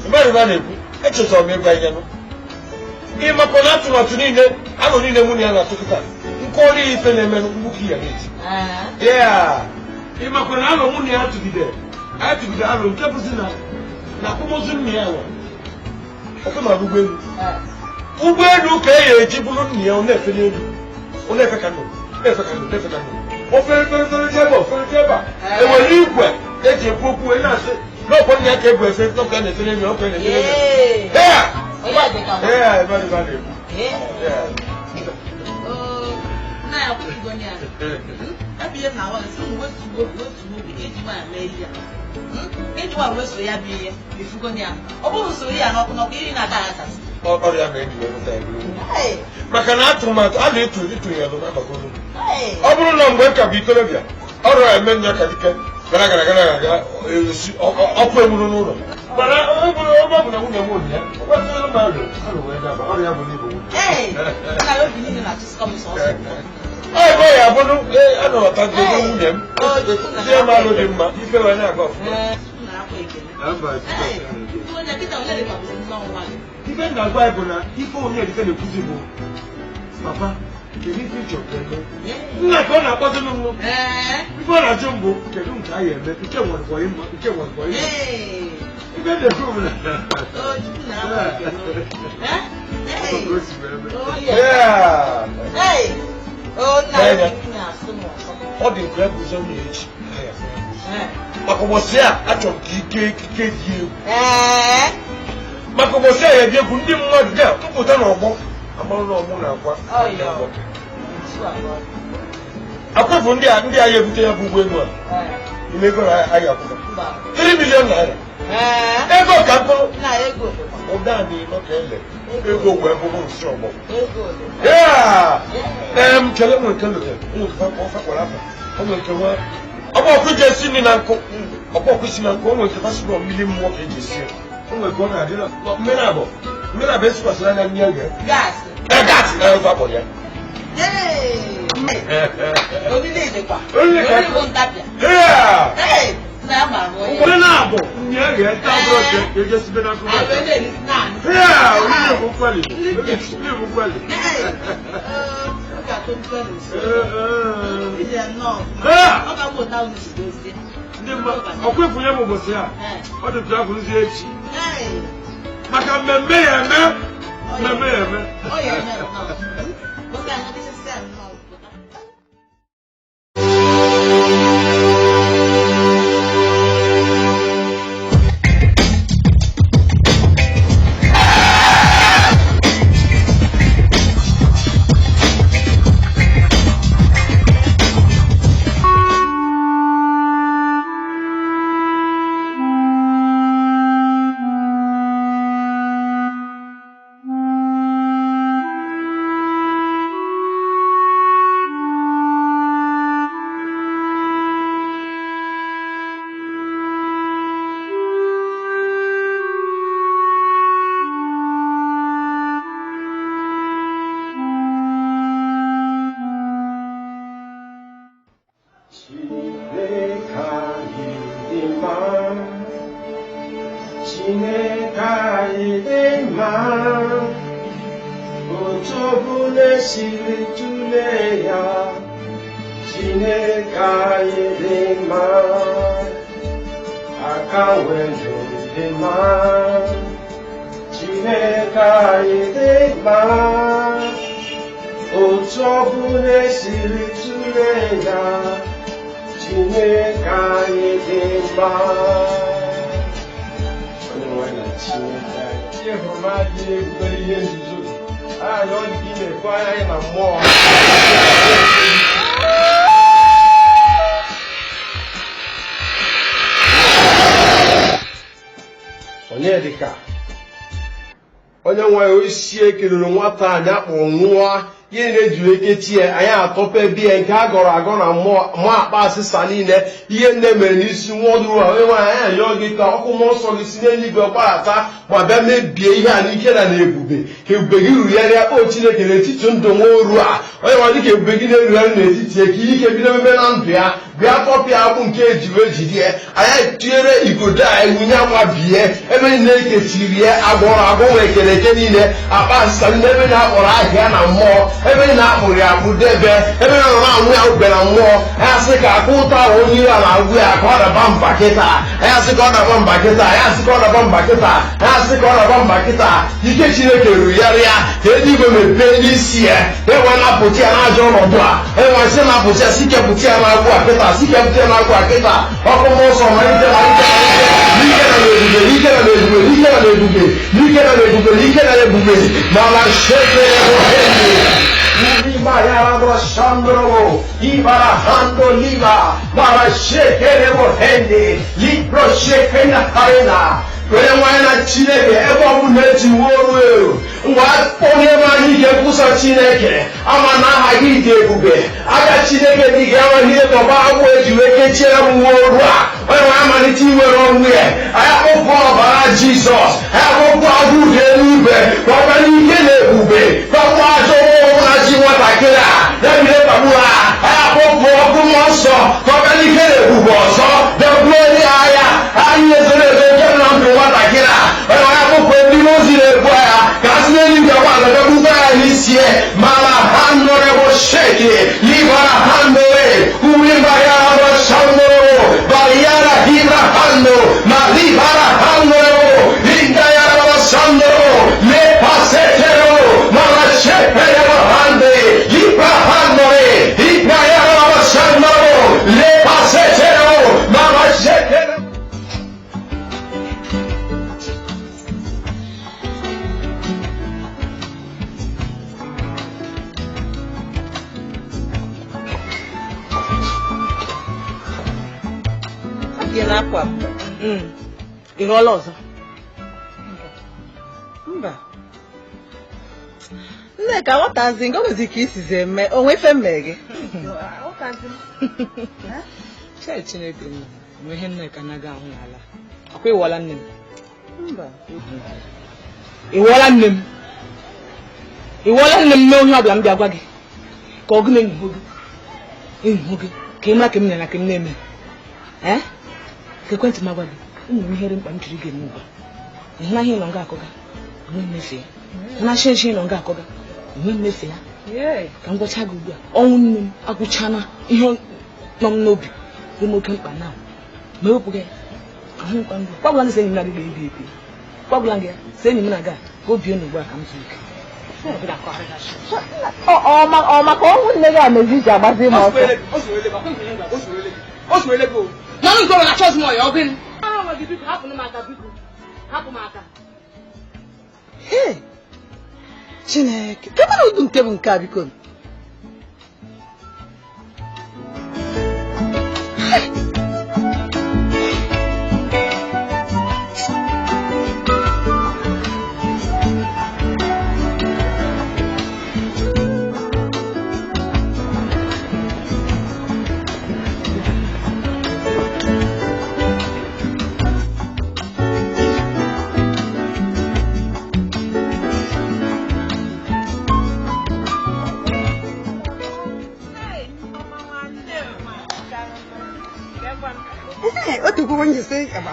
Mmadụ na-ekwu echezọrọ m ịgwa ihe nụ ịmakwa na atụmatụ niile anọ niile mụ na ya na-atụ kịta nke ọrụ ife na-eme mgbuke ya na-eti. Ị makwara na alụ nwunye ya tụgide anyị tụgide alụ nke bụzi na na akwamozu nna ya nwa ọkụ ma ụgbọelu ụgbọelu ka e ga-eji bụrụ nna ya ọ na-efe n'elu ọ na-efe ka nnụnụ na-efe ka nnụnụ na-efe ka nnụnụ o fere fere fere jee ebe a, o fere jee ebe a enwere igwe eji ekwu okwu wee na-asị n'ọkwa nna ya ka ebu efe n'ọkwa na-efe n'elu ọkwa na-efe n'elu. Ee! Ee, ebe a na-ekwu. Nna ya kwụsịgo ya. Ebe ihe na-awa gị sị m wetugo obi wetugo obi iji nwaanyị mee ihe a. Iji nwaanyị weso ya bụ ihe ifugo ya. Ọ bụghị usoro ya n'ọkụ n'ọkụ iri na-ada ya kasị. Ọrịa ma eji wee nweta ya bụrụ maka na atụmatụ a na-etu ịtụ ya nọ n'agbakọ olu. Ọ bụrụ na mgbe ka bụ ikorobịa ọrụ a eme nya ka dike gara gara gara gara esi ọkụ egburu n'ụlọ mana ọ bụrụ ebe ọ bụ na nwunye m nwunye ya ọ m alụ alụ wee daba ọrịa bụ n'igbo nwunye. Nna ya obi niile na-achịsịkọ m sọsọ. Ọ ebe ya abụrụ anọghọta ndị ebe nwunye m tie m alụ dị mma ife wee na-aga ọfụma. Ife m na-agwa ya bụ na ife onye dike na-ekwuzi bụ papa kedu ife ị chọrọ ka eme nna ka ọ na-akpọzi m nụ ife ọ na-ajụ m bụ kedu nke a ya eme nke nwere kwa ịma nke nwere kwa ịma ife m na-ekwu bụ na ọ dị nke bụ ụzọ nwunye echi maka ụbọchị a achọrọ m ka ike ekike dị egwu maka ụbọchị a ya dị egwu ndị mmadụ ga mpụta n'ọgbọ amarụ na ọmụ na-akwa akwụpụ ndị a ndị a ya ebute ya bụ ụgbọelu a ime ego na ahịa akwụkwọ 3 million naira ego ka mkpụrụ ụda na ịnọ ka ele ego wee bụrụ nsị ọgbọ ee kele nwere nke lotere nwere nke ofe kwara afa o nwere nke nwa ọgbọ ọkụ ji esi nri na nkụ ọgbọ ọkụ si na nkụ o nwere nke fasịrị mmiri mmụọ ka eji esi ya o nwere nke ọ na-adị na mmiri abụọ mmiri abụọ esikwasịrị anya nri eghe Gaasị. ee gaasị na ofe akpọrọ ya. Oriri bụ ntapịa. Nna ma bụ onye. Mmiri na-abụ nri eghe nta bụrụ oke ka eji esibe na nkụ. Oriri bụ nkwali. Oriri bụ nkwali. Ọkwa efunye m ụbọchị a ọ dị tụrụ echi maka mmemme ya eme mmemme ya eme. Chineke anyị dị mma, otu ọbụla siri tụlee ya, Chineke anyị dị mma, aka nwere dị mma, Chineke anyị dị mma, otu ọbụla siri tụlee ya, Chineke anyị dị mma. Chineke hụrụ m adịghị ebubere ihe nzuzo anyị ọ dị na-ekwe anyị na mmụọ. Onyedika onye nwe isi ekeluru nwata anyị akpọrọ nwa ihe na-ejiri ekechi ya anyị atọpe biya nke a gọrọ agọ na mmụọ akpa asịsa niile ihe nne mere n'isi nwa ọdụrụ a onye nwe anyị ayọ gị ka ọkụ mmụọ nsọ gị si n'eluigwe gbadata ma bịa mebie ihe a n'ike na n'ebube ka ebube gị rugharịa o Chineke n'etiti ndụ nwa oru a onye nwe dịka ebube gị na-erugharị n'etiti ya ka ihe ike bido mebe na ndụ ya Bịa tọpịa agbụ nke eji wee jide ya. Anyị tinyere igodo a wunye nwa bie ebe niile ekechiri ya, agwọrọ agwọ nwere ekere eke niile, akpa asịsa niile, ebe na-akpọrọ ahịa na mmụọ, ebe na-akpụrụ ya akpụ debe, ebe na nọ anwụ ya ube na mmụọ. Anyị asị ka akụ ụta ahụ onye ire a na-agwụ ya ka ọ daba mba kịta. Anyị asị ka ọ daba mba kịta. Anyị asị ka ọ daba mba kịta. Anyị asị ka ọ daba mba kịta. Ike Chineke rugharịa ka eluigwe mepee n'isi ya, enwe napụta ya n'ajọ ọnọdụ a, enwe sị napụta ya, si kepụta ya n'agwụ a kịta, si kepụta ya n'agwụ a kịta. Ọkụ mmụọ nsọ malite, malite, malite, n'ike na n'ebube, n'ike na n'ebube, n'ike na n'ebube, n'ike na n'ebube, n'ike na n'ebube, mana shekere ohende Shandro, Ibara Hando Liba, Mara Shekere Bohende, Libro Shekena Harena, onye nwanyị na Chineke ebe ọ bụ na-eji oru eru ngwa onye nwanyị ike nkwusa Chineke ama na aha gị dị ebube, aka Chineke dị gị amaghị ihe tọba agbụ eji wee kechiere m nwa oru a. Onye nwanyị amalite inwere onwe ya. Anyị akpọpụ ọbara Jizọs, anyị akpọpụ agụ dị eluigwe ka ọ bịa n'ike na ebube, ka ọ kpọọ ajọ mmụọ na ji nwatakịrị a ya bido kpagbu ha. Anyị akpọpụ ọkụ mmụọ nsọ ka ọ bịa n'ike na ebube ọzọ bịa gbuo onye agha anyị ezoro ezo nke na ndụ nwatakịrị a. Onye nwanyị akpọpụ ndị ozi na-ebu agha ka a sị n'eluigwe gwa ala bịa gbukwa ya n'isi ya. Mara ha nọrọ sheki libara ha nọrọ uwimbara shandoro bariyara hibra hando ma libara handoro lindayara shandoro le pasetero mara shepere hande libra handore ibrayara shandoro le pasetero mara shepere. Ị ghọọla ọzọ? Mba. Nneka, aghọtazi nke o nwezi ka isizi eme onwe ife mme gị. Chee Chineke nna, nwe ihe Nneka anaghị ahụ n'ala. Ọkwa ịwọla nne m? Mba. Ịwọla nne m? Ịwọla nne m mee onye ọbụla m bịa gwa gị ka ọ gị na-enyiho gị, enyiho gị ka ị mara ka m na ka m na-eme. Ee? Ka ekwentị m agwa gị, ụmụ m ihere mkpa m jiri gị eme ugbu a. Ịhụna ihe ịnọ nga akọga, enwe mmefu ya. Hụna shi nshi ịnọ nga akọga, enwe mmefu ya. Ka m gwacha gị ugbu a, ọnwụ nne m agwụchana ihe nọ m n'obi dị m oke mkpa na ma ewepụ gị ahụkwa ndụ. Kwagwụla gị sị enyi m na-aga ebi ebi. Kwagwụla gị sị enyi m na-aga ka o bie n'ugbu a ka m zuo ike. Ọ maka ọnwụ nne gị a mezi iji agbazi m ọsọ. Nwanne nke ọbụla achọghịzi m ọya ọ gịnị? Hapụ m aka biko. Hapụ m aka. Ee, Chineke, kedu ụdị nke bụ nke a biko?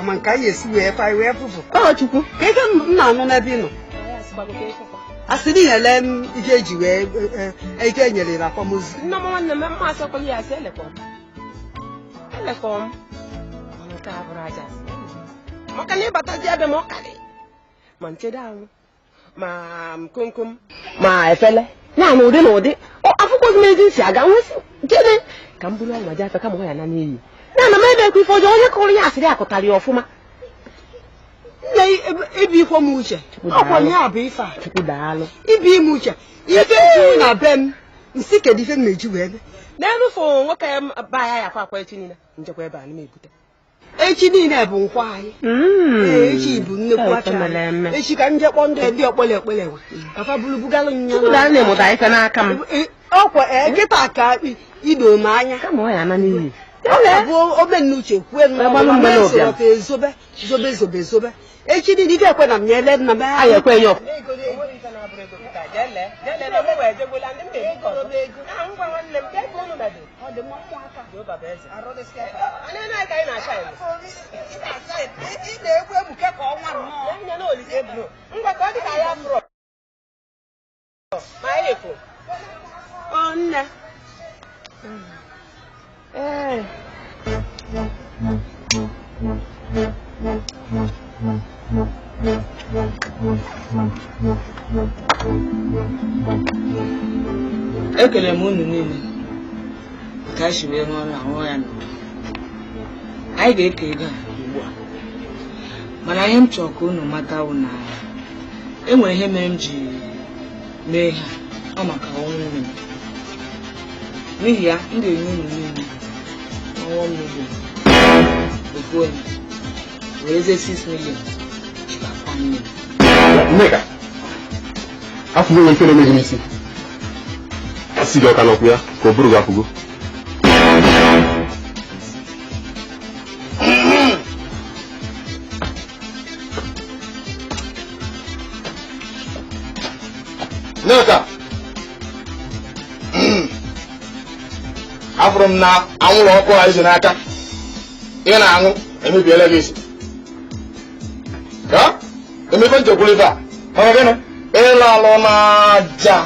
Ma nke anyị esi wee fa wee fụfụ. Ọ Chukwu. Ka ike m na-anụ n'ebe ị nọ. A sị na ị na-ele m ihe eji wee ike enyere na akwamozu. Nneọma nwanne m, mma asọkwala ya asị elekọ m. Elekọ m. Mana nke a bụrụ aja asị. Maka na ịbatazi ebe m ọ karị. Ma nchedo anwụ, ma komkom, ma efele. Ya na ụdị na ụdị. Afụkwazi m ezi nsi aga nwesị gịnị ka m bụrụ ọnwa ji afọ kama ọ ya na n'iyi. Na na m ebe ife ọjọọ onye kọrọ ya asịrị akụtarị ya ọfụma. Nne ibi ikwo m uche. Ọkwa nye bụ ife a. Chukwu daalụ. Ibi ime uche. Ife juru na be m. Nsị kedu ife m na-eji wee mee. N'elu fụ nwoke ba ya yakwa akwa echi niile njekwa ebe a na m ebute. Echi niile bụ nkwa anyị. Ee, echi bụ nnekwu acha anyị. Echi ka nje kpọọ ndị ọkpọle ekpele nwa. Ka fa buru bugalụ nya. Chukwu daalụ na-emụta ife n'aka m. Ọkwa kịta ka ido m anya. Kama ọ ya na n'iyi. Ọ bụ omenuche kwue ezobe zobe zobe zobe. Echi niile ike ekwe na m nyele nna m. Anyị ekwe ya. dị mma ụmụaka. Jehova bụ eze. Arụ dịsịa. Anyị anaghị ka anyị na-acha eme. Ị na-egwu ebuke ka ọnwa nnọọ. Enye na olise ebulu. Ngwa ka ọ dị ka ya fụrụ. Ma anyị fụ. Ọ nne. Ee. Ekele m unu niile ka anyị si wee rụọ ọrụ ahụ ya n'udo. Anyị ga-eke ego a ugbu a, mana ihe m chọrọ ka unu mata wụ na e nwere ihe mere m ji mee ihe a, ọ maka ọnwụ nne m. N'ihi ya, m ga-enye unu niile 1 million ofu onye, werezie 6 million jikwa nne m. Nneka, afụgo nwe ife na-eme gị n'isi. Asị gị ọka n'ọkwụ ya ka ọ bụrụ gị afụgo. Nneka, afụrụ m na anwụrụ ọkụ a izu n'aka ị na-aṅụ emebiela gị isi. Ka emefe nchekwuru ife a maka gịnị? Ịlalụ n'aja.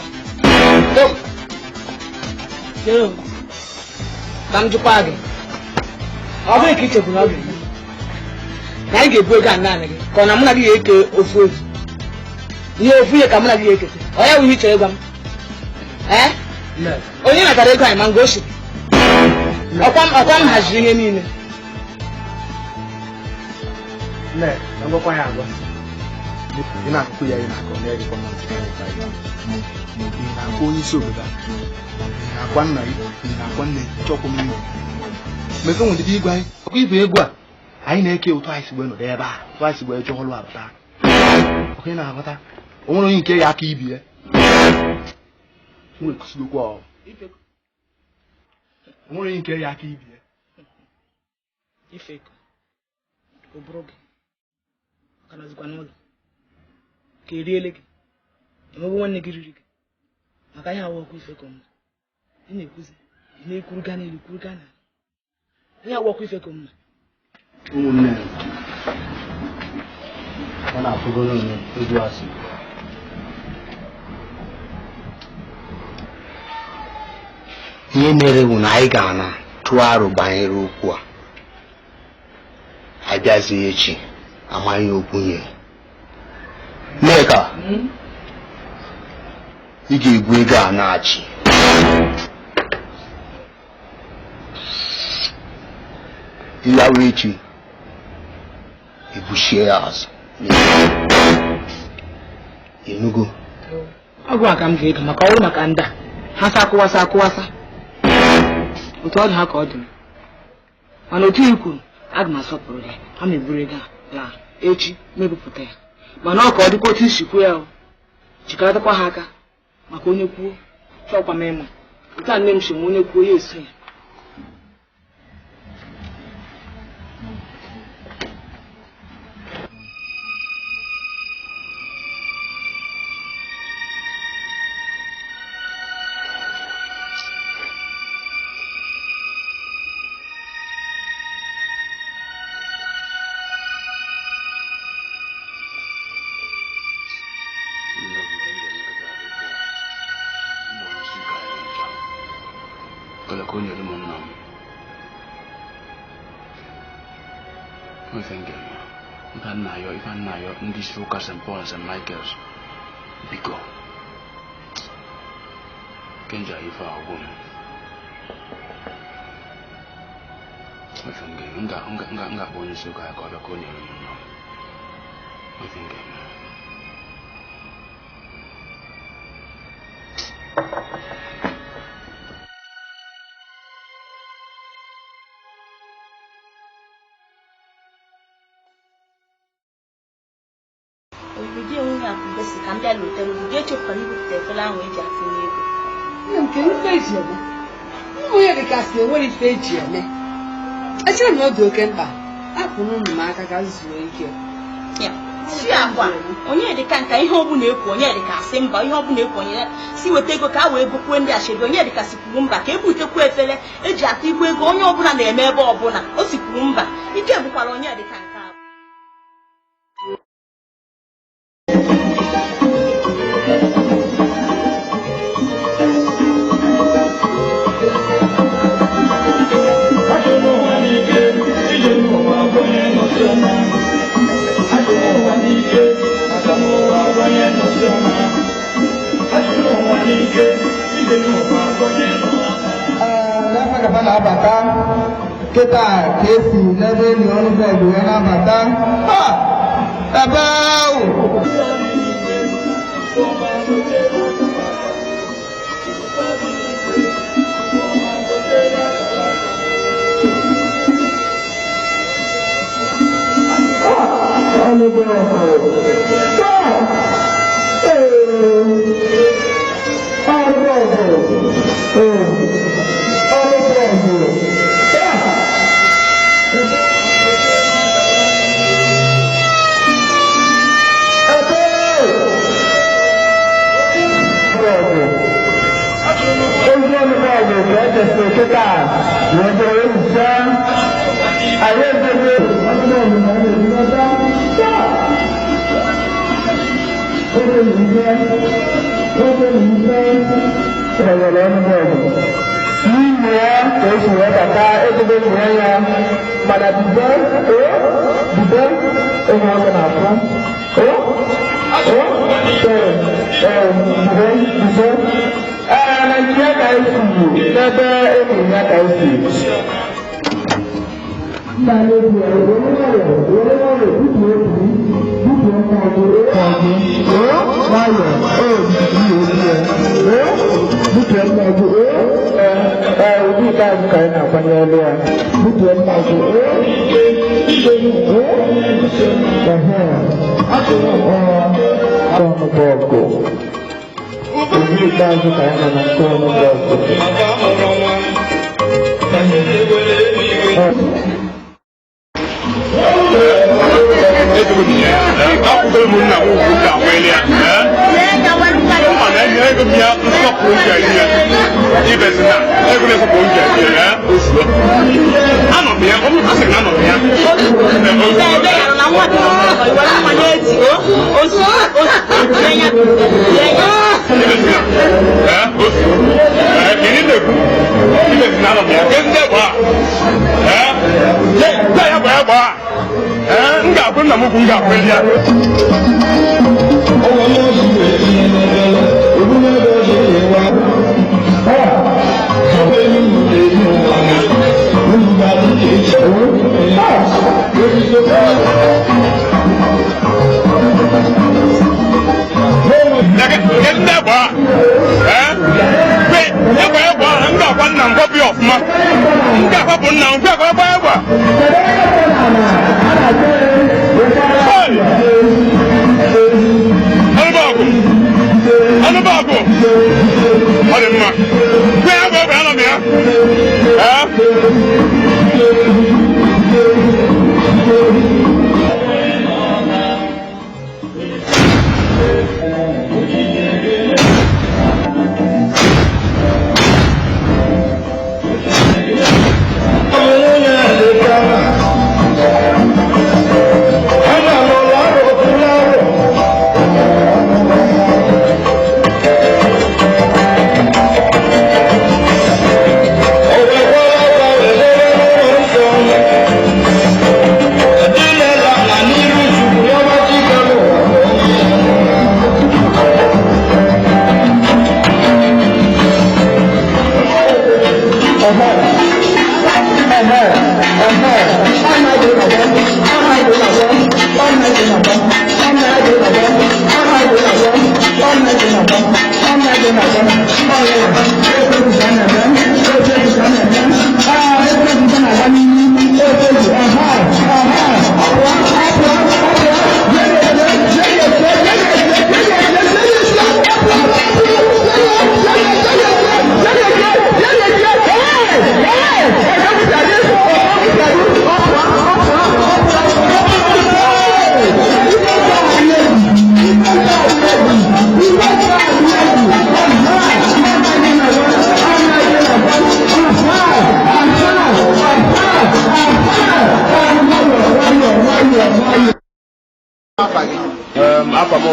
Ka m jụkwa gị, ọ bụghị ka i chekwuru ọ ga-eme na anyị ga-ebu ego a naanị gị, ka ọ na mụ na gị ga-eke ofu ofu ihe ofu ihe ka mụ na gị ga-ekete? Ọ ya wụ ihe i chere ịgwa m? Ee, onye natara ego anyị ma nga o shiri ọkwa m haziri ihe niile. Ị na-akụkụ ya, ị na-akọ na-erikwa na ntị ị na-akwa onye isi obodo a, ị na-akwa nna gị, ị na-akwa nne gị, chọkwa m iwu mefe nwedịrị igwe anyị ọkwa ibe egwu a anyị na-eke ụtụ anyị si wee nọdụ ebe a, ụtụ anyị si wee chọọ ọlụ abata ọkwa ị na-aghọta o nwere onye nke ya aka ibi ya nwekwusigokwa ọ o nwere onye nke ya aka ibi ya. Ifeko, ọ bụrụ gị ka nọzikwa n'ụlọ ka eriele gị, emegbu nwanne gị riri gị maka ihe awa ọkụ ifeko mma ị na-ekwuzi, ị na-ekwuru gaa n'elu kwuru gaa n'ala, ihe awa ọkụ ifeko mma. Ụmụnne m, ọ na-afụgoro onwe egwu asị. Ihe mere bụ na anyị ga-ana tụọ aro banyere okwu a, anyị bịazie echi amaghị okwu nye. Nneka, ị ga-ebu ego a na-achị. Ịlawa echi, ebuchie ya azụ. Enugo. Ọgwụ a ka m ga-ego maka ọrụ maka ndị a ha sa akụwasa akụwasa otu ọ dị ha ka ọ dị m, mana otu i kwuru aga m asọpụrụ gị, ha ma eburu ego a laa echi ma ebupụta ya, mana ọ ka ọ dịkwa otu isi kwuo ya o, jikọtakwa ha aka maka onye kwuo chọkwa m ịma otu a nne m si m onye kwuo ya eso ya. Ndị isi ụka St. Paul and St. Michael's, biko kenja ife agwụ m m ga-akpọ onye isi ụka ya ka ọ bịa ka o nyere m nna m. Ka m bịa lụtere gị, echefukwara ibupụta efere ahụ eji atụnye ego. Nke ife eji eme ụmụ ya dịkasị enwere ife eji eme, echere m na ọ dị oke mkpa apụrụ unu m aka ka zuo ike. Ya, Chi akwa Onyedika nka ihe ọbụla ekwu Onyedika asị mba, ihe ọbụla ekwu onye si weta ego ka a wee bukwue ndị ashebi. Onyedika sikwuru mba ka ebutekwu efere eji ata ikwu ego onye ọbụla na-eme ebe ọbụla o sikwuru mba. Ike bukwara Onyedika nke a. N'afọ na-abata kịta ka esi n'ebe enyi ọrụ bọọlụ ya na-abata ebe ahụ. N'ime ya ka esi wee bata ezigbo enyi ya, mana bido bido ihe ọkụ na-afụ bido bido ee na nke ya ka esi n'ebe enyi ya ka esi.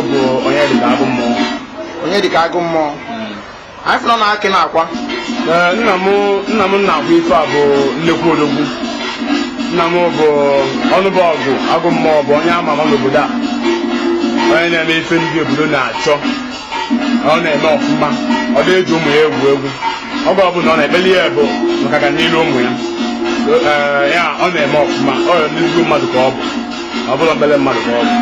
bụ Onyedika Agụ Mmụọ. Onyedika Agụ Mmụọ. Anyị fụrụ na akị na-akwa. Nna m na-akwa ife a bụ nnekwu odogwu. Nna m bụ ọnụbọgụ Agụ Mmụọ bụ onye ama ama n'obodo a. Onye na-eme ife ndị obodo na-achọ. Ọ na-eme ọfụma. Ọ dị-eji ụmụ ya egwu egwu. Oge ọbụla ọ na-ekpeli ya bụ maka ka n'ilu ụmụ ya. Ya ọ na-eme ọfụma. Ọ nnukwu mmadụ ka ọ bụ. Ọ bụla obere mmadụ ka ọ bụ.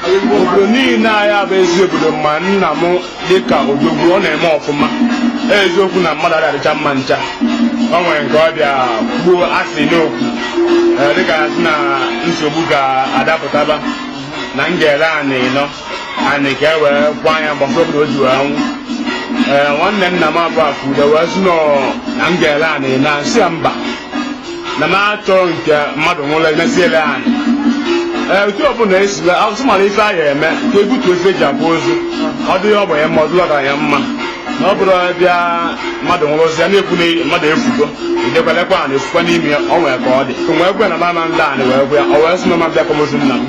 Obodo niile anyị bụ ezi obodo ma nna m dịka odogwu ọ na-eme ọfụma. Eziokwu na mmadụ adịcha mma ncha. O nwere nke ọ bịa kwuo asị n'okwu dịka sị na nsogbu ga-adapụtaba na m ga-ere anị nọ anị ka e wee kwa anya gbasa obodo o ji wee nwụ. Nwanne nna m abụ Akụde wee sị na m ga-ere anị na nsị ya mba na m achọ nke mmadụ nwụrụ emesi ele anị. Otu ọbụla esila asụ mara ife a ya eme ka ebutu ofe eji akwa ozu ọ dịghị ọgbanye mma ọ dịla ọgaranya mma na ọ bụrụ bịa mmadụ nwụrụ ozu ya na-ekwu na mmadụ efugo idekwalekwa anị efukwa n'ime ya ọ nwere ka ọ dị wee gwe na mama ndị anị wee gwe ya ọ wee sị na ma bịa kọmozu nna m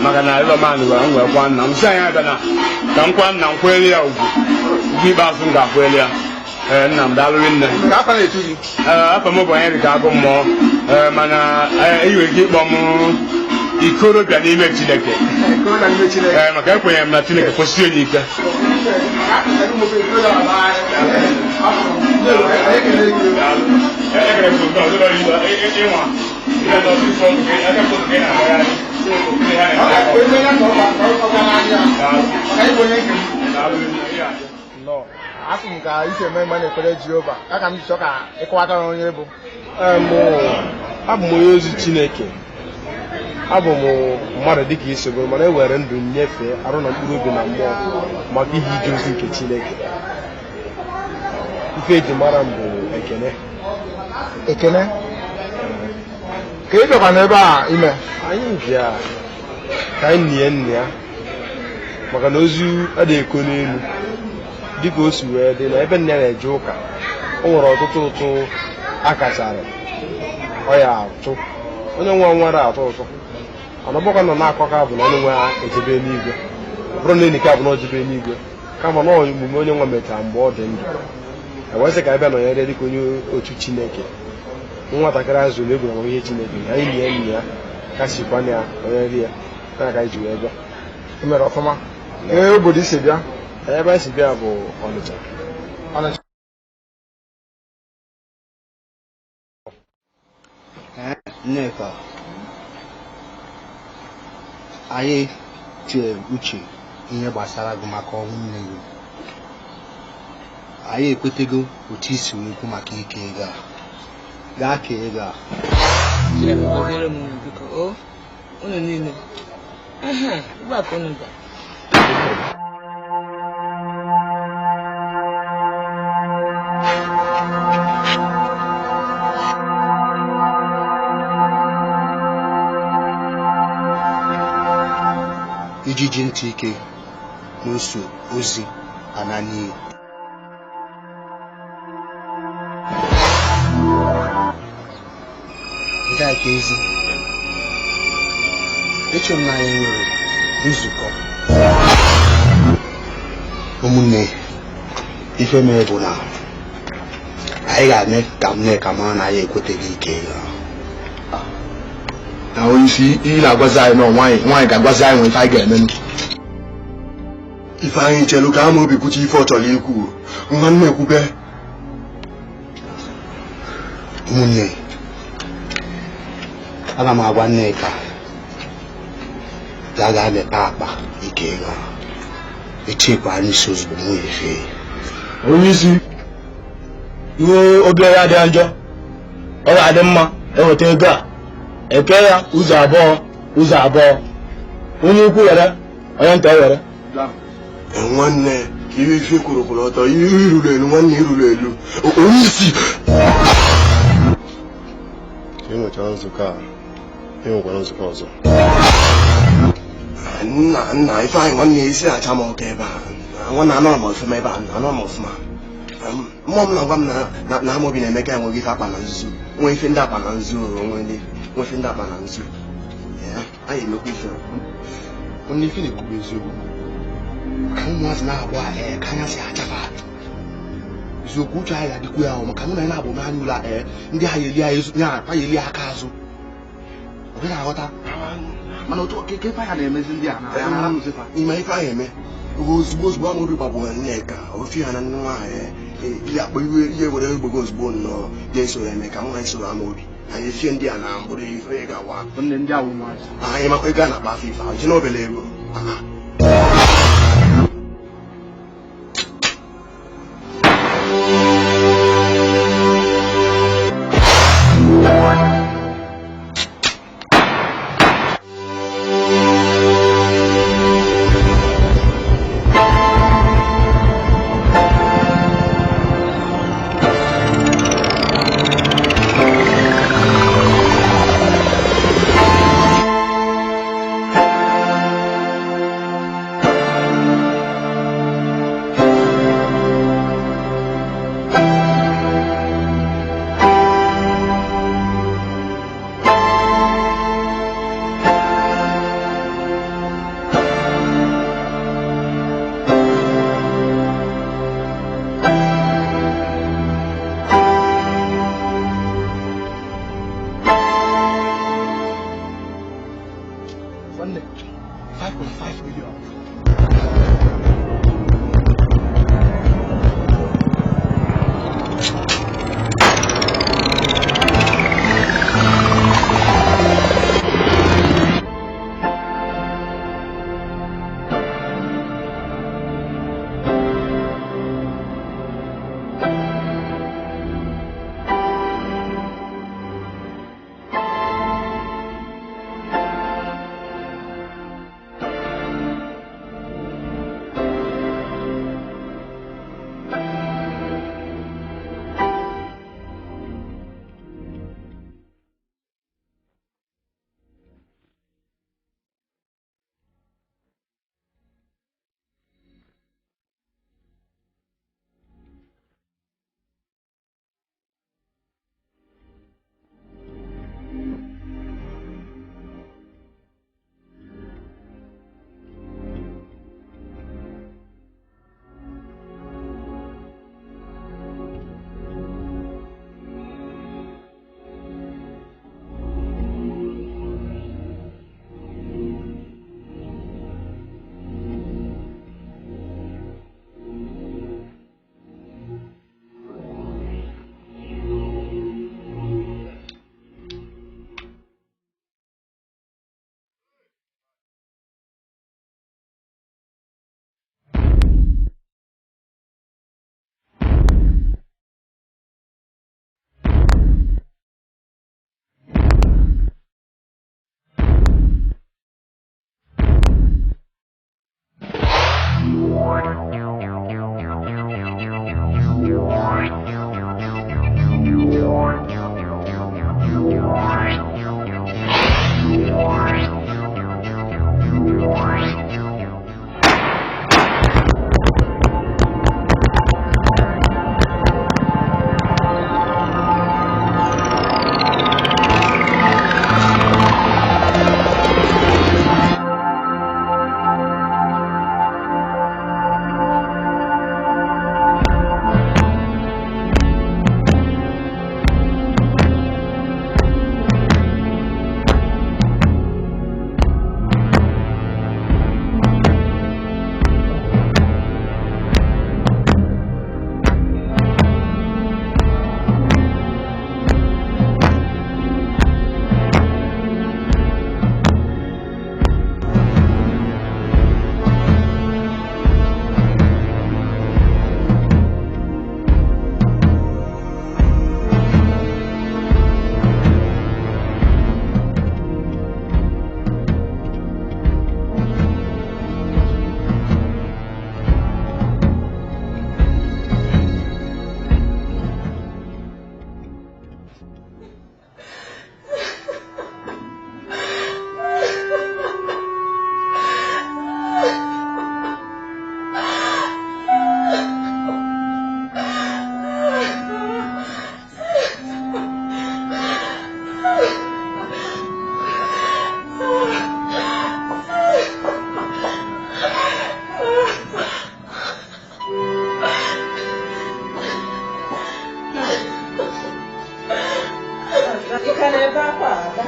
maka na ịlọmanị wee m wee kwa nna m sị anyị abịa na ka m kwa nna m kwere ya ugwu ugwu ikpeazụ m ga-akwere ya. Nna m daalụ nne. Afọ m bụ Onyedika Agụ Mmụọ mana ị nwere ike ịkpọ m ikorobịa n'ime Chineke maka ekwenyere m na Chineke kwụsị onye ike. Afọ m ka isi eme mgbe na-ekpere Jehova ka m ji chọọ ka ịkọwatara onye bụ. Abụ m onye ozi Chineke. Abụ m mmadụ dịka isi bụrụ mana e were ndụ nyefee arụ na mkpụrụ obi na mmụọ maka ihe ije ozi nke Chineke. Ife eji mara m bụ Ekene. Ekene? Ka ị bịakwa n'ebe a ime? Anyị bịa ka anyị nie nna ya maka na ozu adịghị eko n'elu dịka o si wee dị na ebe nna ya na-eje ụka o nwere ọtụtụ ụtụ a kachara ọ ya atụ onye nwa nwere atụ ụtụ mana ọgbakọ nọ na-akọ ka bụ na onye nwe ejebe n'igwe ọ bụrụ na enyi ka bụ na ojebe n'igwe kama na omume onye nwa mechara mgbe ọ dị ndụ ewesị ka ebe nọnyere dịka onye otu Chineke nwatakịrị azụ na egwu amamihe Chineke anyị nye enyi ya kasikwana ya onye ya na ka anyị ji wee bịa. Mere ọfụma. Ee, obodo isi bịa? Ebe anyị si bịa bụ Ọnịcha. Ọnịcha. Nneka, anyị chere uche ihe gbasara gị maka ọnwụ nne gị. Anyị ekwetego otu isi wee kwu maka ike ego a. Gaa kee ego a. Chineke gọziere m unu biko o unu niile. Ugbu a ka unu bịa. Ijiji ntị ike n'oso ozi ananihe. Nke a ka ezi. Eche m na anyị nwere nzukọ. Ụmụnne, ife mere bụ na anyị ga-eme ka Nneka mara na anyị ekweteghị ike ya. Na onye isi ị na-agwazi anyị na nwaanyị ga-agwazi anyị nwe ife anyị ga-eme. Ife anyị chelu ka ama obi kwuchi ife ọ chọrọ ikwu nwanne ekwube. Ụmụnne, ana m agwa Nneka ya ga-emepe akpa ike ego echekwa n'isi ozugbo m efe. Onye isi iwe obi ya adịghị njọ, ọ ga-adị mma eweta ego a eke ya ụzọ abụọ ụzọ abụọ, onye ukwu were onye nta were. Nwanne ka ihe ife kwuru kwuru ọtọ, ihe iruru elu nwanne iruru elu onye isi. Ka e nwechara nzukọ a, e nwekwara nzukọ ọzọ. Nna ife anyị nwanne isi acha m ọkụ ebe a nwanne anọrọ m ọfụma ebe a anọrọ m ọfụma. Mmụọ m na-agwa m na Amobi na Emeka enweghị ife akpa na nzu, nwee ife ndị akpa na nzu, nwee ife ndị akpa na nzu. Anyị emekwa ife. Nwanne, ife na-ekwu bụ eziokwu, maka ụmụazị na-abụ ee ka anya si achafa. Eziokwu, uche anyị adịkwu ya ahụ, maka mụ na ya na-abụ n'anya ụlọ ee ndị agha eli anyị nya akpa ya eli aka azụ. Ọ gaghị aghọta, mana otu okeke ife anya na-emezi ndị a na ime ife ahụ eme ozugbo ozugbo. Amaobi gbagburu Nneka ofi ha na nne nwaanyị ihe akpọ iwe ihe were egbogo ozugbo nnọọ ga-eso ya eme ka nwa esoro Amaobi anyị efie ndị a na mkpụrụ ife ị ga-awa anyị makwa ego a na-akpa afọ ife ahụ ji na obele ego. Ị ka na-ebe akwa ada?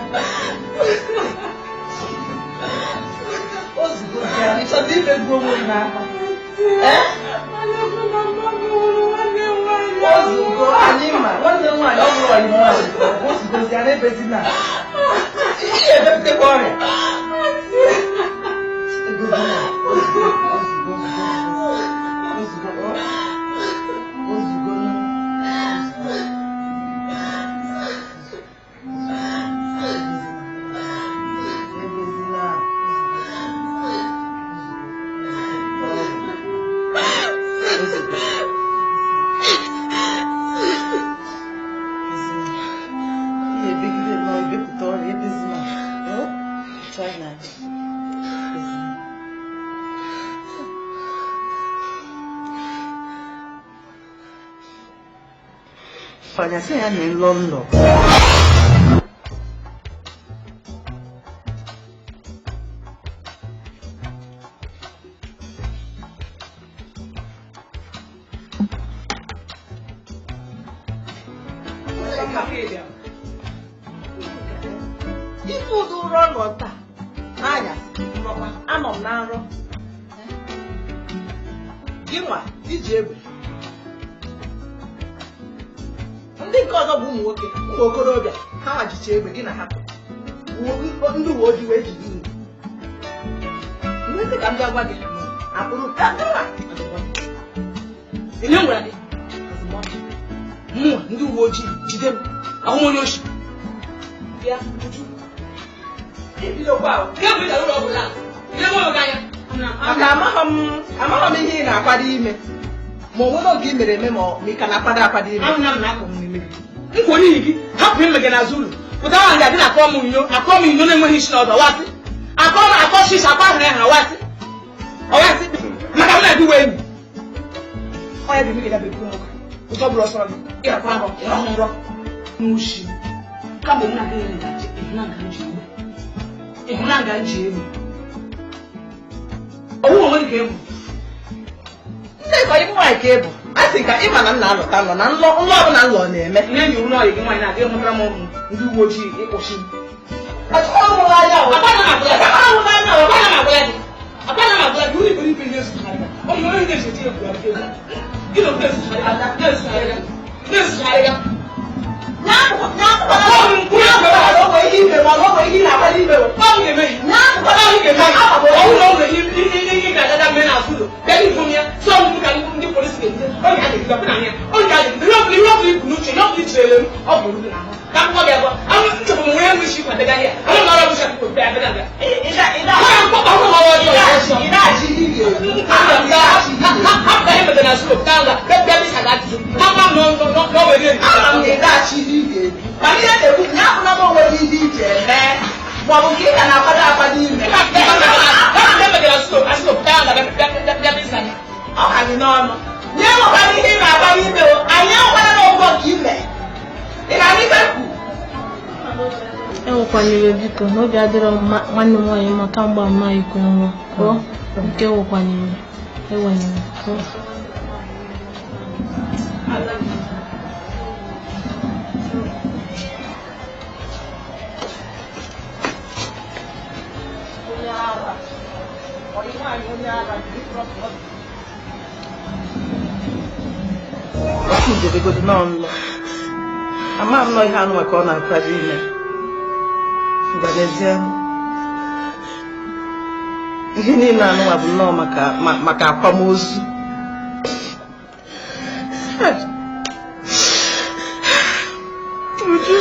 Ozugbo bịa, ị chọrọ imegbu onwe m n'akwa? Ee? Ozugbo anyị ma nwanne m nwaanyị ọ bụrụ ọyị nwaanyị ozugbo bịa n'ebezina. Ị ga-ebepụtakwa ọrịa. Ozugbo, ozugbo, ozugbo, ozugbo. Ọnya sị ya na nlọ nlọ. Ife ụdị ụrọ nọ taa n'anyasị nrọkwa anọ m na nrọ gị nwa iji egbe ndị nke ọzọ bụ ụmụ nwoke ụmụ okorobịa ha nwajicha egbe gị na ha ndị uwe ojii wee jide unu nwesị ka m bịa gwa gị akpụrụ Onye gwara gị? Mụnwa ndị uwe ojii jide m ahụ m onye oshi. Bịa, Uju. Ibidokwa ahụ. Bịa bụ ịdara ụlọ ọgwụ laa. Ile nwa gị anya. Maka amaghọ m ihe ị na-akwado ime ma o nwere oge ị mere eme ma ị ka na-akwado akwado ime. Ahụ na m na-akọ m n'ime gị. Nkwa n'ihi gị hapụ ime gị n'azụ ụlọ. Pụta nwa nga dị na akọ m inyo akọ m inyo na-enweghị isi na ọdụ ọwasị. Akọ m akọ shishi akọ ahụrụ ya ha ọwasị. Ọwasị maka m na-adị uwe enyi. Ọ ya ga-eme gị dabe buru nwoke. Ụtọ bụrụ ọsọ gị ịrakwa nrọ ịrahụ nrọ n'ushi. Kamgbe m na-agaghị ele ịhụnanga m ji egbe. Ịhụnanga m ji egbe. Ọwụ onwe gị ka egwu. Ndị ka ịbụ nwaanyị ka ịbụ a sị ka ị ma na m na-alọta nlọ na nlọ nlọ ọbụla nlọ na-eme. Nne enyi ụlọ ọyị gị nwaanyị na-adị mụtara m ụmụ ndị uwe ojii ịkpọchi m. Akpana m agwụla gị. Akpana m agwụla gị. Akpana m agwụla gị. Ụlọ iberibe na-esogharị gị. Ọ bụ onye na-eji egwu egwu. Gị na otu na-esogharị gị. Na-esogharị gị. Na-esogharị gị. Maọbụ nke ị ka na-akwado akwado ime. Ọ ka dị n'ọnụ. Nye nwekwara ihe ị na-akwado ime o, anyị enwekwara n'ụgwọ nke ime. Ị na-anụ ife m kwuru? Enwekwala iwe biko na obi adịrọ nwanne m nwaanyị mma kamgbe mma ikwu nwa ọ nke enwekwala iwe ewela iwe. Njedegodi nọ nlọ. Ama m nọ ihe anụ maka ọ na-akwado ime. Ngwagezie. Ihe niile anụnwa bụ nnọọ maka akwamozu. Uju.